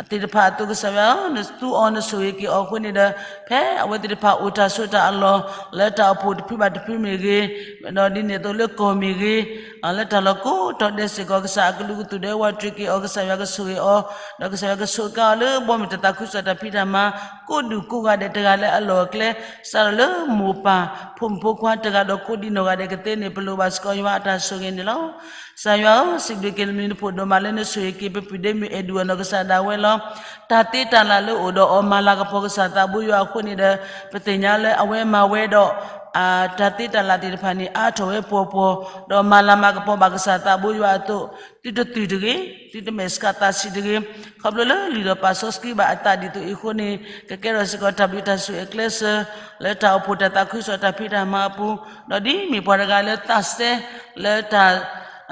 သ့ၣ်တဖၣ်အသိး ကစၢ်ယွၤဧၢ, နသူအီၤနဆိၣ်ဂ့ၤက့ၤအီၤအဃိန့ၣ်ဒီး, ဖဲအဝဲသ့ၣ်တဖၣ်အိၣ်တၢ်ဆိးတၢ်အလီၢ် လၢတၢ်အိၣ်ဖှိၣ်တဖုဘၣ်တဖုမ့ၢ်ဂ့ၤ, ဒီးဒ်န့ၣ်အသိးလၢကီၢ်မ့ၢ်ဂ့ၤ, လၢတၢ်လီၢ်ကိးတီၤဒဲးစ့ၢ်ကီး ကစၢ်အကလုာ်ကသူၣ်ဒဲးဝးတရံးက့ၤအီၤ, ကစၢ်ယွၤကဆိၣ်ဂ့ၤအီၤ, ဒီးကစၢ်ယွၤကဆိးကါအီၤလၢဘီမုၢ်တၢ်သးခုကစီၣ်တၢ်ဖံးတၢ်မၤ ကိးဒူၣ်ကိးဂၤဒဲးတဂၤလၢအလီၢ်အကျဲ, စးထီၣ်လၢမိၢ်ပၢ် ဖိမုၣ်ဖိခွါတဂၤဒီးကိးဒံနီၢ်ဂၤဒဲးကသ့န့ၣ် ပလိၣ်ဘၣ်စ့ၢ်ကီးယွၤအတၢ်ဆိၣ်ဂ့ၤန့ၣ်လီၤ. ကစၢ်ယွၤဧၢ, စံးဘျုးက့ၤနမံၤနဖိဒိၣ်မးလၢနဆိၣ်ဂ့ၤက့ၤ ပပုၢ်ဒ့မုၣ်အဲၣ်ဒူၣ်အနီၢ်ကစၢ်ဒၣ်ဝဲလီၤ. တၢ်သ့တၢ်လၢ်လၢအိၣ်ဒီးအီၤမၤလၤကပီၤကစၢ်သးဘိယွၤအဃိန့ၣ်ဒီး, ပသ့ၣ်ညါလၢအဝဲမၤဝဲဒီး တၢ်သ့တၢ်လၢ်သ့ၣ်တဖၣ်န့ၣ် အါထီၣ်ဝဲပှီၤပှီၤ, ဒီးမၤလၤမၤကပီၤဘၣ်ကစၢ်သးဘိယွၤအသိး, သုတသုၣ်တဂ့ၤ, သုတမဲာ်ဆှးသးဆံးတဂ့ၤ, ခီဖျိလၢလုၢ်ထီၣ်ပာ်စီဆှံဘၣ်အသးဒ်သိးအံၤအဃိန့ၣ်, ကကဲထီၣ်စ့ၢ်ကီးတၢ်ဘျုးတၢ်ဆိၣ်ဂ့ၤအကျဲးစၢး လၢတၢ်အိၣ်ဖှိၣ်တၢ်သးခုကစီၣ်တၢ်ဖံးတၢ်မၤအပူၤ, ဒီးဒ်မ့ၢ်ပှၤတဂၤလၢသးစဲ လၢတၢ်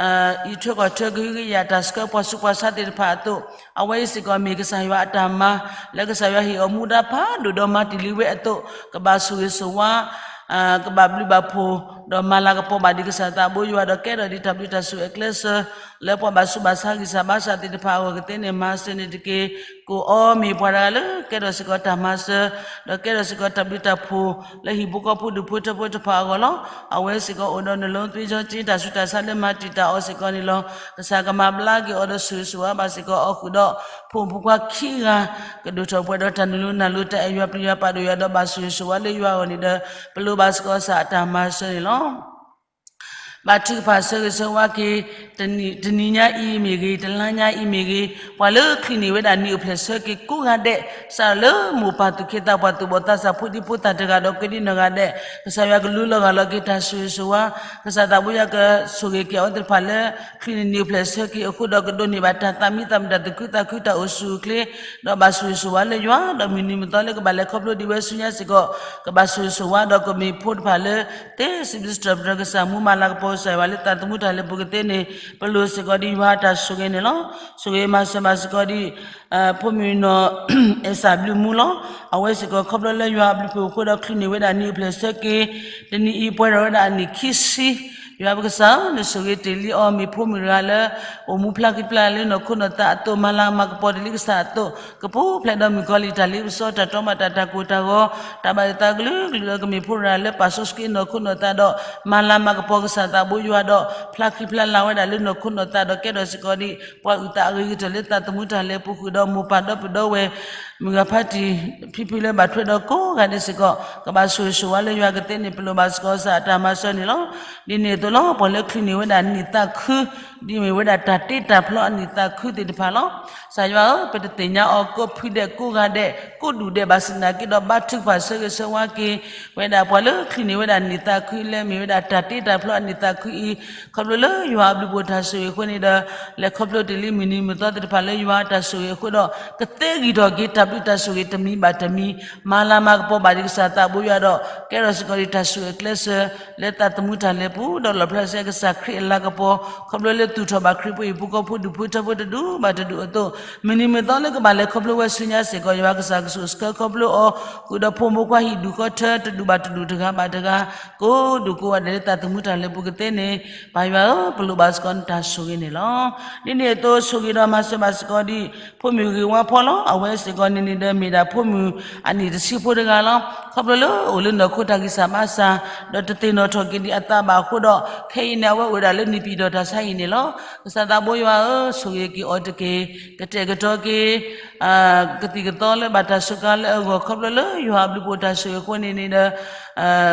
အံးထွဲကွၢ်ထွဲကဟုကယာ်တၢ်ဆှၢပှၤဆူးပှၤဆါသ့ၣ်တဖၣ်အသိး, အဝဲအံၤစ့ၢ်ကီးမ့ၢ်ကစၢ်ယွၤအတၢ်မၤ, လၢကစၢ်ယွၤဟ့ၣ်အီၤမူဒါဖးဒိၣ်ဒီးမၤတ့ၢ်လံဝဲအသိး, ကဘၣ်ဆိၣ်ဂ့ၤဆိၣ်ဝါ, ကဘၣ်ဘျုးဘၣ်ဖှိၣ်, ဒီးမၤလၤကပီၤဘၣ်ဒံးကစၢ်သးဘိယွၤ ဒီးကဲထီၣ်ဒံးတၢ်ဘျုးတၢ်ဆိၣ်ဂ့ၤအကျဲးစၢး လၢပှၤဘၣ်ဆူးဘၣ်ဆါဂံၢ်စၢ်ဘါစၢ်သ့ၣ်တဖၣ်အဂီၢ်ကသ့န့ၣ် မၤစၢၤန့ၣ်တက့ၢ်. ကိးအီၤမ့ၢ်ပှၤတဂၤလၢကဲထီၣ်စ့ၢ်ကီးတၢ်မၤစၢၤ, ဒီးကဲထီၣ်စ့ၢ်ကီးတၢ်ဘျုးတၢ်ဖှိၣ် လၢဟံၣ်ဖိဃီဖိဒူၣ်ဖိထၢဖိတဖၣ်အဂီၢ်လီၤ. အဝဲစ့ၢ်ကီးအိၣ်ဒီးနလီသွ့ၣ်စီဆ့ တၢ်ဆူးတၢ်ဆါလၢမၤတံာ်တာ်အီၤစ့ၢ်ကီးန့ၣ်လီၤ. ကစၢ်ကမၤဘျါက့ၤအီၤဒီးဆိၣ်ဂ့ၤဆိၣ်ဝါဘၣ်စ့ၢ်ကီးအီၤဃုာ်ဒီး ဖိမုၣ်ဖိခွါခံဂၤ ကဒိၣ်ထီၣ်ပှဲၤဒီးတၢ်နုာ်လီၤနုာ်လီၤ တၢ်အဲၣ်ယွၤပျံၤယွၤပာ်ဒိၣ်ယွၤဒီးဘၣ်ဆိၣ်ဂ့ၤဆိၣ်ဝါလၢယွၤအဂီၢ်န့ၣ်ဒီး ပလိၣ်ဘၣ်စ့ၢ်ကီးကစၢ်အတၢ်မၤစၢၤန့ၣ်လီၤ. ဘါထုကဖၣ်ဆၢဂ့ၤဆၢဝါက့ၤ တနံၤညါအံၤမ့ၢ်ဂ့ၤ, တလါညါအံၤမ့ၢ်ဂ့ၤ, ပှၤလၢချုးန့ၢ်ဝဲဒၣ်နံၣ်အိၣ်ဖျဲၣ်ဆၢက့ၤကိးဂၤဒဲး, စးထီၣ်လၢမိၢ်ပၢ်သူၣ်က့သးပှၢ်သူၣ်ဘီၣ်သးစၢ် ဖိဒံဖိသၣ်တဂၤဒီး ကဒံနီၢ်ဂၤဒဲး, ကစၢ်ယွၤကလူလီၤဂာ်လီၤက့ၤတၢ်ဆိၣ်ဂ့ၤဆိၣ်ဝါ, ကစၢ်သးဘိယွၤကဆိၣ်ဂ့ၤက့ၤအဝဲသ့ၣ်တဖၣ်လၢ ချုးန့ၢ်နံၣ်အိၣ်ဖျဲၣ်ဆၢက့ၤအဃိဒီး ကဒိးန့ၢ်ဘၣ်တၢ်သးမံသးမုာ် တၢ်သူၣ်ခုသးခု တၢ်အိၣ်ဆူၣ်အိၣ်ချ့ ဒီးဘၣ်ဆိၣ်ဂ့ၤဆိၣ်ဝါလၢယွၤ, ဒီးမုၢ်နံၤမုၢ်သီလၢကဘၣ်လဲၤခီဖျိဒံးဝဲဆူညါစ့ၢ်ကီး ကဘၣ်ဆိၣ်ဂ့ၤဆိၣ်ဝါဒီးကမ့ၢ်ဖိတဖၣ်လၢ သ့စံးဘျုးစံးထီၣ်ပတြၢၤကစၢ်မူမၤလၤကပီၤကစၢ်ယွၤလၢသးသမူတၢ်လဲၤပူၤကသ့န့ၣ် ပလိၣ်စ့ၢ်ကီးဒံးယွၤအတၢ်ဆိၣ်ဂ့ၤန့ၣ်လီၤ. ဆိၣ်ဂ့ၤမၤစၢၤဘၣ်စ့ၢ်ကီးဒံး ဖိမုၣ်နီၢ်အဲၣ်စၢ်ဘျုးမူလီၤ. အဝဲစ့ၢ်ကီးခီဖျိလၢယွၤအဘျုးဖှိၣ်အဃိဒီး ချုးန့ၢ်ဝဲဒၣ်နံၣ်အိၣ်ဖျဲၣ်ဆၢက့ၤ တနံၤအံၤပှဲၤထီၣ်ဝဲဒၣ်အနံၣ်ခံဆံ, ယွၤပကစၢ်ဧၢ နဆိၣ်ဂ့ၤတ့ၢ်လံအီၤ မ့ၢ်ဖိမုၣ်တဂၤလၢ အိၣ်မူဖျါဃံဖျါလၢနီၢ်ခိနီၢ်သးအသိး မၤလၤမၤကပီၤတ့ၢ်လံကစၢ်အသိး ကပူၤဖျဲးဒီးမုၣ်ကီၤလံၢ်တၢ်လ့ပစီ တၢ်တီမးတၢ်တၢ်ကိၢ်တၢ်ဂီၤ တၢ်ဘၣ်ယိၣ်သးကလုာ်ကလုာ်ဒီး ကမ့ၢ်ဖိတဂၤလၢပာ်စီဆှံနီၢ်ခိနီၢ်သးဒီး မၤလၤမၤကပီၤကစၢ်သးဘိယွၤဒီး ဖျါဃံဖျါလၤဝဲဒၣ်လၢနီၢ်ခိနီၢ်သးဒီး ကဲထီၣ်စ့ၢ်ကီးဒံး ပှၤအုၣ်သးအဂ့ၤကတၢၢ်လၢသးသမူတၢ်လဲၤပူၤဃုာ်ဒီး မိၢ်ပၢ်ဒီပုၢ်ဒီဝဲၢ် မုၢ်ဂၤဖါတံၢ် ဖံဖုလၢဘၣ်ထွဲဒီးကိးဂၤဒဲးစ့ၢ်ကီး ကဘၣ်ဆိၣ်ဂ့ၤဆိၣ်ဝါလၢယွၤကသ့န့ၣ် ပလိၣ်ဘၣ်စ့ၢ်ကီးကစၢ်အတၢ်မၤစၢၤန့ၣ်လီၤ. ဒ်န့ၣ်အသိးလီၤ ပှၤလၢချုးန့ၢ်ဝဲဒၣ်နံၣ်သးခု ဒ်မ့ၢ်ဝဲဒၣ်တၢ်တ့တၢ်ဖျီအနံၣ်သးခုသ့ၣ်တဖၣ်လီၤ. ကစၢ်ယွၤဧၢ ပတသ့ၣ်ညါအီၤကိးဖုဒဲးကိးဂၤဒဲး ကိးဒူၣ်ဒဲးဘၣ်ဆၣ်သနာ်က့ဒီး ဘါထုကဖၣ်ဆၢဂ့ၤဆၢဝါက့ၤ ဝဲဒၣ်ပှၤလၢချုးန့ၢ်ဝဲဒၣ်နံၣ်သးခုလၢမ့ၢ်ဝဲဒၣ်တၢ်တ့တၢ်ဖျီအနံၣ်သးခုအံၤ ခီဖျိလၢယွၤအဘျုးဖှိၣ်တၢ်ဆိၣ်ဂ့ၤအဃိန့ၣ်ဒီး လဲၤခီဖျိတ့ၢ်လံမုၢ်နံၤမုၢ်သီသ့ၣ်တဖၣ်လၢယွၤအတၢ်ဆိၣ်ဂ့ၤအဃိဒီး ကသ့ဂံၢ်ထီၣ်က့ၤတၢ်ဘျုးတၢ်ဆိၣ်ဂ့ၤတမံၤဘၣ်တမံၤ မၤလၤမၤကပီၤဘၣ်ဒံးကစၢ်သးဘိယွၤဒီး ကဲထီၣ်စ့ၢ်ကီးဒံးတၢ်ဆိၣ်ဂ့ၤကျဲးစၢး လၢသးသမူတၢ်လဲၤပူၤ ဒီးလီၣ်ဖျါစ့ၢ်ကီးကစၢ်ခရံာ်အလၤကပီၤ ခီဖျိလၢသူၣ်ထီၣ်ဘၣ်ခရံာ်ဖိဟံၣ်ဖိဃီဖိဒူၣ်ဖိထၢဖိတဒူၣ်ဘၣ်တဒူၣ်အသိး မုၢ်နံၤမုၢ်သီလၢကဘၣ်လဲၤခီဖျိဝဲဆူညါစ့ၢ်ကီး ယွၤကစၢ်ကဆိၣ်ဆၢခီဖျိအီၤ ဃုာ်ဒီးဖိမုၣ်ဖိခွါဟံၣ်ဒူၣ်ဃီထၢ တဒူၣ်ဘၣ်တဒူၣ်တဂၤဘၣ်တဂၤ ကိးဒူၣ်ကိးဂၤဒဲးလၢသးသမူတၢ်လဲၤပူၤကသ့န့ၣ် ပၢ်ယွၤဧၢ ပလိၣ်ဘၣ်စ့ၢ်ကီးနတၢ်ဆိၣ်ဂ့ၤန့ၣ်လီၤ. ဒ်န့ၣ်အသိးဆိၣ်ဂ့ၤဒီးမၤစၢၤဘၣ်စ့ၢ်ကီးဒံး ဖိမုၣ်ဂ့ၤဝါဖီလီၤ. အဝဲစ့ၢ်ကီးန့ၣ်န့ၣ်ဒီးမ့ၢ်ဒၣ်ဖိမုၣ်အနံၣ်တဆံဖိတဂၤလီၤ. ခီဖျိလၢအိၣ်လၢနီၢ်ခိတၢ်ဂံၢ်စၢ်ဘါစၢ် ဒီးတသ့ၣ်နီၣ်ထီၣ်က့ၤဒံးအသးဘၣ်အဃိဒီး ခဲအံၤန့ၣ် အဝဲအိၣ်ဝဲဒၣ်လၢနံၣ်ပံၤဒီးတၢ်ဆါဟံၣ်န့ၣ်လီၤ. ကစၢ်သးဘိယွၤဧၢ ဆိၣ်ဂ့ၤက့ၤအီၤတက့ၢ် ကတဲာ်ကတီၤက့ၤ ကသံၣ်ကသီလၢဘၣ်တၢ်စူးကါလၢအဂီၢ် ခီဖျိလၢယွၤအဘျုးဖှိၣ်တၢ်ဆိၣ်ဂ့ၤအဃိန့ၣ်န့ၣ်ဒီး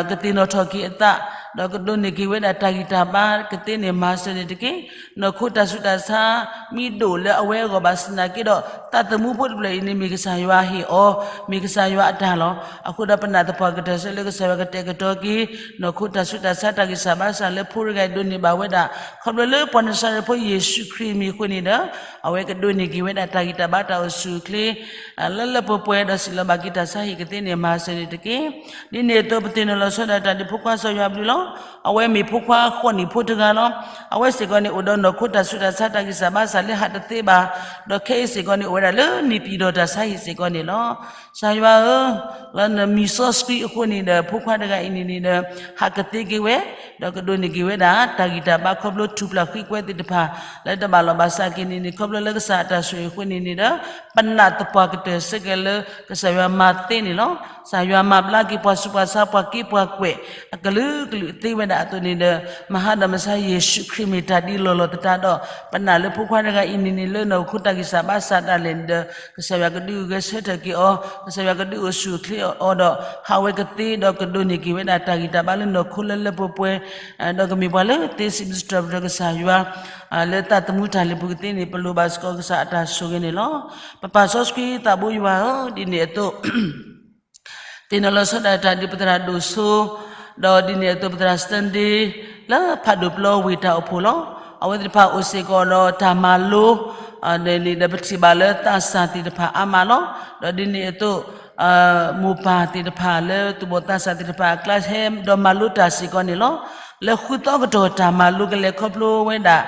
ကသ့ၣ်နီၣ်ထီၣ်က့ၤအသး ဒီးကဒိးန့ၢ်က့ၤဝဲဒၣ်တၢ်ဂံၢ်တၢ်ဘါကသ့န့ၣ် မၤစၢၤန့ၣ်တက့ၢ်. နီၢ်ခိတၢ်ဆူးတၢ်ဆါ မ့ၢ်ဒိၣ်လၢအဝဲအဂီၢ်ဘၣ်ဆၣ်သနာ်က့ဒီး သးသမူဖိတဖျၢၣ်အံၤန့ၣ် မ့ၢ်ကစၢ်ယွၤဟ့ၣ်အီၤ မ့ၢ်ကစၢ်ယွၤအတၢ်လီၤ. အဃိဒီးပနာ်သပှၢ်ကတၢၢ် ဆၢလၢကစၢ်ယွၤကတဲာ်ကတီၤက့ၤ နီၢ်ခိတၢ်ဆူးတၢ်ဆါ တၢ်ဂံၢ်စၢ်ဘါစၢ်လၢဖိတဂၤအံၤဒိးန့ၢ်ဘၣ်ဝဲဒၣ် ခီဖျိလၢပှၤနၤစၤရ့းဖိယ့ၣ်ၡူးခရံာ်မံၤအဃိန့ၣ်ဒီး အဝဲကဒိးန့ၢ်က့ၤဝဲဒၣ်တၢ်ဂံၢ်တၢ်ဘါတၢ်အိၣ်ဆူၣ်အိၣ်ချ့ လၢလၢပှဲၤပှဲၤဒီးစံးလီၤဘၣ်က့ၤတၢ်ဆါဟံၣ်ကသ့န့ၣ် မၤစၢၤန့ၣ်တက့ၢ်. ဒ်န့ၣ်အသိးပသ့ၣ်နီၣ်လီၤဆီဒၣ်တၢ်ဒ်ဖိခွါစီၤယွၤအဘျုးလီၤ. အဝဲမ့ၢ်ဖိခွါဃိးနံၣ်ဖိတဂၤလီၤ. အဝဲစ့ၢ်ကီးန့ၣ် အိၣ်ဒီးနီၢ်ခိတၢ်ဆူးတၢ်ဆါ တၢ်ဂံၢ်စၢ်ဘါစၢ်လၢဟးတသ့ဘၣ်, ဒီးခဲအံၤစ့ၢ်ကီးန့ၣ် အိၣ်ဝဲဒၣ်လၢနံၣ်ပံၤဒီးတၢ်ဆါဟံၣ်စ့ၢ်ကီးန့ၣ်လီၤ. ကစၢ်ယွၤဧၢ, လၢနမံၤစီဆှံအဃိန့ၣ်ဒီး ဖိခွါတဂၤအံၤန့ၣ်န့ၣ်ဒီး ဟးကသ့က့ၤဝဲ, ဒီးကဒိးန့ၢ်က့ၤဝဲဒၣ် တၢ်ဂံၢ်တၢ်ဘါခီဖျိထူၣ်ပျၢ်ဃံကွဲသ့ၣ်တဖၣ် လၢတဘၣ်လီၢ်ဘၣ်စးက့ၤန့ၣ်န့ၣ် ခီဖျိလၢကစၢ်အတၢ်ဆိၣ်ဂ့ၤအဃိန့ၣ်န့ၣ်ဒီး ပနာ်သပှၢ်ကတၢၢ်စ့ၢ်ကီးလၢ ကစၢ်ယွၤမၤသ့န့ၣ်လီၤ. ကစၢ်ယွၤမၤဘျါက့ၤပှၤဆူးပှၤဆါ ပှၤက့ပှၤကွဲး အကလုာ်ကလုာ်သ့ဝဲဒၣ်အသိးန့ၣ်ဒီး မၤဟါဒီးမဆါယ့ၣ်ၡူးခရံာ်မ့ၢ်တၢ်ဒ်လီၢ်လီၢ်သတးဒီး ပနာ်လၢဖိခွါတဂၤအံၤန့ၣ်န့ၣ် လၢနီၢ်ခိတၢ်ဂံၢ်စၢ်ဘါစၢ်ဒၣ်လဲာ်န့ၣ်ဒီး ကစၢ်ယွၤကဒုးဂဲၤဆၢထၢၣ်က့ၤအီၤ, ကစၢ်ယွၤကဒုးအိၣ်ဆူၣ်အိၣ်ချ့အီၤဒီး ဟးဝဲကသ့ဒီးကဒိးန့ၢ်က့ၤဝဲဒၣ်တၢ်ဂံၢ်တၢ်ဘါလၢနီၢ်ခိလၢလၢပှဲၤပှဲၤ ဒီးကမ့ၢ်ပှၤလၢသ့စံးဘျုးစံးထီၣ်ပတြၢၤကစၢ်ယွၤ လၢသးသမူတၢ်လဲၤပူၤကသ့န့ၣ် ပလိၣ်ဘၣ်စ့ၢ်ကီးကစၢ်အတၢ်ဆိၣ်ဂ့ၤန့ၣ်လီၤ. ပပၢ်စီဆှံသးဘိယွၤဧၢ, ဒ်န့ၣ်အသိး သ့ၣ်နီၣ်လီၤဆီဒၣ်တၢ်ဒ်ပသရၣ်ဒိၣ်စိ, ဒီးဒ်န့ၣ်အသိးပသရၣ် Sunday လၢဖးဒိၣ်ပျီဝ့ၢ်တၢ်အိၣ်ဖှိၣ်လီၤ. အဝဲသ့ၣ်တဖၣ်အိၣ်စ့ၢ်ကီးဒီးတၢ်မၤလိ န့ၣ်ဒီးပထံၣ်ဘၣ်လၢသးစၢ်သ့ၣ်တဖၣ်အါမးလီၤ. ဒီးဒ်န့ၣ်အသိး မိၢ်ပၢ်သ့ၣ်တဖၣ်လၢသူၣ်ဘီၣ်သးစၢ်သ့ၣ်တဖၣ်အကျါ ဟဲဒီးမၤလိတၢ်စ့ၢ်ကီးန့ၣ်လီၤ. လၢဃုသီကတီၢ်တၢ်မၤလိကလဲၤခီဖျိဝဲဒၣ်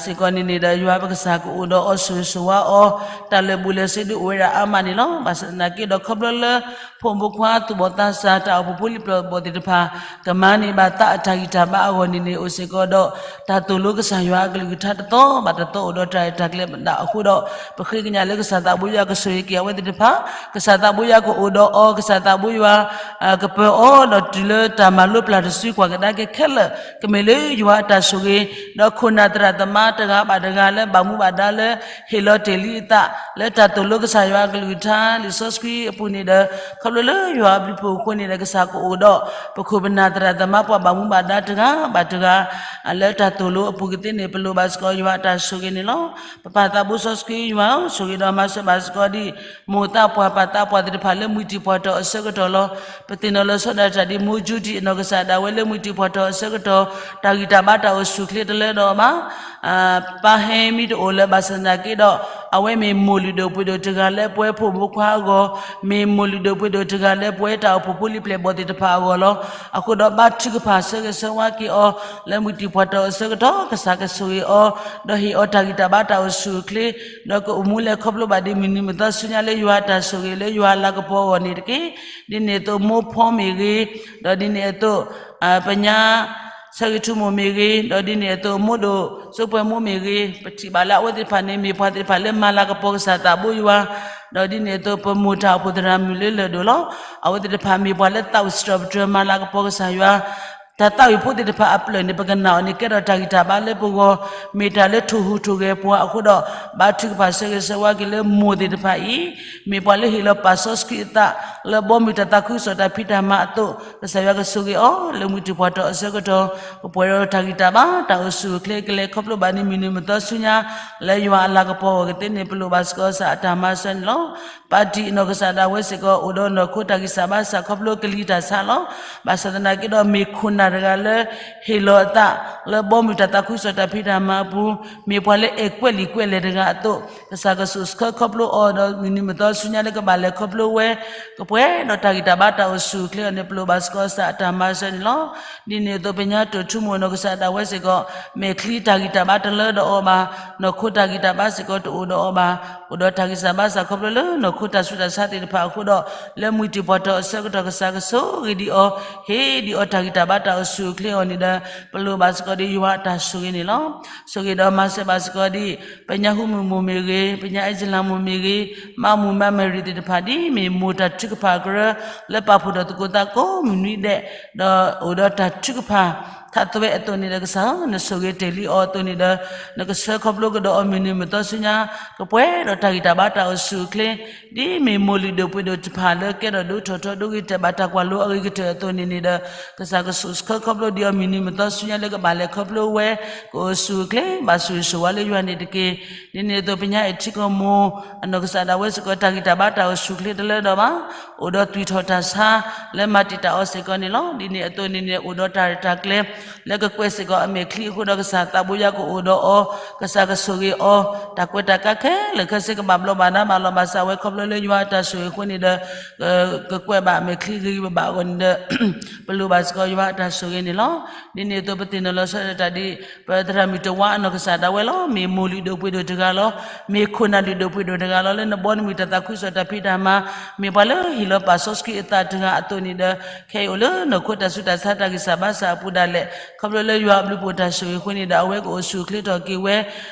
စ့ၢ်ကီးန့ၣ်န့ၣ်ဒီး ယွၤပကစၢ်ကအိၣ်ဒီးအီၤ ဆိၣ်ဂ့ၤဆိၣ်ဝါအီၤ, တၢ်လၢာ်ဘူၣ်လၢာ်စ့ဒုးအိၣ်ဝဲဒၣ်အါမးန့ၣ်လီၤ. ဘၣ်ဆၣ်သနာ်က့ဒီး ခီဖျိလၢ ဖိမုၣ်ဖိခွါသူၣ်ဘီၣ်သးစၢ် တၢ်အိၣ်ဖှိၣ်ဖိလံၤပျၢၢ်ဘီၣ်သ့ၣ်တဖၣ် ကမၤန့ၢ်ဘၣ်သးအတၢ်ဂံၢ်တၢ်ဘါအဂီၢ်န့ၣ်န့ၣ် အိၣ်စ့ၢ်ကီးဒီး တၢ်သိၣ်လိကစၢ်ယွၤအကလုၢ်ကထါတသီဘၣ်တသီအိၣ်ဒီးတၢ်ရဲၣ်တၢ်ကျဲၤဒၣ်အဃိဒီး ပဃ့ကညးလၢကစၢ်သးဘိယွၤကဆိၣ်ဂ့ၤက့ၤအဝဲသ့ၣ်တဖၣ်, ကစၢ်သးဘိယွၤကအိၣ်ဒီးအီၤ, ကစၢ်သးဘိယွၤ ကပၢၤအီၤဒီးတုၤလၢတၢ်မၤလိပျၢ်တစုကွၢ်ကဒါက့ၤခဲလၢာ် ကမ့ၢ်လၢယွၤအတၢ်ဆိၣ်ဂ့ၤ, ဒီးခိၣ်နၢ်သရၣ်သမါတဂၤဘၣ်တဂၤလၢဘၣ်မူဘၣ်ဒါလၢ ဟ့ၣ်လီၤတ့ၢ်လံအသး လၢတၢ်သိၣ်လိကစၢ်ယွၤအကလုၢ်ကထါ လံာ်စီဆှံအပူၤန့ၣ်ဒီး ခီဖျိလၢယွၤအဘျုးအဖှိၣ်အဃိန့ၣ်ဒီး ကစၢ်ကအိၣ်ဒီး ပခိၣ်ပနၢ်သရၣ်သမါပှၤဘၣ်မူဘၣ်ဒါတဂၤဘၣ်တဂၤ လၢတၢ်သိၣ်လိအပူၤကသ့န့ၣ် ပလိၣ်ဘၣ်စ့ၢ်ကီးယွၤအတၢ်ဆိၣ်ဂ့ၤန့ၣ်လီၤ. ပပၢ်သးဘိစီဆှံယွၤဧၢ, ဆိၣ်ဂ့ၤဒီးမၤစၢၤဘၣ်စ့ၢ်ကီးဒံး မိၢ်သးပှၢ်ပၢ်သးပှၢ်သ့ၣ်တဖၣ်လၢမုၢ်တံၢ်ပှၢ်တီၢ်အဆၢကတီၢ်လီၤ. ပသ့ၣ်နီၣ်လီၤဆီဒၣ်တၢ်ဒ် မိၢ်ကၠူဒံးအနီၢ်ကစၢ်ဒၣ်ဝဲလၢမုၢ်တံၢ်ပှၢ်တီၢ်အဆၢကတီၢ် တၢ်ဂံၢ်တၢ်ဘါတၢ်အိၣ်ဆူၣ်အိၣ်ချ့တလၢဒီးအီၤဘၣ် ပၢ်ဟဲမံတအိၣ်လၢၤဘၣ်ဆၣ်သနာ်က့ဒီး အဝဲမ့ၢ်မိၢ်လုၢ်ဒိၣ်ပှ့ၤဒိၣ်တဂၤလၢပဝဲဖိမုၣ်ဖိခွါအဂီၢ်, မ့ၢ်မိၢ်လုၢ်ဒိၣ်ပှ့ၤဒိၣ်တဂၤလၢပဝဲတၢ်အိၣ်ဖှိၣ်ဖိလံၤပျဲၢ်ဘီၣ်သ့ၣ်တဖၣ်အဂီၢ်လီၤ. အဃိဒီးဘါထုကဖၣ်ဆၢဂ့ၤဆၢဝါက့ၤအီၤ လၢမုၢ်တံၢ်ပှၢ်တီၢ်အဆၢကတီၢ် ကစၢ်ကဆိၣ်ဂ့ၤအီၤ, ဒီးဟ့ၣ်အီၤတၢ်ဂံၢ်တၢ်ဘါတၢ်အိၣ်ဆူၣ်အိၣ်ချ့ ဒီးကအိၣ်မူလဲၤခီဖျိဘၣ်ဒ်မုၢ်နံၤမုၢ်သီဆူညါလၢယွၤအတၢ်ဆိၣ်ဂ့ၤလၢယွၤအလၤကပီၤအဂီၢ်န့ၣ်တက့ၢ်. ဒ်န့ၣ်အသိးမိၢ်ဖီမ့ၢ်ဂ့ၤ, ဒီးဒ်န့ၣ်အသိး ပညါ ဆၢဂ့ၤထူမိၢ်မ့ၢ်ဂ့ၤ, ဒီးဒ်န့ၣ်အသိး မိၢ်ဒိၣ်စိပှဲၤမိၢ်မ့ၢ်ဂ့ၤ, ပထံၣ်ဘၣ်လၢအဝဲသ့ၣ်တဖၣ်န့ၣ် မ့ၢ်ပှၤသ့ၣ်တဖၣ်လၢမၤလၤကပီၤကစၢ်သးဘိယွၤ, ဒီးဒ်န့ၣ်အသိး ပမိၢ်တၢ်အိၣ်ဖှိၣ်သရၣ်မုၣ်လၢလၢၢ်ဒိၣ်လီၤ. အဝဲသ့ၣ်တဖၣ်မ့ၢ်ပှၤလၢသးဝံၣ်စံးထီၣ်ပတြၢၤမၤလၤကပီၤကစၢ်ယွၤ တၢ်သးဝံၣ်ဖိသ့ၣ်တဖၣ်အဖျၢၣ်န့ၣ် ပကနၣ်အီၤန့ၣ် ကဲထီၣ်တၢ်ဂံၢ်တၢ်ဘါလၢပဂီၢ်, မ့ၢ်တၢ်လၢထိၣ်ဟူးထိၣ်ဂဲၤပှၤအဃိဒီး ဘါထုကဖၣ်ဆၢဂ့ၤဆၢဝါက့ၤလၢမိၢ်သ့ၣ်တဖၣ်အံၤ, မ့ၢ်ပှၤလၢဟ့ၣ်လီၤပာ်စီဆှံအသး လၢဘီမုၢ်တၢ်သးခုကစီၣ်တၢ်ဖံးတၢ်မၤအသိး ကစၢ်ယွၤကဆိၣ်ဂ့ၤအီၤ လၢမုၢ်တံၢ်ပှၢ်တီၢ်အဆၢကတီၢ် ကပှဲၤဒီးတၢ်ဂံၢ်တၢ်ဘါ တၢ်အိၣ်ဆူၣ်အိၣ်ချ့ ကလဲၤခီဖျိဘၣ်ဒ်မုၢ်နံၤမုၢ်သီဆူညါ လၢယွၤအလၤကပီၤအဂီၢ်ကသ့န့ၣ် ပလိၣ်ဘၣ်စ့ၢ်ကီးကစၢ်အတၢ်မၤစၢၤန့ၣ်လီၤ. ပၢ်ဒံၣ်အနီၢ်ကစၢ်ဒၣ်ဝဲစ့ၢ်ကီး အိၣ်ဒီးနီၢ်ခိတၢ်ဂံၢ်စၢ်ဘါစၢ်ခီဖျိကလံၤတၢ်ဆါလီၤ. ဘၣ်ဆၣ်သနာ်က့ဒီး မ့ၢ်ခိၣ်နၢ်တဂၤလၢ ဟ့ၣ်လီၤအသး လၢဘီမုၢ်တၢ်သးခုကစီၣ်တၢ်ဖံးတၢ်မၤအပူၤ, မ့ၢ်ပှၤလၢအဲၣ်ကွဲးလံာ်ကွဲးလဲၢ်တဂၤအသိး ကစၢ်ကဆိၣ်ဆှၢခီဖျိအီၤဒီးမုၢ်နံၤမုၢ်သီဆူညါလၢကဘၣ်လဲၤခီဖျိဝဲ ကပှဲၤဒီးတၢ်ဂံၢ်တၢ်ဘါတၢ်အိၣ်ဆူၣ်အိၣ်ချ့အီၤန့ၣ် ပလိၣ်ဘၣ်စ့ၢ်ကီးကစၢ်အတၢ်မၤစၢၤန့ၣ်လီၤ. ဒ်န့ၣ်အသိး ပညါတိၢ်ထူမိၢ်နီၢ်ကစၢ်ဒၣ်ဝဲစ့ၢ်ကီး မဲာ်ချံတၢ်ဂံၢ်တၢ်ဘါတလၢဒီးအီၤဘၣ်, နီၢ်ခိတၢ်ဂံၢ်တၢ်ဘါစ့ၢ်ကီးတအိၣ်ဒီးအီၤဘၣ်, အိၣ်ဒီးတၢ်ဂံၢ်စၢ်ဘါစၢ်ခီဖျိလၢနီၢ်ခိတၢ်ဆူးတၢ်ဆါသ့ၣ်တဖၣ်အဃိဒီး လၢမုၢ်တံၢ်ပှၢ်တီၢ်အဆၢကတီၢ်ကစၢ်ကဆိၣ်ဂ့ၤဒံးအီၤ, ဟ့ၣ်ဒံးအီၤတၢ်ဂံၢ်တၢ်ဘါတၢ်အိၣ်ဆူၣ်အိၣ်ချ့အီၤန့ၣ်ဒီး ပလိၣ်ဘၣ်စ့ၢ်ကီးဒ်ယွၤအတၢ်ဆိၣ်ဂ့ၤန့ၣ်လီၤ. ဆိၣ်ဂ့ၤဒီးမၤစၢၤဘၣ်စ့ၢ်ကီးဒ် ပညါဟူမုၢ်မိၢ်မ့ၢ်ဂ့ၤ, ပညါအဲၣ်စလၤမိၢ်မ့ၢ်ဂ့ၤ, မါမူၤမါမဲာ်ရံၤသ့ၣ်တဖၣ် ဒ်မ့ၢ်မိၢ်တၢ်ထုကဖၣ်အကရၢ လၢပာ်ဖှိၣ်ဒီးသကိးသးကိးမုၢ်နွံဒဲး, ဒီးအိၣ်ဒီးတၢ်ထုကဖၣ် ထးသွဲအသိးန့ၣ်ဒီးကစၢ်ဧၢ, နဆိၣ်ဂ့ၤတ့ၢ်လံအီၤအသိးန့ၣ်ဒီး နကဆှၢခီဖျိကဒီးအီၤမုၢ်နံၤမုၢ်သီဆူညါ ကပှဲၤဒီးတၢ်ဂံၢ်တၢ်ဘါတၢ်အိၣ်ဆူၣ်အိၣ်ချ့, ဒ်မ့ၢ်မိၢ်လုၢ်ဒိၣ်ပှ့ၤဒိၣ်တဖၣ်လၢကဲထီၣ်ဒိၣ်ထီၣ်ထီဒိၣ်ဂ့ၤတၢ်ဘၣ်တၢ်ကွၢ်လိအဂ့ၤကတၢၢ်အသိးန့ၣ်န့ၣ်ဒီး ကစၢ်ကဆိၣ်ဆှၢခီဖျိဒံးအီၤမုၢ်နံၤမုၢ်သီဆူညါလၢကဘၣ်လဲၤခီဖျိဝဲ ကအိၣ်ဆူၣ်အိၣ်ချ့ ဘၣ်ဆိၣ်ဂ့ၤဆိၣ်ဝါလၢယွၤန့ၣ်တက့ၢ်. ဒ်န့ၣ်အသိး ပညါအဲၣ်ထံကီၢ်မိၢ် အနီၢ်ကစၢ်ဒၣ်ဝဲစ့ၢ်ကီး တၢ်ဂံၢ်တၢ်ဘါတၢ်အိၣ်ဆူၣ်အိၣ်ချ့တလၢဒီးဘၣ်, အိၣ်ဒီးသွံၣ်ထီၣ်တၢ်ဆါ လၢမၤတံာ်တာ်အီၤစ့ၢ်ကီးန့ၣ်လီၤ. ဒ်န့ၣ်အသိးန့ၣ်န့ၣ် အိၣ်ဒီးတၢ်ရဲၣ်တၢ်ကျဲၤ လၢကကွဲးစ့ၢ်ကီးအမဲာ်ချံအဃိဒီး ကစၢ်သးဘိယွၤကအိၣ်ဒီးအီၤ, ကစၢ်ကဆိၣ်ဂ့ၤအီၤ, တၢ်ကွဲးတၢ်ကါခဲလၢာ်ခဲဆ့ကဘၣ်ဘျီးဘၣ်ဒါဘၣ်လီၤဘၣ်စးဝဲခီဖျိလၢယွၤအတၢ်ဆိၣ်ဂ့ၤအဃိန့ၣ်ဒီး ကကွဲးဘၣ်အမဲာ်ချံဂ့ၤဂ့ၤဘၣ်ဘၣ်အဂီၢ်န့ၣ်ဒီး ပလိၣ်ဘၣ်စ့ၢ်ကီးယွၤအတၢ်ဆိၣ်ဂ့ၤန့ၣ်လီၤ. ဒ်န့ၣ်အသိး ပသ့ၣ်နီၣ်လီၤဆီဒၣ်တၢ်ဒ် ပသရၣ်မုၣ်တဝါအနီၢ်ကစၢ်ဒၣ်ဝဲလီၤ. မ့ၢ်မိၢ်လုၢ်ဒိၣ်ပှ့ၤဒိၣ်တဂၤလီၤ. မ့ၢ်ခိၣ်နၢ်လုၢ်ဒိၣ်ပှ့ၤဒိၣ်တဂၤလီၤ. လၢနဘီနမုၢ်တၢ်သးခုကစီၣ်တၢ်ဖံးတၢ်မၤ မ့ၢ်ပှၤလၢဟ့ၣ်လီၤပာ်စီဆှံအသးတဂၤအသိးန့ၣ်ဒီး ခဲအံၤအိၣ်လၢနီၢ်ခိတၢ်ဆူးတၢ်ဆါတၢ်ဂံၢ်စၢ်ဘါစၢ်အပူၤဒၣ်လဲာ် ခီဖျိလၢယွၤအဘျုးဖှိၣ်တၢ်ဆိၣ်ဂ့ၤအဃိန့ၣ်ဒီး အဝဲကအိၣ်ဆူၣ်အိၣ်ချ့ထီၣ်က့ၤဝဲ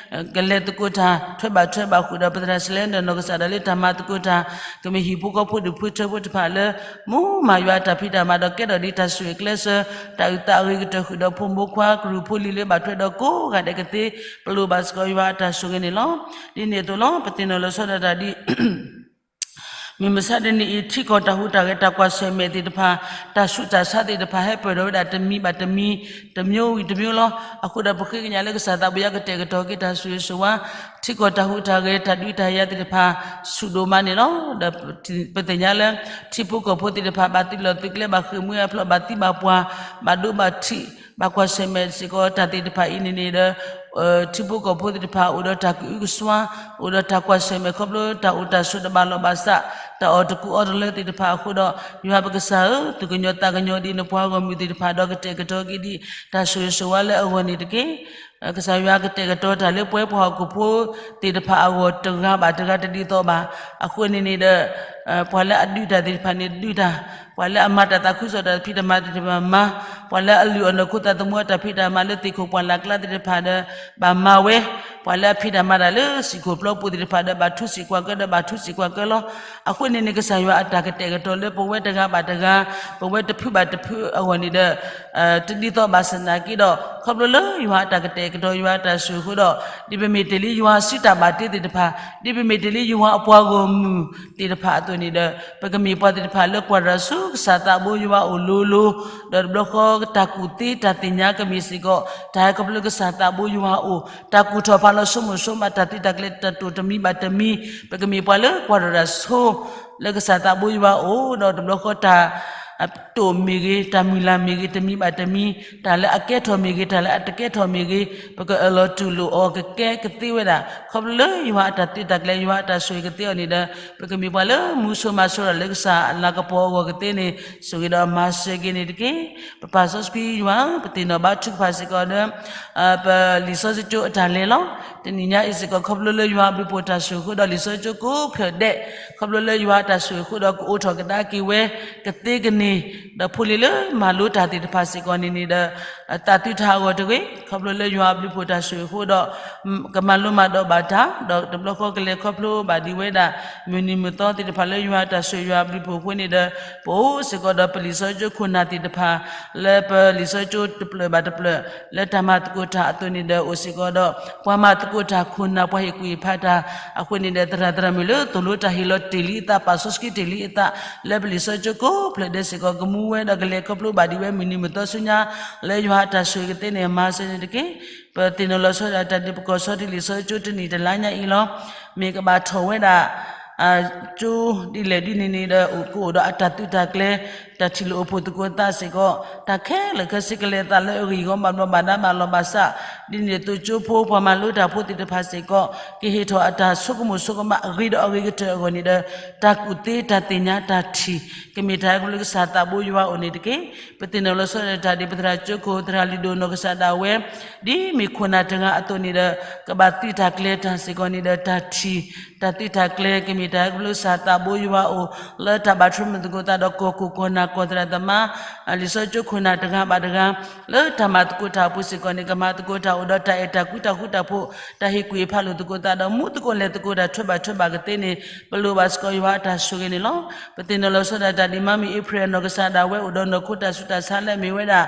ကလဲၤသကိးတၢ် ထွဲဘၣ်ထွဲဘၣ်ဃုာ်ဒီး ပသရၣ်စလဲဒီးနီၢ်ကစၢ်ဒၣ်လၢတၢ်မၤသကိးတၢ် ကမ့ၢ်ဟံၣ်ဖိဃီဖိဒူၣ်ဖိထၢဖိတဖၣ်လၢ မူမၤယွၤအတၢ်ဖံးတၢ်မၤဒီး ကဲထီၣ်ဒ်တၢ်ဆိၣ်ဂ့ၤကျဲးစၢး တၢ်အုၣ်သးအဂ့ၤကတၢၢ်ဃုာ်ဒီး ဖိမုၣ်ဖိခွါကရူၢ်ဖိလံၤလၢဘၣ်ထွဲဒီးကိးဂၤဒဲးကသ့ ပလိၣ်ဘၣ်စ့ၢ်ကီးယွၤအတၢ်ဆိၣ်ဂ့ၤန့ၣ်လီၤ. ဒ်န့ၣ်အသိးလီၤ ပသ့ၣ်နီၣ်လီၤဆီဒၣ်တၢ်ဒ် မုၢ်မဆါတနံၤအံၤ ထံကီၢ်တၢ်ဟူးတၢ်ဂဲၤတၢ်ကွၢ်ဆၢၣ်မဲာ်သ့ၣ်တဖၣ် တၢ်ဆူးတၢ်ဆါသ့ၣ်တဖၣ် ဟဲပၢၢ်ထီၣ်ဝဲဒၣ်တမံၤဘၣ်တမံၤ တမျိုးဝံၤတမျိုးလီၤ. အဃိဒီးပဃ့ကညးလၢကစၢ်သးဘိယွၤကတဲာ်ကတီၤက့ၤတၢ်ဆိၣ်ဂ့ၤဆိၣ်ဝါ ထံကီၢ်တၢ်ဟူးတၢ်ဂဲၤတၢ်ဒုးတၢ်ယၤသ့ၣ်တဖၣ် ဆူၣ်ဒိၣ်မးန့ၣ်လီၤ. ဒီးပသ့ၣ်ညါလၢ ထံဖိကီၢ်ဖိသ့ၣ်တဖၣ် ဘၣ်သုးလီၢ်သုးကျဲ ဘၣ်ဃ့ၢ်မှံဟးဖျိး ဘၣ်သံဘၣ်ပှၢ် ဘၣ်ဒိဘၣ်ထံး ဘၣ်ကွၢ်ဆၢၣ်မဲာ်စ့ၢ်ကီးတၢ်သ့ၣ်တဖၣ်အံၤန့ၣ်န့ၣ်ဒီး ထံဖိကီၢ်ဖိသ့ၣ်တဖၣ် အိၣ်ဒီးတၢ်ကအုကစွါ အိၣ်ဒီးတၢ်ကွၢ်ဆၢၣ်မဲာ်ခီဖျိ တၢ်အိၣ်တၢ်ဆိးတဘၣ်လီၢ်ဘၣ်စး တၢ်အီၣ်တကူၣ်အီတလၢသ့ၣ်တဖၣ်အဃိဒီး ယွၤပကစၢ်ဧၢ, သူၣ်ကညီၤသးကညီၤဒ်နပှၤဂီၢ်မုၢ်သ့ၣ်တဖၣ်ဒီး ကတဲာ်ကတီၤက့ၤဒံးတၢ်ဆိၣ်ဂ့ၤဆိၣ်ဝါလၢအဂီၢ်န့ၣ်တက့ၢ်. ကစၢ်ယွၤကတဲာ်ကတီၤတၢ်လၢပဝဲပှၤဟီၣ်ခိၣ်ဖိသ့ၣ်တဖၣ်အဂီၢ် တဂၤဘၣ်တဂၤတဒ်သိးဘၣ်. အဃိန့ၣ်န့ၣ်ဒီး ပှၤလၢအဒုးတၢ်သ့ၣ်တဖၣ်န့ၣ်ဒုးတၢ်, ပှၤလၢအမၤတၢ်သးခုကစီၣ်တၢ်ဖံးတၢ်မၤသ့ၣ်တဖၣ်မၤ, ပှၤလၢအလုၢ်အီၣ်နီၢ်ခိသးသမူအတၢ်ဖံးတၢ်မၤလၢသ့ၣ်ခိၣ်ပှၢ်လၢ်ကျါသ့ၣ်တဖၣ်ဒီး ဘၣ်မၤဝဲ, ပှၤလၢအဖံးတၢ်မၤတၢ်လၢစံၣ်ခိၣ်ပျီပူၤသ့ၣ်တဖၣ်ဒီး ဘၣ်ထူစံၣ်ကွၢ်ကၢဒီး ဘၣ်ထူစံၣ်ကွၢ်ကၢလီၤ. အဃိန့ၣ်န့ၣ် ကစၢ်ယွၤအတၢ်ကတဲာ်ကတီၤလၢပဝဲတဂၤဘၣ်တဂၤ, ပဝဲတဖုဘၣ်တဖုအဂီၢ်န့ၣ်ဒီး တဒ်သိးဘၣ်ဆၣ်သနာ်က့ဒီး ခီဖျိလၢယွၤအတၢ်ကတဲာ်ကတီၤ ယွၤအတၢ်ဆိၣ်ဂ့ၤအဃိဒီး ဒ်ပမ့ၢ်တ့ၢ်လံယွၤစုတၢ်ဘၣ်တ့သ့ၣ်တဖၣ်, ဒ်ပမ့ၢ်တ့ၢ်လံယွၤအပှၤဂီၢ်မုၢ်သ့ၣ်တဖၣ်အသိးန့ၣ်ဒီး ပကမ့ၢ်ပှၤသ့ၣ်တဖၣ်လၢကွၢ်တၢ်ဆူကစၢ်သးဘိယွၤအအိၣ်လိၤလိၤ, ဒီးတဘျီဃီတၢ်ကူၣ်သ့တၢ်သ့ၣ်ညါကမ့ၢ်စ့ၢ်ကီး တၢ်ဟဲခီဖျိကစၢ်သးဘိယွၤအအိၣ်, တၢ်ကူၣ်ထီၣ်ဖးလီၤဆိကမိၣ်ဆိကမး တၢ်သုးတၢ်ကျဲၤတၢ်တိာ်တမံၤဘၣ်တမံၤ, ပကမ့ၢ်ပှၤလၢကွၢ်တၢ်ဆူ လၢကစၢ်သးဘိယွၤအအိၣ်, ဒီးတဘျီဃီတၢ် တိာ်မ့ၢ်ဂ့ၤ, တၢ်မုၢ်လၢ်မ့ၢ်ဂ့ၤ, တမံၤဘၣ်တမံၤ, တၢ်လၢအကဲထီၣ်မ့ၢ်ဂ့ၤ, တၢ်လၢအတကဲထီၣ်မ့ၢ်ဂ့ၤ, ပကအၢၣ်လီၤတူၢ်လိာ်အီၤ ကကဲကသ့ဝဲဒၣ် ခီဖျိလၢယွၤအတၢ်သုးတၢ်ကျဲၤ ယွၤအတၢ်ဆိၣ်ဂ့ၤကသ့အီၤန့ၣ်ဒီး ပကမ့ၢ်ပှၤလၢမူဆိမၤဆိတၢ်လၢကစၢ်အလၤကပီၤအဂီၢ်ကသ့န့ၣ် ဆိၣ်ဂ့ၤဒီးမၤစၢၤက့ၤန့ၣ်တက့ၢ်. ပပၢ်စီဆှံယွၤဧၢ, ပသ့ၣ်နီၣ်ဘၣ်ထုကဖၣ်စ့ၢ်ကီးဒီး ပလံာ်စီဆှံကၠိအတၢ်လဲၤလီၤ. တနံၤညါအံၤစ့ၢ်ကီး ခီဖျိလၢယွၤအဘျုးဖှိၣ်တၢ်ဆိၣ်အဃိဒီး လံာ်စီဆှံကၠိကိးဖျၢၣ်ဒဲး, ခီဖျိလၢယွၤအတၢ်ဆိၣ်ဂ့ၤအဃိဒီး ကအိးထီၣ်ကဒါက့ၤဝဲကသ့ကန့ၢ်, ဒီးဖိလံၤလၢမၤလိတၢ်သ့ၣ်တဖၣ်စ့ၢ်ကီးန့ၣ်န့ၣ်ဒီး သးသုတၢ်အဂီၢ်တဂ့ၤ, ခီဖျိလၢယွၤအဘျုးဖှိၣ်တၢ်ဆိၣ်ဂ့ၤအဃိဒီး ကမၤလိမၤဒိးဘၣ်တၢ်, ဒီးတဘျီဃီကလဲၤခီဖျိဘၣ်ဒံးဝဲဒၣ် မုၢ်နံၤမုၢ်သီသ့ၣ်တဖၣ်လၢယွၤအတၢ်ဆိၣ်ဂ့ၤယွၤအဘျုးဖှိၣ်အဃိန့ၣ်ဒီး ပအိၣ်စ့ၢ်ကီးဒီးပလံာ်စီဆှံကၠိခိၣ်နၢ်သ့ၣ်တဖၣ် လၢပလံာ်စီဆှံကၠိတဖျၢၣ်ဘၣ်တဖျၢၣ် လၢတၢ်မၤသကိးတၢ်အသိးန့ၣ်ဒီး အိၣ်စ့ၢ်ကီးဒီး ပှၤမၤသကိးတၢ်ခိၣ်နၢ် ပှၤဟ့ၣ်ကူၣ်ဟ့ၣ်ဖးတၢ်အဃိန့ၣ်ဒီး သရၣ်သရၣ်မုၣ်လၢသိၣ်လိတၢ်ဟ့ၣ်လီၤတ့ၢ်လံအသး ပာ်စီဆှံတ့ၢ်လံအသး လၢပလံာ်စီဆှံကၠိကိးဖျၢၣ်ဒဲးစ့ၢ်ကီး ကမူဝဲဒီးကလဲၤခီဖျိဘၣ်ဒံးဝဲ မုၢ်နံၤမုၢ်သီဆူညါ လၢယွၤအတၢ်ဆိၣ်ဂ့ၤကသ့န့ၣ် မၤစၢၤန့ၣ်တက့ၢ်. ပသ့ၣ်နီၣ်လီၤဆီဒၣ်တၢ်ဒ်ပကီၢ်ဆီတလံာ်စီဆှံကၠိတနံၣ်တလါညါအံၤလီၤ. မ့ၢ်ကဘၣ်ထီၣ်ဝဲဒၣ် ကၠိဒ်လဲၣ်ဒ်န့ၣ်န့ၣ်ဒီး ကအိၣ်ဒီးအတၢ်သုးတၢ်ကျဲၤ တၢ်ထံၣ်လိာ်အိၣ်ဖှိၣ်သကိးသးစ့ၢ်ကီး တၢ်ခဲလၢာ်ခဲဆ့ကလဲၤအသးလၢအဂ့ၢ်အဂီၢ် ဘၣ်ဘျီးဘၣ်ဒါဘၣ်လီၤဘၣ်စး ဒ်န့ၣ်အသိးကၠိဖိပှၤမၤလိတၢ်ဖိသ့ၣ်တဖၣ်စ့ၢ်ကီး ကဟ့ၣ်ထီၣ်အတၢ်ဆိကမိၣ်ဆိကမးအဂ့ၤဒီးအဂ့ၤကတၢၢ်အဂီၢ်န့ၣ်ဒီး တၢ်ကူၣ်သ့တၢ်သ့ၣ်ညါတၢ်ထံၣ် ကမ့ၢ်တၢ်ဟဲခီဖျိကစၢ်သးဘိယွၤအအိၣ်န့ၣ်တက့ၢ်. ပသ့ၣ်နီၣ်လီၤဆီဒၣ်တၢ်ဒ်ပသရၣ်ကၠိခိၣ် သရၣ်လုၢ်ဒိၣ်နီၢ်ကစၢ်ဒၣ်ဝဲ ဒ်မ့ၢ်ခိၣ်နၢ်တဂၤအသိးန့ၣ်ဒီး ကဘၣ်သုးတၢ်ကျဲၤတၢ်စ့ၢ်ကီးန့ၣ်ဒီး တၢ်ထံၣ် တၢ်သုးတၢ်ကျဲၤ ကမ့ၢ်တၢ်ဟဲခီဖျိကစၢ်သးဘိယွၤအအိၣ် လၢတၢ်ဘၣ်ထံးမုၢ်သကိးသးဒီးကီၢ်ခိၣ်ကီၢ်နၢ်ကီၢ်သရၣ်သမါ လံာ်စီဆှံကၠိခိၣ်နၢ်တဂၤဘၣ်တဂၤ လၢတၢ်မၤသကိးတၢ်အပူၤစ့ၢ်ကီးန့ၣ် ကမၤသကိးတၢ်အိၣ်ဒီးတၢ်အဲၣ်တၢ်ကွံတၢ်ဃူတၢ်ဖိး တၢ်ဟ့ၣ်ကူၣ်ဟ့ၣ်ဖးလိာ်သကိးသးဒီး မူသကိးလဲၤသကိးတၢ်ထွဲဘၣ်ထွဲဘၣ်ကသ့န့ၣ် ပလိၣ်ဘၣ်စ့ၢ်ကီးယွၤအတၢ်ဆိၣ်ဂ့ၤန့ၣ်လီၤ. ပသ့ၣ်နီၣ်လီၤဆီဒၣ်တၢ်ဒ်မါမ့ၢ်အ့ဖြ့ၣ်အနီၢ်ကစၢ်ဒၣ်ဝဲအိၣ်ဒီးနီၢ်ခိတၢ်ဆူးတၢ်ဆါလၢအမ့ၢ်ဝဲဒၣ်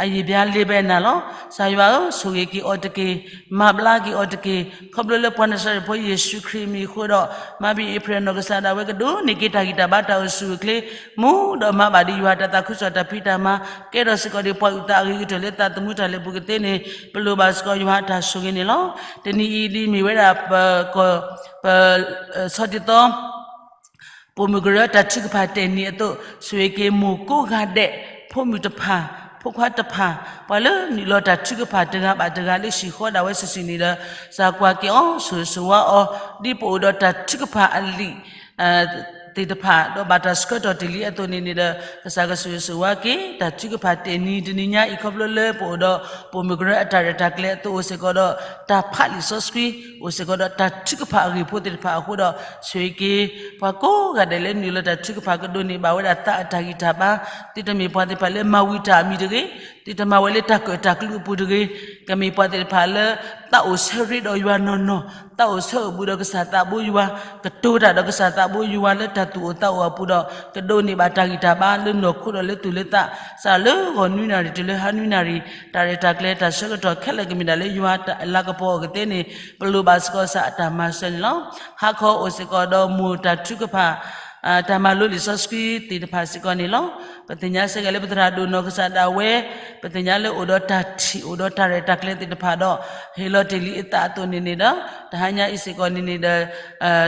အယံာ်ဘျါလ့ဘဲနၤလီၤ. ကစၢ်ယွၤဧၢ, ဆိၣ်ဂ့ၤက့ၤအီၤတက့ၢ်, မၤဘျါက့ၤအီၤတက့ၢ်. ခီဖျိလၢပှၤနၤစၤရ့းဖိယ့ၣ်ၡူးခရံာ်အမံၤအဃိဒီး မါမ့ၢ်အ့ဖြ့ၣ်အနီၢ်ကစၢ်ဒၣ်ဝဲကဒိးန့ၢ်က့ၤတၢ်ဂံၢ်တၢ်ဘါတၢ်အိၣ်ဆူၣ်အိၣ်ချ့ မူဒီးမၤဘၣ်ဒံးယွၤတၢ်သးခုကစီၣ်တၢ်ဖံးတၢ်မၤ ကဲထီၣ်စ့ၢ်ကီးဒံးပှၤအုၣ်သးအဂ့ၤကတၢၢ်လၢသးသမူတၢ်လဲၤပူၤကသ့န့ၣ် ပလိၣ်ဘၣ်စ့ၢ်ကီးယွၤအတၢ်ဆိၣ်ဂ့ၤန့ၣ်လီၤ. တနံၤအံၤဒ်မ့ၢ်ဝဲဒၣ် ပ ပ ဆီတံသီ ပိာ်မုၣ်ကရၢတၢ်ထုကဖၣ်တဲာ်နံၤအသိး ဆိၣ်ဂ့ၤက့ၤမိၢ်ကိးဂၤဒဲး ဖိမုၣ်တဖၣ် ဖိခွါတဖၣ် ပှၤလၢနုာ်လီၤတၢ်ထုကဖၣ်တဂၤဘၣ်တဂၤလၢဟံၣ်ဃီဒၣ်ဝဲစုာ်စုာ်န့ၣ်ဒီး ကစၢ်ကွၢ်က့ၤအီၤ ဆိၣ်ဂ့ၤဆိၣ်ဝါအီၤ ဒ်ပအိၣ်ဒီးတၢ်ထုကဖၣ်အလံာ် သ့ၣ်တဖၣ် ဒီးဘၣ်တၢ်ဆှၢထီၣ်တ့ၢ်လံအသိးန့ၣ်န့ၣ်ဒီး ကစၢ်ကဆိၣ်ဂ့ၤဆိၣ်ဝါက့ၤ တၢ်ထုကဖၣ်တဲာ်နံၤတနံၤညါအံၤ ခီဖျိလၢပအိၣ်ဒီး ပိာ်မုၣ်ကရၢအတၢ်ရဲၣ်တၢ်ကျဲၤအသိးအိၣ်စ့ၢ်ကီးဒီး တၢ်ဖးလံာ်စီဆှံ အိၣ်စ့ၢ်ကီးဒီးတၢ်ထုကဖၣ်အဂ့ၢ်ဖိသ့ၣ်တဖၣ်အဃိဒီး ဆိၣ်ဂ့ၤက့ၤ ပှၤကိးဂၤဒဲးလၢနုာ်လီၤတၢ်ထုကဖၣ်ကဒိးန့ၢ်ဘၣ်ဝဲဒၣ်သးအတၢ်ဂံၢ်တၢ်ဘါ သုတမ့ၢ်ပှၤသ့ၣ်တဖၣ်လၢမၤဝံၤတၢ်အမံၤတဂ့ၤ, သုတမၤဝဲလၢတၢ်ကၢၣ်တၢ်ကျူအပူၤတဂ့ၤ, ကမ့ၢ်ပှၤသ့ၣ်တဖၣ်လၢ သးအိၣ်ဆၢရ့ဒီးယွၤနီၢ်နီၢ်, သးအိၣ်ဆၢအိၣ်ဘူးဒီးကစၢ်သးဘိယွၤ, ကတိၤတၢ်ဒီးကစၢ်သးဘိယွၤလၢတၢ်သူၣ်အိၣ်သးအိၣ်အပူၤဒီး ကဒိးန့ၢ်ဘၣ်တၢ်ဂံၢ်တၢ်ဘါလၢနီၢ်ခိဒီးလၢသူၣ်လၢသး, စးလၢဂီၤနွံနၣ်ရံၣ်တုၤလၢဟါနွံနၣ်ရံၣ်, တၢ်ရဲၣ်တၢ်ကျဲၤတၢ်ဆၢကတီၢ်ခဲလၢာ်ကမ့ၢ်ဒၣ်လၢယွၤအလၤကပီၤအဂ့ၢ်သ့န့ၣ် ပလိၣ်ဘၣ်စ့ၢ်ကီးကစၢ်အတၢ်မၤစၢၤန့ၣ်လီၤ. ဟါခီအိၣ်စ့ၢ်ကီးဒီးမိၢ်တၢ်ထုကဖၣ် တၢ်မၤလိလံာ်စီဆှံသ့ၣ်တဖၣ်စ့ၢ်ကီးန့ၣ်လီၤ. ပသ့ၣ်ညါစ့ၢ်ကီးလၢပသရၣ်ဒိၣ်နီၢ်ကစၢ်ဒၣ်ဝဲ ပသ့ၣ်ညါလၢအိၣ်ဒီးတၢ်ထံၣ် အိၣ်ဒီးတၢ်ရဲၣ်တၢ်ကျဲၤသ့ၣ်တဖၣ်ဒီး ဟ့ၣ်လီၤတ့ၢ်လံအသးအသိးန့ၣ်န့ၣ်ဒီး တဟါညါအံၤစ့ၢ်ကီးန့ၣ်န့ၣ်ဒီး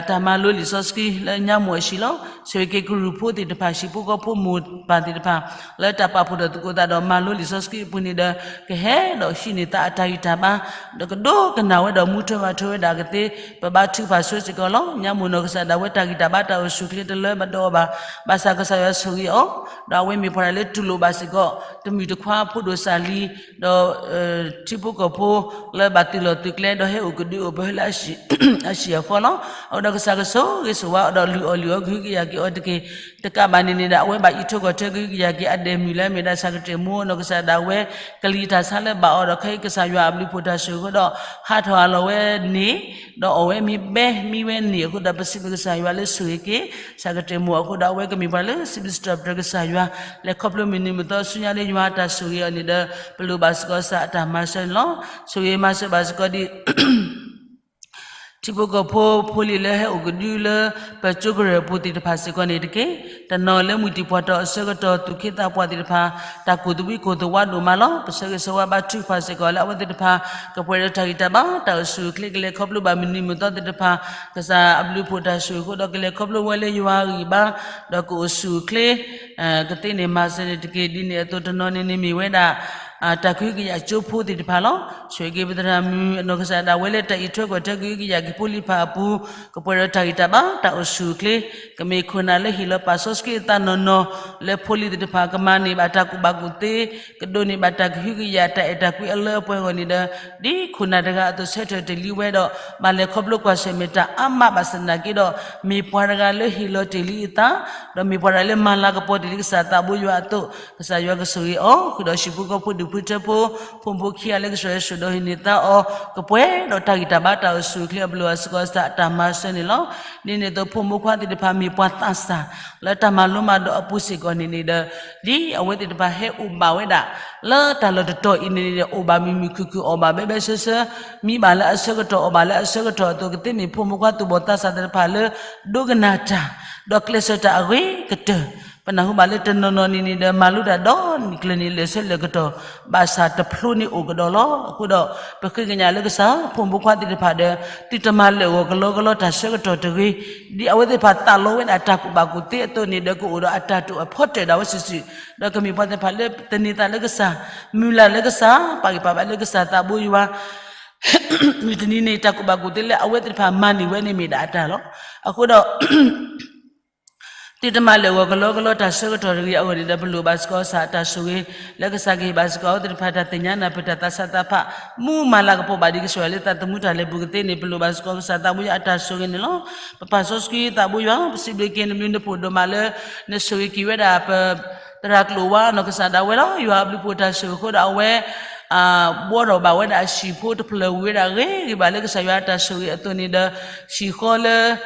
တၢ်မၤလိလံာ်စီဆှံလၢညါမိၢ်အဟံၣ်လီၤ. ဆိၣ်ဂ့ၤက့ၤကရူၢ်ဖိသ့ၣ်တဖၣ် ဟံၣ်ဖိဃီဖိမိၢ်ပၢ်သ့ၣ်တဖၣ် လၢတၢ်ပာ်ဖှိၣ်ထီၣ်သကိးသးဒီးမၤလိလံာ်စီဆှံအပူၤန့ၣ်ဒီး ကဟဲဒီးဟံးန့ၢ်သးအတၢ်ဂံၢ်တၢ်ဘါ ဒီးကဒိကနၣ်ဝဲဒီးမူထွဲမၤထွဲဝဲဒၣ်ကသ့ ပဘါထုကဖၣ်ဆိစ့ၢ်ကီးလီၤ. ညါမိၢ်နီၢ်ကစၢ်ဒၣ်ဝဲတၢ်ဂံၢ်တၢ်ဘါတၢ်အိၣ်ဆူၣ်အိၣ်ချ့တလၢဘၣ်ဒီးအီၤဘၣ်. ဘၣ်ဆၣ်ကစၢ်ယွၤဆိၣ်ဂ့ၤအီၤ ဒီးအဝဲမ့ၢ်ပှၤတဂၤလၢတူၢ်လိာ်ဘၣ်စ့ၢ်ကီး တမုၢ်တခွါဖိဒိၣ်စၢ်လံၤ ဒီး ထံဖိကီၢ်ဖိ လၢဘၣ်သုးလီၢ်သုးကျဲ ဒီးဟဲအိၣ်ကဒုအိၣ်ပှဲၤလၢအဟံၣ်အဃီလီၤ. အဃိဒီးကစၢ်ကဆိၣ်ဂ့ၤဆိၣ်ဝါအီၤဒီးလုၢ်အီၣ်လုၢ်အီကဟုကယာ်က့ၤအီၤတက့ၢ်. တကးဘၣ်န့ၣ်န့ၣ်ဒီး အဝဲဘၣ်အံးထွဲကွၢ်ထွဲကဟုကယာ်က့ၤအဒဲးမုၢ်လၢအမ့ၢ်ဒၣ်ဆၣ်ကတၢၢ်မိၢ်နီၢ်ကစၢ်ဒၣ်ဝဲ ကလံၤတၢ်ဆါလၢဘၣ်အီၤဒီး ခဲအံၤကစၢ်ယွၤအဘျုးဖှိၣ်တၢ်ဆိၣ်ဂ့ၤအဃိဒီး ဟးထီၣ်အလီၢ်ဝဲန့ၣ် ဒီးအီၣ်ဝဲမ့ၢ်ဘဲမံဝဲန့ၣ်အဃိဒီး ပစံးဘျုးကစၢ်ယွၤလၢဆိၣ်ဂ့ၤက့ၤ ဆၣ်ကတၢၢ်မိၢ်အဃိဒီး အဝဲကမ့ၢ်ပှၤလၢစံးဘျုးစံးထီၣ်ပတြၢၤကစၢ်ယွၤ လဲၤခီဖျိမုၢ်နံၤမုၢ်သီဆူညါလၢယွၤအတၢ်ဆိၣ်ဂ့ၤအီၤန့ၣ်ဒီး ပလိၣ်ဘၣ်စ့ၢ်ကီးကစၢ်အတၢ်မၤစၢၤန့ၣ်လီၤ. ဆိၣ်ဂ့ၤမၤစၢၤဘၣ်စ့ၢ်ကီးဒ် ထံဖိကီၢ်ဖိဖိလံၤလၢဟဲအိၣ်ကဒုလၢ ပကၠိကရၢၢ်အပူၤသ့ၣ်တဖၣ်စ့ၢ်ကီးန့ၣ်တက့ၢ်. တနီၤလၢမုၢ်တံၢ်ပှၢ်တီၢ်အဆၢကတီၢ်သူၣ်က့သးပှၢ်သ့ၣ်တဖၣ် တၢ်ကူၣ်သဝံကိၢ်သဝါဒိၣ်မးလီၤ. ပဆၢဂ့ၤဆၢဝါဘါထုကဖၣ်စ့ၢ်ကီးလၢအဝဲသ့ၣ်တဖၣ် ကပှဲၤဒီးတၢ်ဂံၢ်တၢ်ဘါ တၢ်အိၣ်ဆူၣ်အိၣ်ချ့ ကလဲၤခီဖျိဘၣ်မုၢ်နံၤမုၢ်သီသ့ၣ်တဖၣ် ကစၢ်အဘျုးဖှိၣ်တၢ်ဆိၣ်ဂ့ၤအဃိဒီး ကလဲၤခီဖျိဝဲလၢယွၤအဂံၢ်ဘါ ဒီးကအိၣ်ဆူၣ်အိၣ်ချ့ ကသ့န့ၣ်မၤစၢၤန့ၣ်တက့ၢ်. ဒ်န့ၣ်အသိးတနီၤန့ၣ်န့ၣ်မ့ၢ်ဝဲဒၣ် တၢ်ကဟုကယာ်ကၠိဖိသ့ၣ်တဖၣ်လီၤ. ဆိၣ်ဂ့ၤက့ၤပသရၣ်မုၣ်အနီၢ်ကစၢ်ဒၣ်ဝဲလၢတၢ်အံးထွဲကွၢ်ထွဲကဟုကယာ်က့ၤဖိလံၤဖးအပူၤ ကပှဲၤဒီးတၢ်ဂံၢ်တၢ်ဘါ တၢ်အိၣ်ဆူၣ်အိၣ်ချ့ ကမ့ၢ်ခိၣ်နၢ်လၢဟ့ၣ်လီၤပာ်စီဆှံအသးနီၢ်နီၢ် လၢဖိလံၤသ့ၣ်တဖၣ် ကမၤန့ၢ်ဘၣ်တၢ်ကူၣ်ဘၣ်ကူၣ်သ့ ကဒိးန့ၢ်ဘၣ်တၢ်ကဟုကယာ်တၢ်အဲၣ်တၢ်ကွံအလၢအပှဲၤအဂီၢ်န့ၣ်ဒီး ဒ်ခိၣ်နၢ်တဂၤအသိးဆၢထၢၣ်တ့ၢ်လံဝဲဒီး ဘၣ်လဲၤခီဖျိကွၢ်ဆၢၣ်မဲာ်တၢ်အါမးဘၣ်ဆၣ်သနာ်က့ဒီး မ့ၢ်ပှၤတဂၤလၢဟ့ၣ်လီၤတ့ၢ်လံအသး ဒီးမ့ၢ်ပှၤတဂၤလၢမၤလၤကပီၤတ့ၢ်လံကစၢ်သးဘိယွၤအသိး ကစၢ်ယွၤကဆိၣ်ဂ့ၤအီၤ ဃုာ်ဒီးဟံၣ်ဖိဃီဖိဒူၣ်ဖိထၢဖိ ဖိမုၣ်ဖိခံဂၤလၢကစၢ်ယွၤဆိၣ်ဒီးဟ့ၣ်န့ၢ်သါအီၤ ကပှဲၤဒီးတၢ်ဂံၢ်တၢ်ဘါတၢ်အိၣ်ဆူၣ်အိၣ်ချ့အဘျုးအစ့ၢ်ကီး ကစၢ်အတၢ်မၤစၢၤန့ၣ်လီၤ. ဒ်န့ၣ်အသိးဖိမုၣ်ဖိခွါသ့ၣ်တဖၣ်မ့ၢ်ပှၤသးစၢ် လၢတၢ်မၤလိမၤဒိးအပူၤစ့ၢ်ကီးန့ၣ်န့ၣ်ဒီး ဒ်အဝဲသ့ၣ်တဖၣ်ဟဲအိၣ်ဘၣ်ဝဲဒၣ် လၢတၢ်လီၢ်တတီၤအံၤန့ၣ်န့ၣ်ဒီး အိၣ်ဘၣ်မုာ်မုာ်ခုၣ်ခုၣ် အီၣ်ဘၣ်ဘဲဘဲဆၢဆၢ မံဘၣ်လၢအဆၢကတီၢ် အီၣ်ဘၣ်လၢအဆၢကတီၢ်အသိး ကသ့မ့ၢ်ဖိမုၣ်ဖိခွါသူၣ်ဘီၣ်သးစၢ်သ့ၣ်တဖၣ်လၢ ဒိကနၣ်တၢ် ဒီးကျဲးစၢးတၢ်အဂ့ၤကတၢၢ် ပနၢ်ဟူဘၣ်လၢတနီၤနီၤန့ၣ်န့ၣ်ဒီး မၤလိတၢ်ဒီနံၣ်ကျၢၤန့ၣ် လၢာ်ဆၢလၢာ်ကတီၢ် ဘၣ်ဆၣ်တဖျိန့ၣ်အိၣ်ကဒီးလီၤ. အဃိဒီး ပဃ့ကညးလၢကစၢ် ဖိမုၣ်ဖိခွါသ့ၣ်တဖၣ်ဒီး သုတမၤလၢာ်ဂီၤကလီကလီတၢ်ဆၢကတီၢ်တဂ့ၤ, ဒ်အဝဲသ့ၣ်တဖၣ်သးလီဝဲဒၣ်တၢ်ကူၣ်ဘၣ်ကူၣ်သ့အသိးန့ၣ်ဒီး ကအိၣ်ဒီးအတၢ်တိာ်အဖီတၢၢ်ဒၣ်ဝဲစုာ်စုာ်, ဒီးကမ့ၢ်ပှၤသ့ၣ်တဖၣ်လၢသန့ၤသးလၢကစၢ်, မုၢ်လၢ်လၢကစၢ်, ပာ်ဂံၢ်ပာ်ဘါလၢကစၢ်သးဘိယွၤ မုၢ်တနံၤန့ၣ် တၢ်ကူၣ်ဘၣ်ကူၣ်သ့လၢအဝဲသ့ၣ်တဖၣ်မၤန့ၢ်ဝဲန့ၣ်မ့ၢ်ဒၣ်အတၢ်လီၤ. အဃိဒီး သုတမၤလၢာ်ဂီၤကလီကလီတၢ်ဆၢကတီၢ်တဂ့ၤအဂီၢ်န့ၣ်ဒီး ပလိၣ်ဘၣ်စ့ၢ်ကီးကစၢ်အတၢ်ဆိၣ်ဂ့ၤ, လၢကစၢ်ကဟ့ၣ်ဘၣ်စ့ၢ်ကီးအဝဲသ့ၣ်တဖၣ်တၢ်သ့ၣ်ညါနၢ်ပၢၢ်တၢ်သးဆါသးဖး, မူမၤလၤကပီၤဘၣ်ဒံးကစၢ်ယွၤလၢသးသမူတၢ်လဲၤပူၤကသ့န့ၣ် ပလိၣ်ဘၣ်စ့ၢ်ကီးကစၢ်သးဘိယွၤအတၢ်ဆိၣ်ဂ့ၤန့ၣ်လီၤ. ပပာ်စီဆှံသးဘိယွၤ, ပစံးဘျုးက့ၤနဘျုးနဖှိၣ်ဒိၣ်မးလၢ နဆိၣ်ဂ့ၤက့ၤဝဲဒၣ်ပ သရၣ်ကျိၤဝါနီၢ်ကစၢ်ဒၣ်ဝဲလီၤ. ယွၤအဘျုးဖှိၣ်တၢ်ဆိၣ်ဂ့ၤအဃိဒီးအဝဲ ဘှီထီၣ်ဘၣ်ဝဲဒၣ်အဟံၣ်ဖိတဖျၢၣ်ဝံၤဝဲဒၣ်ဂ့ၤဂ့ၤဘၣ်လၢကစၢ်ယွၤအတၢ်ဆိၣ်ဂ့ၤအသိးန့ၣ်ဒီး ဟံၣ်ဃီလၢ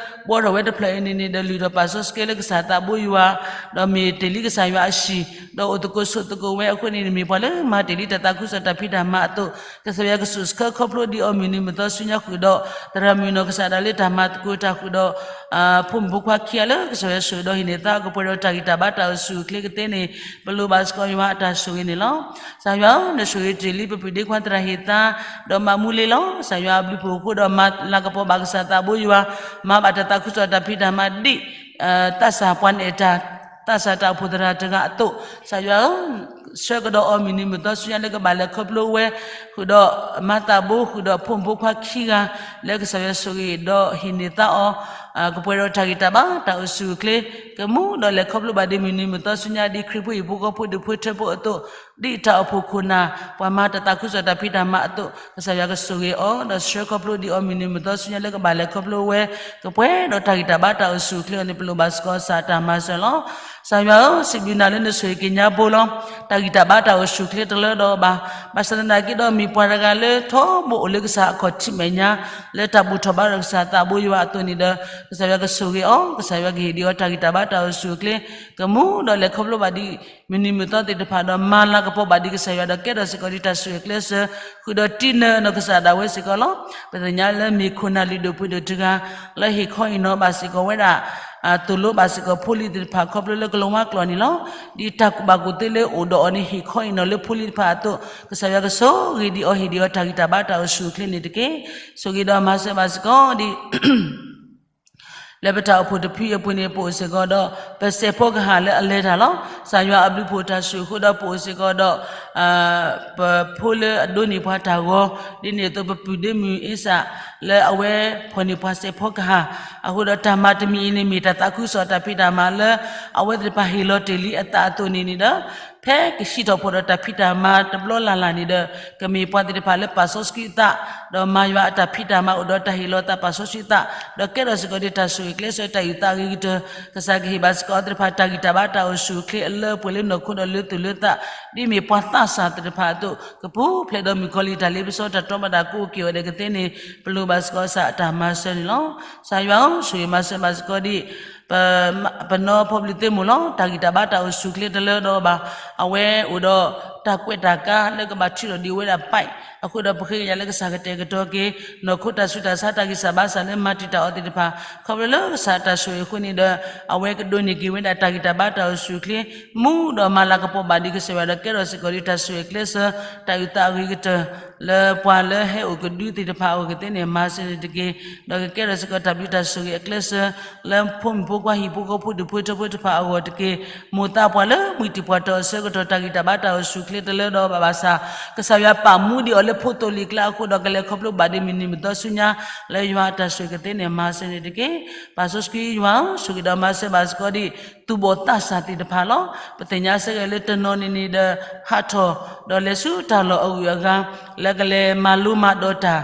ဘှီထီၣ်ဝဲတဖျၢၣ်အံၤန့ၣ်န့ၣ်ဒီး လုၢ်ထီၣ်ပာ်စီဆှံလၢကစၢ်သးဘိယွၤ, ဒီးမ့ၢ်တ့ၢ်လံကစၢ်ယွၤအဟံၣ်, ဒီးအိၣ်သကိးဆိးသကိးဝဲအဃိန့ၣ် မ့ၢ်ပှၤလၢမၤတ့ၢ်လံတၢ်သးခုကစီၣ်တၢ်ဖံးတၢ်မၤအသိး, ကစၢ်ယွၤကဆိၣ်ဆၢခီဖျိဒံးအီၤမုၢ်နံၤမုၢ်သီဆူညါဃုာ်ဒီး သရၣ်မုၣ်နီၢ်ကစၢ်ဒၣ်လၢတၢ်မၤသကိးတၢ်ဃုာ်ဒီး ဖိမုၣ်ဖိခွါခံဂၤလၢကစၢ်ယွၤဆိၣ်ဂ့ၤဒီးဟ့ၣ်န့ၢ်သါ ကပှဲၤဒီးတၢ်ဂံၢ်တၢ်ဘါတၢ်အိၣ်ဆူၣ်အိၣ်ချ့ကသ့န့ၣ် ပလိၣ်ဘၣ်စ့ၢ်ကီးယွၤအတၢ်ဆိၣ်ဂ့ၤန့ၣ်လီၤ. ကစၢ်ယွၤဧၢ, နဆိၣ်ဂ့ၤတ့ၢ်လံပပုၢ်ဒ့ခွါသရၣ်ဟ့ၣ်သါ, ဒီးမၤမူလ့လီၤ. ကစၢ်ယွၤအဘျုးဖှိၣ်အဃိဒီး မၤလၤကပီၤဘၣ်ကစၢ်သးဘိယွၤ, မၤဘၣ်တၢ်သးခုကစီၣ်တၢ်ဖံးတၢ်မၤဒ် သးစၢ်ပှၤနအဲၣ်တၢ်, သးစၢ်တၢ်အိၣ်ဖှိၣ်သရၣ်တဂၤအသိး, ကစၢ်ယွၤဧၢ, ဆှၢကဒီးအီၤမုၢ်နံၤမုၢ်သီဆူညါလၢကဘၣ်လဲၤခီဖျိဝဲ, ဃုာ်ဒီးမၤသးဘိ ဃုာ်ဒီးဖိမုၣ်ဖိခွါခံဂၤ လၢကစၢ်ယွၤဆိၣ်ဂ့ၤဒီးဟ့ၣ်န့ၢ်သါအီၤ, ကပှဲၤဒီးတၢ်ဂံၢ်တၢ်ဘါ တၢ်အိၣ်ဆူၣ်အိၣ်ချ့, ကမူဒီးလဲၤခီဖျိဘၣ်ဒံးမုၢ်နံၤမုၢ်သီဆူညါဒ်ခရံာ်ဖိဟံၣ်ဖိဃီဖိဒူၣ်ဖိထၢဖိအသိး, ဒ်တၢ်အိၣ်ဖှိၣ်ခိၣ်နၢ် ပှၤမၤတၢ်သးခုကစီၣ်တၢ်ဖံးတၢ်မၤအသိး, ကစၢ်ယွၤကဆိၣ်ဂ့ၤအီၤ ဒီးဆှၢခီဖျိဒံးအီၤမုၢ်နံၤမုၢ်သီဆူညါလၢကဘၣ်လဲၤခီဖျိဝဲ, ကပှဲၤဒီးတၢ်ဂံၢ်တၢ်ဘါတၢ်အိၣ်ဆူၣ်အိၣ်ချ့အီၤန့ၣ် ပလိၣ်ဘၣ်စ့ၢ်ကီးကစၢ်အတၢ်မၤစၢၤလီၤ. ကစၢ်ယွၤဧၢ, စံးဘျုးနၤလၢနဆိၣ်ဂ့ၤက့ၤညါဘိလီၤ. တၢ်ဂံၢ်တၢ်ဘါတၢ်အိၣ်ဆူၣ်အိၣ်ချ့တလၢဒီးဘၣ်, ဘၣ်ဆၣ်သနာ်က့ဒီးမ့ၢ်ပှၤတဂၤလၢထီဘိအိၣ်လၢကစၢ်အခီၣ်ထံးမဲာ်ညါ, လၢတၢ်ဘူၣ်ထီၣ်ဘါထီၣ်ကစၢ်သးဘိယွၤအသိးန့ၣ်ဒီး ကစၢ်ယွၤကဆိၣ်ဂ့ၤအီၤ, ကစၢ်ယွၤကဟ့ၣ်ဒံးအီၤတၢ်ဂံၢ်တၢ်ဘါတၢ်အိၣ်ဆူၣ်အိၣ်ချ့, ကမူဒီးလဲၤခီဖျိဘၣ်ဒံး မုၢ်နံၤမုၢ်သီသ့ၣ်တဖၣ်ဒီး မၤလၤကပီၤဘၣ်ဒံးကစၢ်ယွၤဒီး ကဲထီၣ်စ့ၢ်ကီးဒံးတၢ်ဆိၣ်ဂ့ၤအကျဲစၢၤ, ဃုာ်ဒီးတံနၢနီၢ်ကစၢ်ဒၣ်ဝဲစ့ၢ်ကီးလီၤ. ပသ့ၣ်ညါလၢမ့ၢ်ခိၣ်နၢ်လုၢ်ဒိၣ်ပှ့ၤဒိၣ်တဂၤ လၢဟ့ၣ်ခီဟ့ၣ်နီၤဘၣ်စ့ၢ်ကီးဝဲဒၣ် သိၣ်လိဘၣ်စ့ၢ်ကီးဖိလံၤသ့ၣ်တဖၣ် ခီဖျိလၢကလီၤဝါကျိာ်န့ၣ်လီၤ. ဒ်တၢ်ကူၣ်ဘၣ်ကူၣ်သ့လၢအိၣ်ဒီးအီၤန့ၣ် ဟ့ၣ်ခီဟ့ၣ်နီၤလၢဖိလံၤတဖၣ်အသိး ကစၢ်ယွၤကဆိၣ်ဂ့ၤဒံးအီၤ ဟ့ၣ်ဒံးအီၤတၢ်ဂံၢ်တၢ်ဘါတၢ်အိၣ်ဆူၣ်အိၣ်ချ့န့ၣ်တက့ၢ်. ဆိၣ်ဂ့ၤဒီးမၤစၢၤဘၣ်စ့ၢ်ကီးဒ် လၢပတၢ်အိၣ်ဖှိၣ်တဖုအပူၤန့ၣ် ပအိၣ်စ့ၢ်ကီးဒီး ပစဲးဖီကဟၣ်လၢအလဲၤတၢ်လီၤ. ကစၢ်ယွၤအဘျုးဖှိၣ်တၢ်ဆိၣ်ဂ့ၤအဃိဒီး ပအိၣ်စ့ၢ်ကီးဒီး ပဖိလၢအဒိးန့ၢ်ပှၤတၢ်ဂီၤ, ဒ်န့ၣ်အသိးပပုၢ်ဒ့မုၣ်အ့စၢ် လၢအဝဲဖီၣ်န့ၢ်ပှၤစဲးဖီကဟၣ်, အဃိဒီးတၢ်မၤတမံၤအံၤန့ၣ် မ့ၢ်တၢ်သးခုကစီၣ်တၢ်ဖံးတၢ်မၤလၢ အဝဲသ့ၣ်တဖၣ်ဟ့ၣ်လီၤတ့ၢ်လံအသးအသိးန့ၣ်န့ၣ်ဒီး ဖဲကဟံးထီၣ်ဖီၣ်ဒီးတၢ်ဖံးတၢ်မၤတဘျီလၢ်လၢ်န့ၣ်ဒီး ကမ့ၢ်ပှၤသ့ၣ်တဖၣ်လၢပာ်စီဆှံအသး, ဒီးမၤယွၤအတၢ်ဖံးတၢ်မၤအိၣ်ဒီးတၢ်ဟ့ၣ်လီၤအသးပာ်စီဆှံအသး, ဒီးကဲထီၣ်စ့ၢ်ကီးဒံးတၢ်ဆိၣ်ဂ့ၤကျဲစၢၤတၢ်အုၣ်သးအဂ့ၤကတၢၢ်, ကစၢ်ကဟ့ၣ်ဘၣ်စ့ၢ်ကီးအဝဲသ့ၣ်တဖၣ်တၢ်ဂံၢ်တၢ်ဘါတၢ်အိၣ်ဆူၣ်အိၣ်ချ့အလၢအပှဲၤလၢနီၢ်ခိဒီးလၢသူၣ်လၢသး, ဒ်မ့ၢ်ပှၤသးစၢ်သ့ၣ်တဖၣ်အသိး ကပူၤဖျဲးဒီးမုၣ်ကီၤလံၢ်တၢ်လ့ပစီတၢ်တီဘၣ်ဒၣ်ကိးက့ၤအီၤဒဲးကသ့န့ၣ် ပလိၣ်ဘၣ်စ့ၢ်ကီးကစၢ်အတၢ်မၤစၢၤန့ၣ်လီၤ. ကစၢ်ယွၤဧၢ, ဆိၣ်ဂ့ၤမၤစၢၤဘၣ်စ့ၢ်ကီးဒံး ပနီၢ်ဖီဘျုးသ့ၣ်မိၢ်လီၤ. တၢ်ဂံၢ်တၢ်ဘါတၢ်အိၣ်ဆူၣ်အိၣ်ချ့တလၢဒီးဘၣ်, အဝဲအိၣ်ဒီးတၢ်ကွဲးတၢ်ကါလၢကဘၣ်ထုးထီၣ်ဒံးဝဲဒၣ် bike အဃိဒီးပဃ့ကညးလၢကစၢ်ကတဲာ်ကတီၤက့ၤ နီၢ်ခိတၢ်ဆူးတၢ်ဆါတၢ်ဂံၢ်စၢ်ဘါစၢ်လၢမၤတံာ်တာ်အီၤသ့ၣ်တဖၣ် ခီဖျိလၢကစၢ်အတၢ်ဆိၣ်ဂ့ၤအဃိန့ၣ်ဒီး အဝဲကဒိးန့ၢ်က့ၤဝဲဒၣ်တၢ်ဂံၢ်တၢ်ဘါတၢ်အိၣ်ဆူၣ်အိၣ်ချ့ မူဒီးမၤလၤကပီၤဘၣ်ဒံးကစၢ်ယွၤဒီးကဲထီၣ်စ့ၢ်ကီးဒံးတၢ်ဆိၣ်ဂ့ၤအကျဲစၢၤ တၢ်အုၣ်သးအဂ့ၤကတၢၢ် လၢပှၤလၢဟဲအိၣ်ကဒုသ့ၣ်တဖၣ်အဂီၢ်ကသ့န့ၣ် မၤစၢၤန့ၣ်တက့ၢ်. ဒီးကကဲထီၣ်စ့ၢ်ကီးတၢ်ဘျုးတၢ်ဆိၣ်ဂ့ၤအကျဲစၢၤ လၢဖိမုၣ်ဖိခွါဟံၣ်ဖိဃီဖိဒူၣ်ဖိထၢဖိတဖၣ်အဂီၢ်တက့ၢ်. မိၢ်သးပှၤလၢမုၢ်တံၢ်ပှၤတီၤအဆၢကတီၢ် တၢ်ဂံၢ်တၢ်ဘါတၢ်အိၣ်ဆူၣ်အိၣ်ချ့တလၢဒီးဘၣ်ဘၣ်ဆၣ် ကစၢ်ယွၤပာ်မူဒံးအီၤလၢဖိသိလံၤကျါအဃိဒီး ကလဲၤခီဖျိဘၣ်ဒံးမုၢ်နံၤမုၢ်သီဆူညါ လၢယွၤအတၢ်ဆိၣ်ဂ့ၤကသ့န့ၣ် မၤစၢၤန့ၣ်တက့ၢ်. ပၢ်စီဆှံယွၤဧၢ, ဆိၣ်ဂ့ၤဒီးမၤစၢၤဘၣ်စ့ၢ်ကီးဒံး သူၣ်ဘီၣ်သးစၢ်သ့ၣ်တဖၣ်လီၤ. ပသ့ၣ်ညါစ့ၢ်ကီးလၢတနီၤန့ၣ်န့ၣ်ဒီး ဟးထီၣ် ဒီးလဲၤဆူတၢ်လီၢ်အဂုၤအဂၤ လၢကလဲၤမၤလိမၤဒိးတၢ်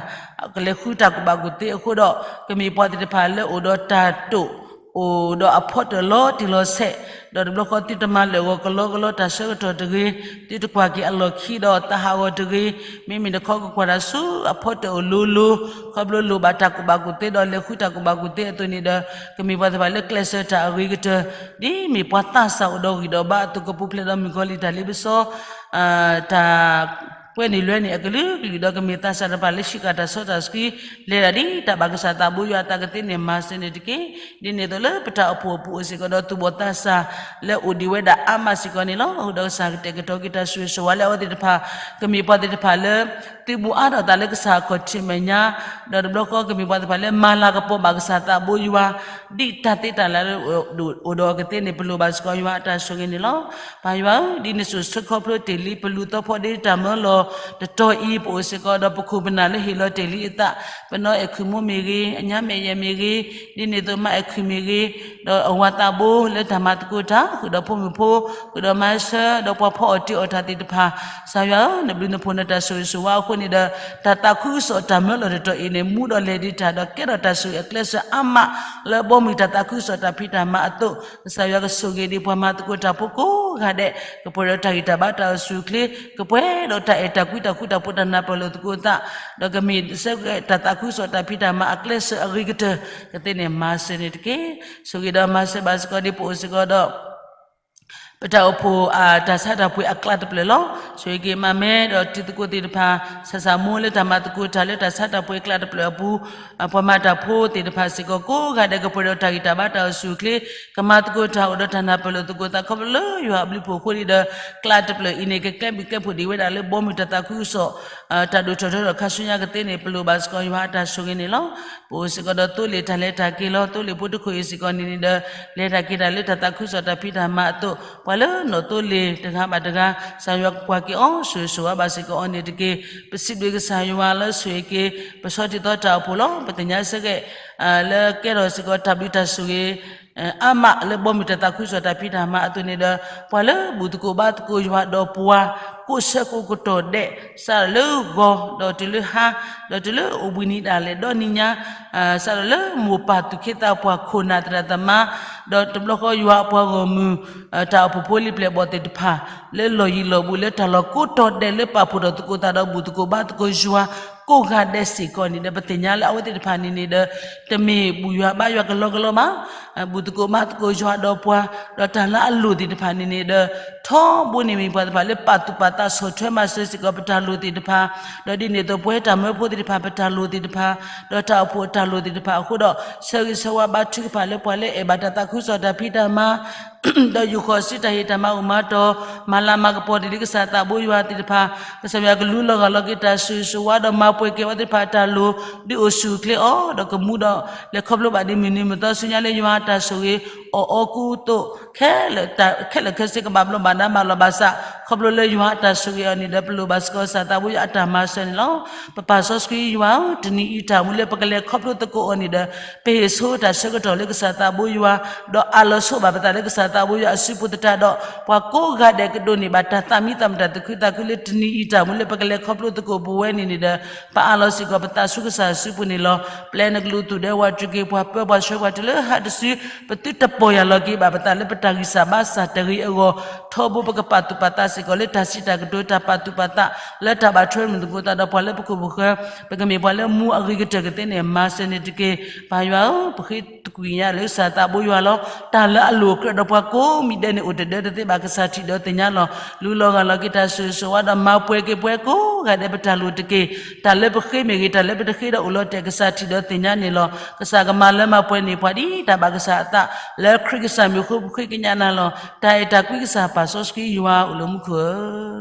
ကလဲၤဃုတၢ်ကူၣ်ဘၣ်ကူၣ်သ့အဃိဒီး ကမ့ၢ်ပှၤသ့ၣ်တဖၣ်လၢအိၣ်ဒီးတၢ်တိာ် အိၣ်ဒီးအဖီတၢၣ်လီၤတံၢ်လီၤဆဲး, ဒီးတဘျီဃီသုတမၤလၢာ်ဂီၤကလီကလီတၢ်ဆၢကတီၢ်တဂ့ၤ, သုတကွၢ်က့ၤအလီၢ်ခံဒီးသးဟးဂီၤတဂ့ၤ, မ့မ့ၢ်တခီကကွၢ်တၢ်ဆူအဖီတၢၣ်အိၣ်လိၤလိၤ, ခီဖျိလိၣ်ဘၣ်တၢ်ကူၣ်ဘၣ်ကူၣ်သ့အသိးန့ၣ်ဒီး ကမ့ၢ်ပှၤသ့ၣ်တဖၣ်လၢကျဲးစၢးတၢ်အဂ့ၤကတၢၢ်, ဒ်မ့ၢ်ပှၤသးစၢ်အိၣ်ဒီးဂံၢ်ဒီးဘါအသိး ကပူၤဖျဲးဒီးမုၣ်ကီၤလံၢ်တၢ်လ့ပစီ တၢ်ကွဲန့ၢ်လွဲန့ၢ် အကလုာ်ကလုာ်ဒီး ကမ့ၢ်သးစၢ်တဖၣ်လၢ ဆံးဃာ်တၢ်စီတၢ်ဆှံ လဲၤဒၣ်ဒ်တၢ်ဘၣ်ကစၢ်သးဘိယွၤအသးကသ့န့ၣ် မၤစၢၤန့ၣ်တက့ၢ်. ဒ်န့ၣ်အသိးလၢပတၢ်အိၣ်ဖှိၣ်အပူၤအိၣ်စ့ၢ်ကီးဒီး သူၣ်ဘီၣ်သးစၢ်လၢအိၣ်ဒံးဝဲဒၣ်အါမးစ့ၢ်ကီးန့ၣ်လီၤ. အဃိဒီးကစၢ်ကတဲာ်ကတီၤက့ၤတၢ်ဆိၣ်ဂ့ၤဆိၣ်ဝါလၢအဝဲသ့ၣ်တဖၣ် ကမ့ၢ်ပှၤသ့ၣ်တဖၣ်လၢ သုးဘူးအါထီၣ်သးလၢကစၢ်အခီၣ်ထံးမဲာ်ညါ, ဒီးတဘျီဃီကမ့ၢ်ပှၤသ့ၣ်တဖၣ်လၢ မၤလၤကပီၤဘၣ်ကစၢ်သးဘိယွၤ ဒ်တၢ်သ့တၢ်လၢ်လၢအိၣ်ဒီးအီၤကသ့န့ၣ် ပလိၣ်ဘၣ်စ့ၢ်ကီးယွၤအတၢ်ဆိၣ်ဂ့ၤန့ၣ်လီၤ. ပၢ်ယွၤဧၢ, ဒ်နဆိၣ်ဆၢခီဖျိတ့ၢ်လံ ပလူၤသီဖီဒ့တၢ်မၢလီၤတတီၤအံၤ ပအိၣ်စ့ၢ်ကီးဒီးပခိၣ်ပနၢ်လၢဟ့ၣ်လီၤတ့ၢ်လံအသး, ပနီၢ်အဲၣ်ခုၣ်မိၢ်မ့ၢ်ဂ့ၤ, အညါမဲာ်ယဲၢ်မ့ၢ်ဂ့ၤ, ဒ်န့ၣ်အသိးမါအဲၣ်ခုၣ်မ့ၢ်ဂ့ၤ, ဒီးအဝၤသးဘိလၢတၢ်မၤသကိးတၢ် ဃုာ်ဒီးဖိမုၣ်ဖိ, ဃုာ်ဒီးမါဆၢ, ဒီးပှၤဖီအီၣ်တ့ၢ်အီၣ်တၢ်သ့ၣ်တဖၣ်, ကစၢ်ယွၤဧၢ, နဘျုးနဖှိၣ်နတၢ်ဆိၣ်ဂ့ၤဆိၣ်ဝါအဃိန့ၣ်ဒီး တၢ်သးခုကစီၣ်တၢ်မၢလီၤတတီၤအံၤန့ၣ် မူဒီးလဲၤဒံးတၢ်ဒီးကဲထီၣ်တၢ်ဆိၣ်ဂ့ၤအကျဲစၢၤအါမး လၢဘီမုၢ်တၢ်သးခုကစီၣ်တၢ်ဖံးတၢ်မၤအသိး, ကစၢ်ယွၤကဆိၣ်ဂ့ၤဒံးပှၤမၤသကိးတၢ်ဖိကိးဂၤဒဲး, ကပှဲၤဒီးတၢ်ဂံၢ်တၢ်ဘါတၢ်အိၣ်ဆူၣ်အိၣ်ချ့, ကပှဲၤဒီးတၢ်အဲၣ်တၢ်ကွံတၢ်ဃူတၢ်ဖိးတၢ်နၢ်ပၢၢ်လိာ်သကိးအသး, ဒီးကမ့ၢ်စ့ၢ်ကီးတၢ်သးခုကစီၣ်တၢ်ဖံးတၢ်မၤအကျဲစၢၤအဂ့ၤကတၢၢ် ကသ့န့ၣ်မၤစၢၤန့ၣ်တက့ၢ်. ဆိၣ်ဂ့ၤဒီးမၤစၢၤဘၣ်စ့ၢ်ကီးဒ်ပအိၣ်စ့ၢ်ကီးဒီး ပတၢ်အိၣ်ဖှိၣ်တၢ်ဆါတၢ်ပှ့ၤအကျါတဖျၢၣ်လီၤ. ဆိၣ်ဂ့ၤက့ၤမၤမဲဒီးတံၤသကိးသ့ၣ်တဖၣ်, ဆၣ်ဆၣ်မိၢ်လၢတၢ်မၤသကိးတၢ်လၢတၢ်ဆါတၢ်ပှ့ၤအကျါတဖျၢၣ်အပူၤ, ပှၤမၤတၢ်ဖိသ့ၣ်တဖၣ်စ့ၢ်ကီးကိးဂၤဒဲး ကပှဲၤဒီးတၢ်ဂံၢ်တၢ်ဘါတၢ်အိၣ်ဆူၣ်အိၣ်ချ့, ကမၤသကိးတၢ်အိၣ်ဒီးတၢ်နၢ်ပၢၢ်လိာ်သကိးသးခီဖျိလၢယွၤအဘျုးဖှိၣ်အဃိန့ၣ်ဒီး ကျါတဖျၢၣ်အံၤန့ၣ် ကကျဲဘျုးကျဲဖှိၣ်ဒံးဝဲဒၣ်လၢဘီမုၢ်တၢ်သးခုကစီၣ် တၢ်ဒိၣ်ထီၣ်ထီထီၣ်ခါဆူညါကသ့န့ၣ် ပလိၣ်ဘၣ်စ့ၢ်ကီးယွၤအတၢ်ဆိၣ်ဂ့ၤန့ၣ်လီၤ. ပအိၣ်စ့ၢ်ကီးဒီးသိလ့ၣ်တၢ်လဲၤတၢ်က့ၤလီၤ. သိလ့ၣ်ဖိတခိၣ်အံၤစ့ၢ်ကီးန့ၣ်န့ၣ်ဒီး လဲၤတၢ်က့ၤတၢ်လၢတၢ်သးခုကစီၣ်တၢ်ဖံးတၢ်မၤအသိး, ပှၤလၢနီၣ်သိလ့ၣ်တဂၤဘၣ်တဂၤ ကစၢ်ယွၤကကွၢ်က့ၤအီၤ ဆိၣ်ဂ့ၤဆိၣ်ဝါဘၣ်စ့ၢ်ကီးအီၤန့ၣ်တက့ၢ်. ပစံးဘျုးကစၢ်ယွၤလၢဆိၣ်ဂ့ၤက့ၤ ပဆီတံၢ်သီတၢ်အိၣ်ဖှိၣ်လီၤ. ပသ့ၣ်ညါစ့ၢ်ကီး လၢကဲထီၣ်စ့ၢ်ကီးတၢ်ဘျုးတၢ်ဆိၣ်ဂ့ၤ အါမးလၢဘီမုၢ်တၢ်သးခုကစီၣ်တၢ်ဖံးတၢ်မၤအသိးန့ၣ်ဒီး ပှၤလၢဘူၣ်သကိးဘါသကိးယွၤဒီးပှၤ ကိးဆၢကိးကတီၢ်ဒဲး စးထီၣ်လၢဂီၤ ဒီးတုၤလၢဟါ ဒီးတုၤလၢအိၣ်ဘှံးနံၤဒၣ်လဲာ်ဒီနံၤညါ စးထီၣ်လၢမိၢ်ပၢ်သူၣ်က့သးပှၢ်ခိၣ်နၢ်သရၣ်သမါ ဒီးတဘျီဃီယွၤအပှၤဂီၢ်မုၢ် တၢ်အိၣ်ဖှိၣ်ဖိလံၤပျဲၢ်ဘီၣ်သ့ၣ်တဖၣ် လၢလီၢ်ယံၤလီၢ်ဘူးလၢတၢ်လီၢ်ကိးတီၤဒဲးလၢပာ်ဖှိၣ်ထီၣ်သကိးသးဒီးဘူၣ်သကိးဘါသကိးယွၤ ကိးဂၤဒဲးစ့ၢ်ကီးန့ၣ်ဒီး ပသ့ၣ်ညါလၢအဝဲသ့ၣ်တဖၣ်န့ၣ်န့ၣ်ဒီး တမ့ၢ်ဘူၣ်ယွၤဘါယွၤကလီကလီဘၣ်, ဘူၣ်သကိးဘါသကိးယွၤဒီးပှၤ, ဒီးတၢ်လၢအလိၣ်သ့ၣ်တဖၣ်န့ၣ်န့ၣ်ဒီး ထီဘိန့ၣ်မ့ၢ်ပှၤသ့ၣ်တဖၣ်လၢပာ်သူၣ်ပာ်သးဆီၣ်ထွဲမၤစၢၤစ့ၢ်ကီးပတၢ်လိၣ်သ့ၣ်တဖၣ်, ဒီးဒ်န့ၣ်အသိးပဝဲတၢ်မၢဖိသ့ၣ်တဖၣ် ပတၢ်လိၣ်သ့ၣ်တဖၣ်, ဒီးတၢ်အိၣ်ဖှိၣ်အတၢ်လိၣ်သ့ၣ်တဖၣ်အဃိဒီး ဆၢဂ့ၤဆၢဝါဘါထုကဖၣ်လၢပှၤလၢအဲၣ်ဘၣ်တၢ်သးခုကစီၣ်တၢ်ဖံးတၢ်မၤ ဒီးယူာ်ဃီၤစုတၢ်ဟ့ၣ်တၢ်မၤအိၣ်မၤတီၤ, မၤလၤမၤကပီၤတ့ၢ်လံကစၢ်သးဘိယွၤသ့ၣ်တဖၣ်, ကစၢ်ယွၤကလူလီၤဂာ်လီၤက့ၤတၢ်ဆိၣ်ဂ့ၤဆိၣ်ဝါဒီးမၤပှဲၤက့ၤအဝဲသ့ၣ်တဖၣ်တၢ်လိၤ, ဒုးအိၣ်ဆူၣ်အိၣ်ချ့အီၤ, ဒီးကမူဒီးလဲၤခီဖျိဘၣ်ဒ်မုၢ်နံၤမုၢ်သီဆူညါလၢယွၤအတၢ်ဆိၣ်ဂ့ၤ အီၣ်အီကူအသိး, ခဲလၢာ်ခဲဆ့ ကဘၣ်ဘျီးဘၣ်ဒါဘၣ်လီၤဘၣ်စး, ခီဖျိလၢယွၤအတၢ်ဆိၣ်ဂ့ၤအီၤန့ၣ်ဒီး ပလိၣ်ဘၣ်စ့ၢ်ကီးကစၢ်သးဘိယွၤအတၢ်မၤစၢၤန့ၣ်လီၤ. ပပၢ်စီဆှံယွၤဧၢ, တနံၤအံၤတၢ်မူလၢပကလဲၤခီဖျိသကိးအီၤန့ၣ်ဒီး ပဟ့ၣ်ဆိတၢ်ဆၢကတီၢ်လၢကစၢ်သးဘိယွၤ, ဒီးအးလီၤဆိဘၣ်ပသးလၢကစၢ်သးဘိယွၤအစုပူၤသတးဒီး ပှၤကိးဂၤဒဲးကဒိးန့ၢ်ဘၣ်တၢ်သးမံသးမတၤသးခုသးခုလၢတနံၤအံၤတၢ်မူလၢပကလဲၤခီဖျိသကိး ပဝဲန့ၣ်န့ၣ်ဒီး ပအးလီၤစ့ၢ်ကီးပသးဆူကစၢ်အစုပူၤန့ၣ်လီၤ. ပျဲနကလုၢ်သူၣ်ဒဲဝးတြူာ်က့ၤပှၤ ပၢပှၤဆှၢပှၤတုၤလၢဟးတစု, ပသုတပီၢ်ယၢ်လီၤက့ၤဘၣ်ပသးလၢပတၢ်ဂံၢ်စၢ်ဘါစၢ်တၢ်ဂ့ၤအဂီၢ်, ထီဘိပကပာ်သူၣ်ပာ်သးစ့ၢ်ကီးလၢတၢ်စံးတၢ်ကတိၤ တၢ်ပာ်သူၣ်ပာ်သး လၢတၢ်ဘၣ်ထွဲမုၢ်သကိးသးဒီးပှၤလၢပခိၣ်ပဃၢၤ, ပကမ့ၢ်ပှၤလၢမူအဂ့ၤကတၢၢ်ကသ့န့ၣ် မၤစၢၤန့ၣ်တက့ၢ်. ပၢ်ယွၤဧၢ, ပဃ့သကွံာ်ညါလၢကစၢ်သးဘိယွၤလီၤ. တၢ်လၢအလိၣ်အကြၢးဒီးပှၤကိးမံၤဒဲးန့ၣ် အိၣ်တဒၢတသ့ဘၣ် ကစၢ်ထံၣ်ဒီးသ့ၣ်ညါလီၤ. လူလီၤဂာ်လီၤက့ၤတၢ်ဆိၣ်ဂ့ၤဆိၣ်ဝါဒီးမၤပှဲၤက့ၤပှၤကိးဂၤဒဲးပတၢ်လိၣ်တက့ၢ်. တၢ်လၢပဃ့မ့ၢ်ဂ့ၤ တၢ်လၢပတဃ့ဒီးအိၣ်လီၤတဲာ် ကစၢ်ထံၣ်ဒီးသ့ၣ်ညါန့ၣ်လီၤ. ကစၢ်ကမၤလၢမၤပှဲၤန့ၢ်ပှၤဒ်တၢ်ဘၣ်ကစၢ်အသး, လၢခရံာ်ကစၢ်မံၤအဃိပဃ့ကညးနၤလီၤ. တၢ်အဲၣ်တၢ်ကွံကစၢ်ပၢ်စီဆှံယွၤအိၣ်လၢမူခိၣ်ဧၢ,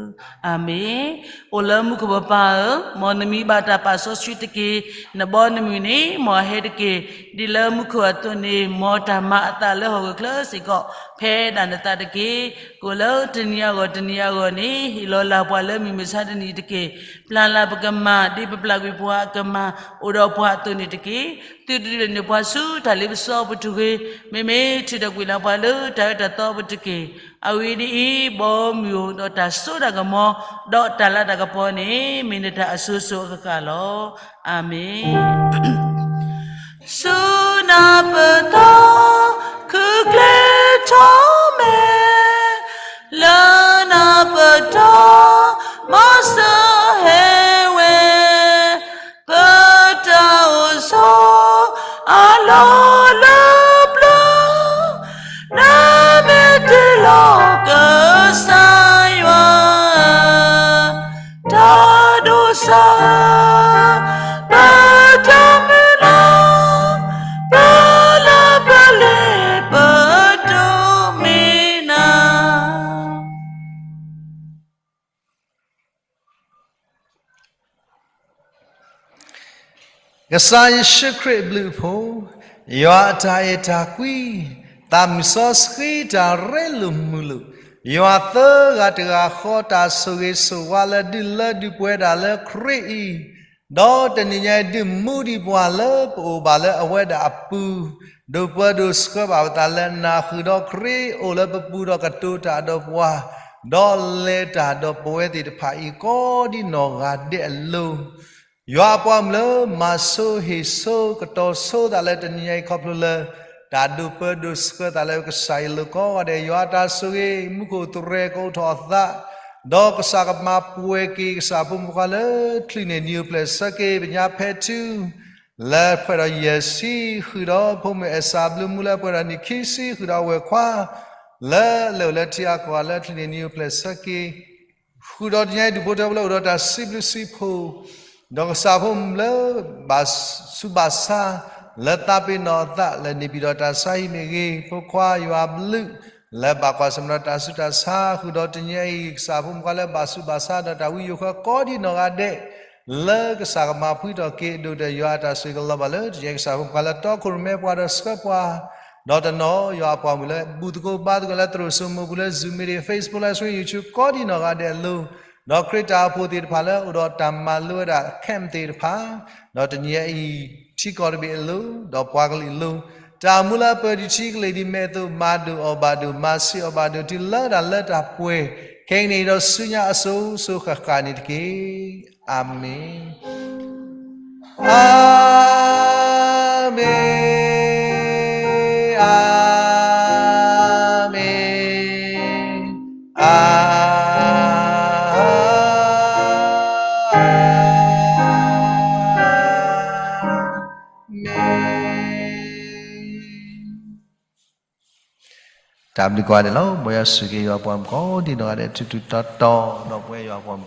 အၤမ့ၣ်. အိၣ်လၢမူခိၣ်ပပၢ်ဧၢ, မ်နမံၤဘၣ်တၢ်ပၢ်စီဆှံတက့ၢ်. နဘီနမုၢ်န့ၣ် မ်အဟဲတက့ၢ်. ဒ်လၢမူခိၣ်အသိးန့ၣ် မ်တၢ်မၤအသးလၢဟီၣ်ခိၣ်ချၢစ့ၢ်ကီး ဖဲဒၣ်နသးတက့ၢ်. ကိၣ်လၢတနံၤအဂီၢ်တနံၤအဂီၢ်န့ၣ် ဟ့ၣ်လီၤလၢ်ပှၤလၢမုၢ်မဆါတနံၤတက့ၢ်. ပျၢ်လၢ်ပကမၢ်ဒ်ပပျၢ်ကွံာ်ပှၤအကမၢ် အိၣ်ဒီးပှၤအသိးန့ၣ်တက့ၢ်. သုတဒုးလဲၤနုာ်ပှၤဆူတၢ်လ့ပစီအပူၤတဂ့ၤ, မ့မ့ၢ်ထုးထီၣ်ကွံာ်လၢပှၤလၢတၢ်အၢတၢ်သီအပူၤတက့ၢ်. အဂ့ၢ်ဒ်အံၤ, ဘီမုၢ်ဧိၤ, ဒီးတၢ်စိတၢ်ကမီၤ, ဒီးတၢ်လၤတၢ်ကပီၤန့ၣ် မ့ၢ်နတၢ်အစိၤစိၤအဃၣ်ဃၣ်လီၤ. အၤမ့ၣ်. ဆူနၢ်ပၢၢ်သီခုကျဲထီၣ်မဲာ်, လၢနၢ်ပၢၢ်တီၤ မၤစၢၤဟဲဝဲ, ပတၢ်အိၣ်ဆိးအလီၢ်လၢပျၢၤ, နမ့ၢ်တ့လီၤကစၢ်ယွၤ တၢ်ဒိးစၢ် ပတၢ်မုၢ်လၢ်, ပလၢပလဲၤပဒိးမ့ၢ်နၤ. ကစၢ်ယ့ၣ်ၡူးခရံာ်အဘျုးအဖှိၣ်, ယွၤအတၢ်အဲၣ်တၢ်ကွံ, သးမုၢ်စီဆှံတၢ်ရ့လိာ်မုာ်လိာ်, ယွၤသၢဂၤတဂၤဃီတၢ်ဆိၣ်ဂ့ၤဆိၣ်ဝါလၢဒုးလၢဒုးပှဲၤဒၣ်လၢခရံာ်အံၤ, ဒီးတနံၤညါအံၤဒုးမူဒံးပှၤလၢပအိၣ်ဘၣ်လၢအဝဲဒၣ်အပူၤ, ဒိးပၢဒိးဆှၢဘၣ်ပသးလၢနၢ်ဃုာ်ဒီးခရံာ်အိၣ်လၢပပူၤဒီးကတိၤတၢ်ဒီးပှၤ, ဒီးလဲၤတၢ်ဒီးပဝဲသ့ၣ်တဖၣ်အံၤကိးဒ်နီၢ်ဂၤဒဲးအလိၤ ယွၤအပှၤမုၣ်လၢမၤဆိဟ့ၣ်ဆိကတီၤဆိသးလၢတနံၤညါအံၤခီဖျိလၢ တၢ်ဒိးပၢဒိးဆှၢသးလၢကစၢ်အံၤလိၤကိးဂၤဒဲး ယွၤတၢ်ဆိၣ်ဂ့ၤမူခိၣ်သရဲၣ်ကအိၣ်ထီၣ်အသး, ဒီးကစၢ်ကမၤပှဲၤက့ၤကစၢ်ဖိမုၣ်ဖိခွါလၢချံးန့ၣ်နံၤအိၣ်ဖျဲၣ်ဆၢက့ၤ ပညါဖဲထူ လၢဖှဲးဒီးယဲၢ်ဆံ ဃုာ်ဒီးဖိမုၣ်အဲၣ်စၢ်ဘျုးမူလၢဖှဲးဒီးနံၣ်ခံဆံ ဃုာ်ဒီးအဝဲၢ်ခွါ လၢလဲၤအိၣ်လၢထံအကီၢ်လၢချံးန့ၣ်နံၤအိၣ်ဖျဲၣ်ဆၢက့ၤ ဃုာ်ဒီးတနံၤညါအံၤဒူၣ်ဖိထၢဖိလၢအိၣ်ဒီးတၢ်စံးဘျုးစံးဖှိၣ်, ဒီးကစၢ်ဖိမုၣ်လၢ ဘၣ်ဆူးဘၣ်ဆါ လၢသးပ့ၤနီၣ်အသးလၢန့ၣ်ပံၤဒီးတၢ်ဆါဟံၣ်မ့ၢ်ဂ့ၤ, ဖိခွါယွၤအဘျုး လၢဘၣ်ကွၢ်ဆၢၣ်မဲာ်ဒီးတၢ်ဆူးတၢ်ဆါ, ဃုာ်ဒီးတနံၤညါအံၤ ကစၢ်ဖိမုၣ်ခွါလၢဘၣ်ဆူးဘၣ်ဆါဒီးတၢ်ဝံယိၤဃၢကိးဒံးနီၢ်ဂၤဒဲး လၢကစၢ်ကမၤဖှံထီၣ်က့ၤအဒိၣ်ဒီးယွၤအတၢ်ဆိၣ်ဂ့ၤကလီၤဘၣ်လၢတနံၤညါအံၤ ကစၢ်ဖိမုၣ်ခွါလၢတီခိၣ်ရိၣ်မဲပှၤဒီးဆှၢပှၤ ဒီးတနီၤယွၤအပှၤမုၣ်လၢဘူၣ်သကိးဘါသကိးလၢသရိာ်စိမိၤပူၤလၢ Zoom meeting, Facebook Live Stream, YouTube ကိးဒံးနီၢ်ဂၤဒဲးအလိၤ, ဒီးခရံာ်တၢ်အိၣ်ဖှိၣ်သ့ၣ်တဖၣ်လၢအိၣ်ဒီးတၢ်မၤလိဝဲဒၣ် camp သ့ၣ်တဖၣ်, ဒီးတနံၤညါအံၤ ထံကီၢ်တဘ့ၣ်အလိၤ, ဒီးပှၤကလုာ်အလိၤ, တၢ်မူလၢပၢၤတံၢ်ထံကလ့ၢ်ဒ်မဲာ်အသိး မၤဒိၣ်အီၣ်ဘၣ်ဒိၣ် မၤဆံးအီၣ်ဘၣ်ဒိၣ် တုၤလၢတၢ်လၢတၢ်ပှဲၤ ခဲကနံၣ်အံၤဒီးဆူညါအစိၤစိၤဃၣ်ဃၣ်န့ၣ်တက့ၢ်. အၤမ့ၣ်. အၤမ့ၣ်, အၤမ့ၣ်, အၤမ့ၣ်. တၢ်ဘျုးကိးဂၤဒဲးလီၤ. မ်ယွၤဆိၣ်ဂ့ၤယွၤပှၤမုၣ်ကိးဒံနီၢ်ဂၤဒဲး ထူးထူးတီၤတီၤ ဒီးပဝဲယွၤပှၤမုၣ်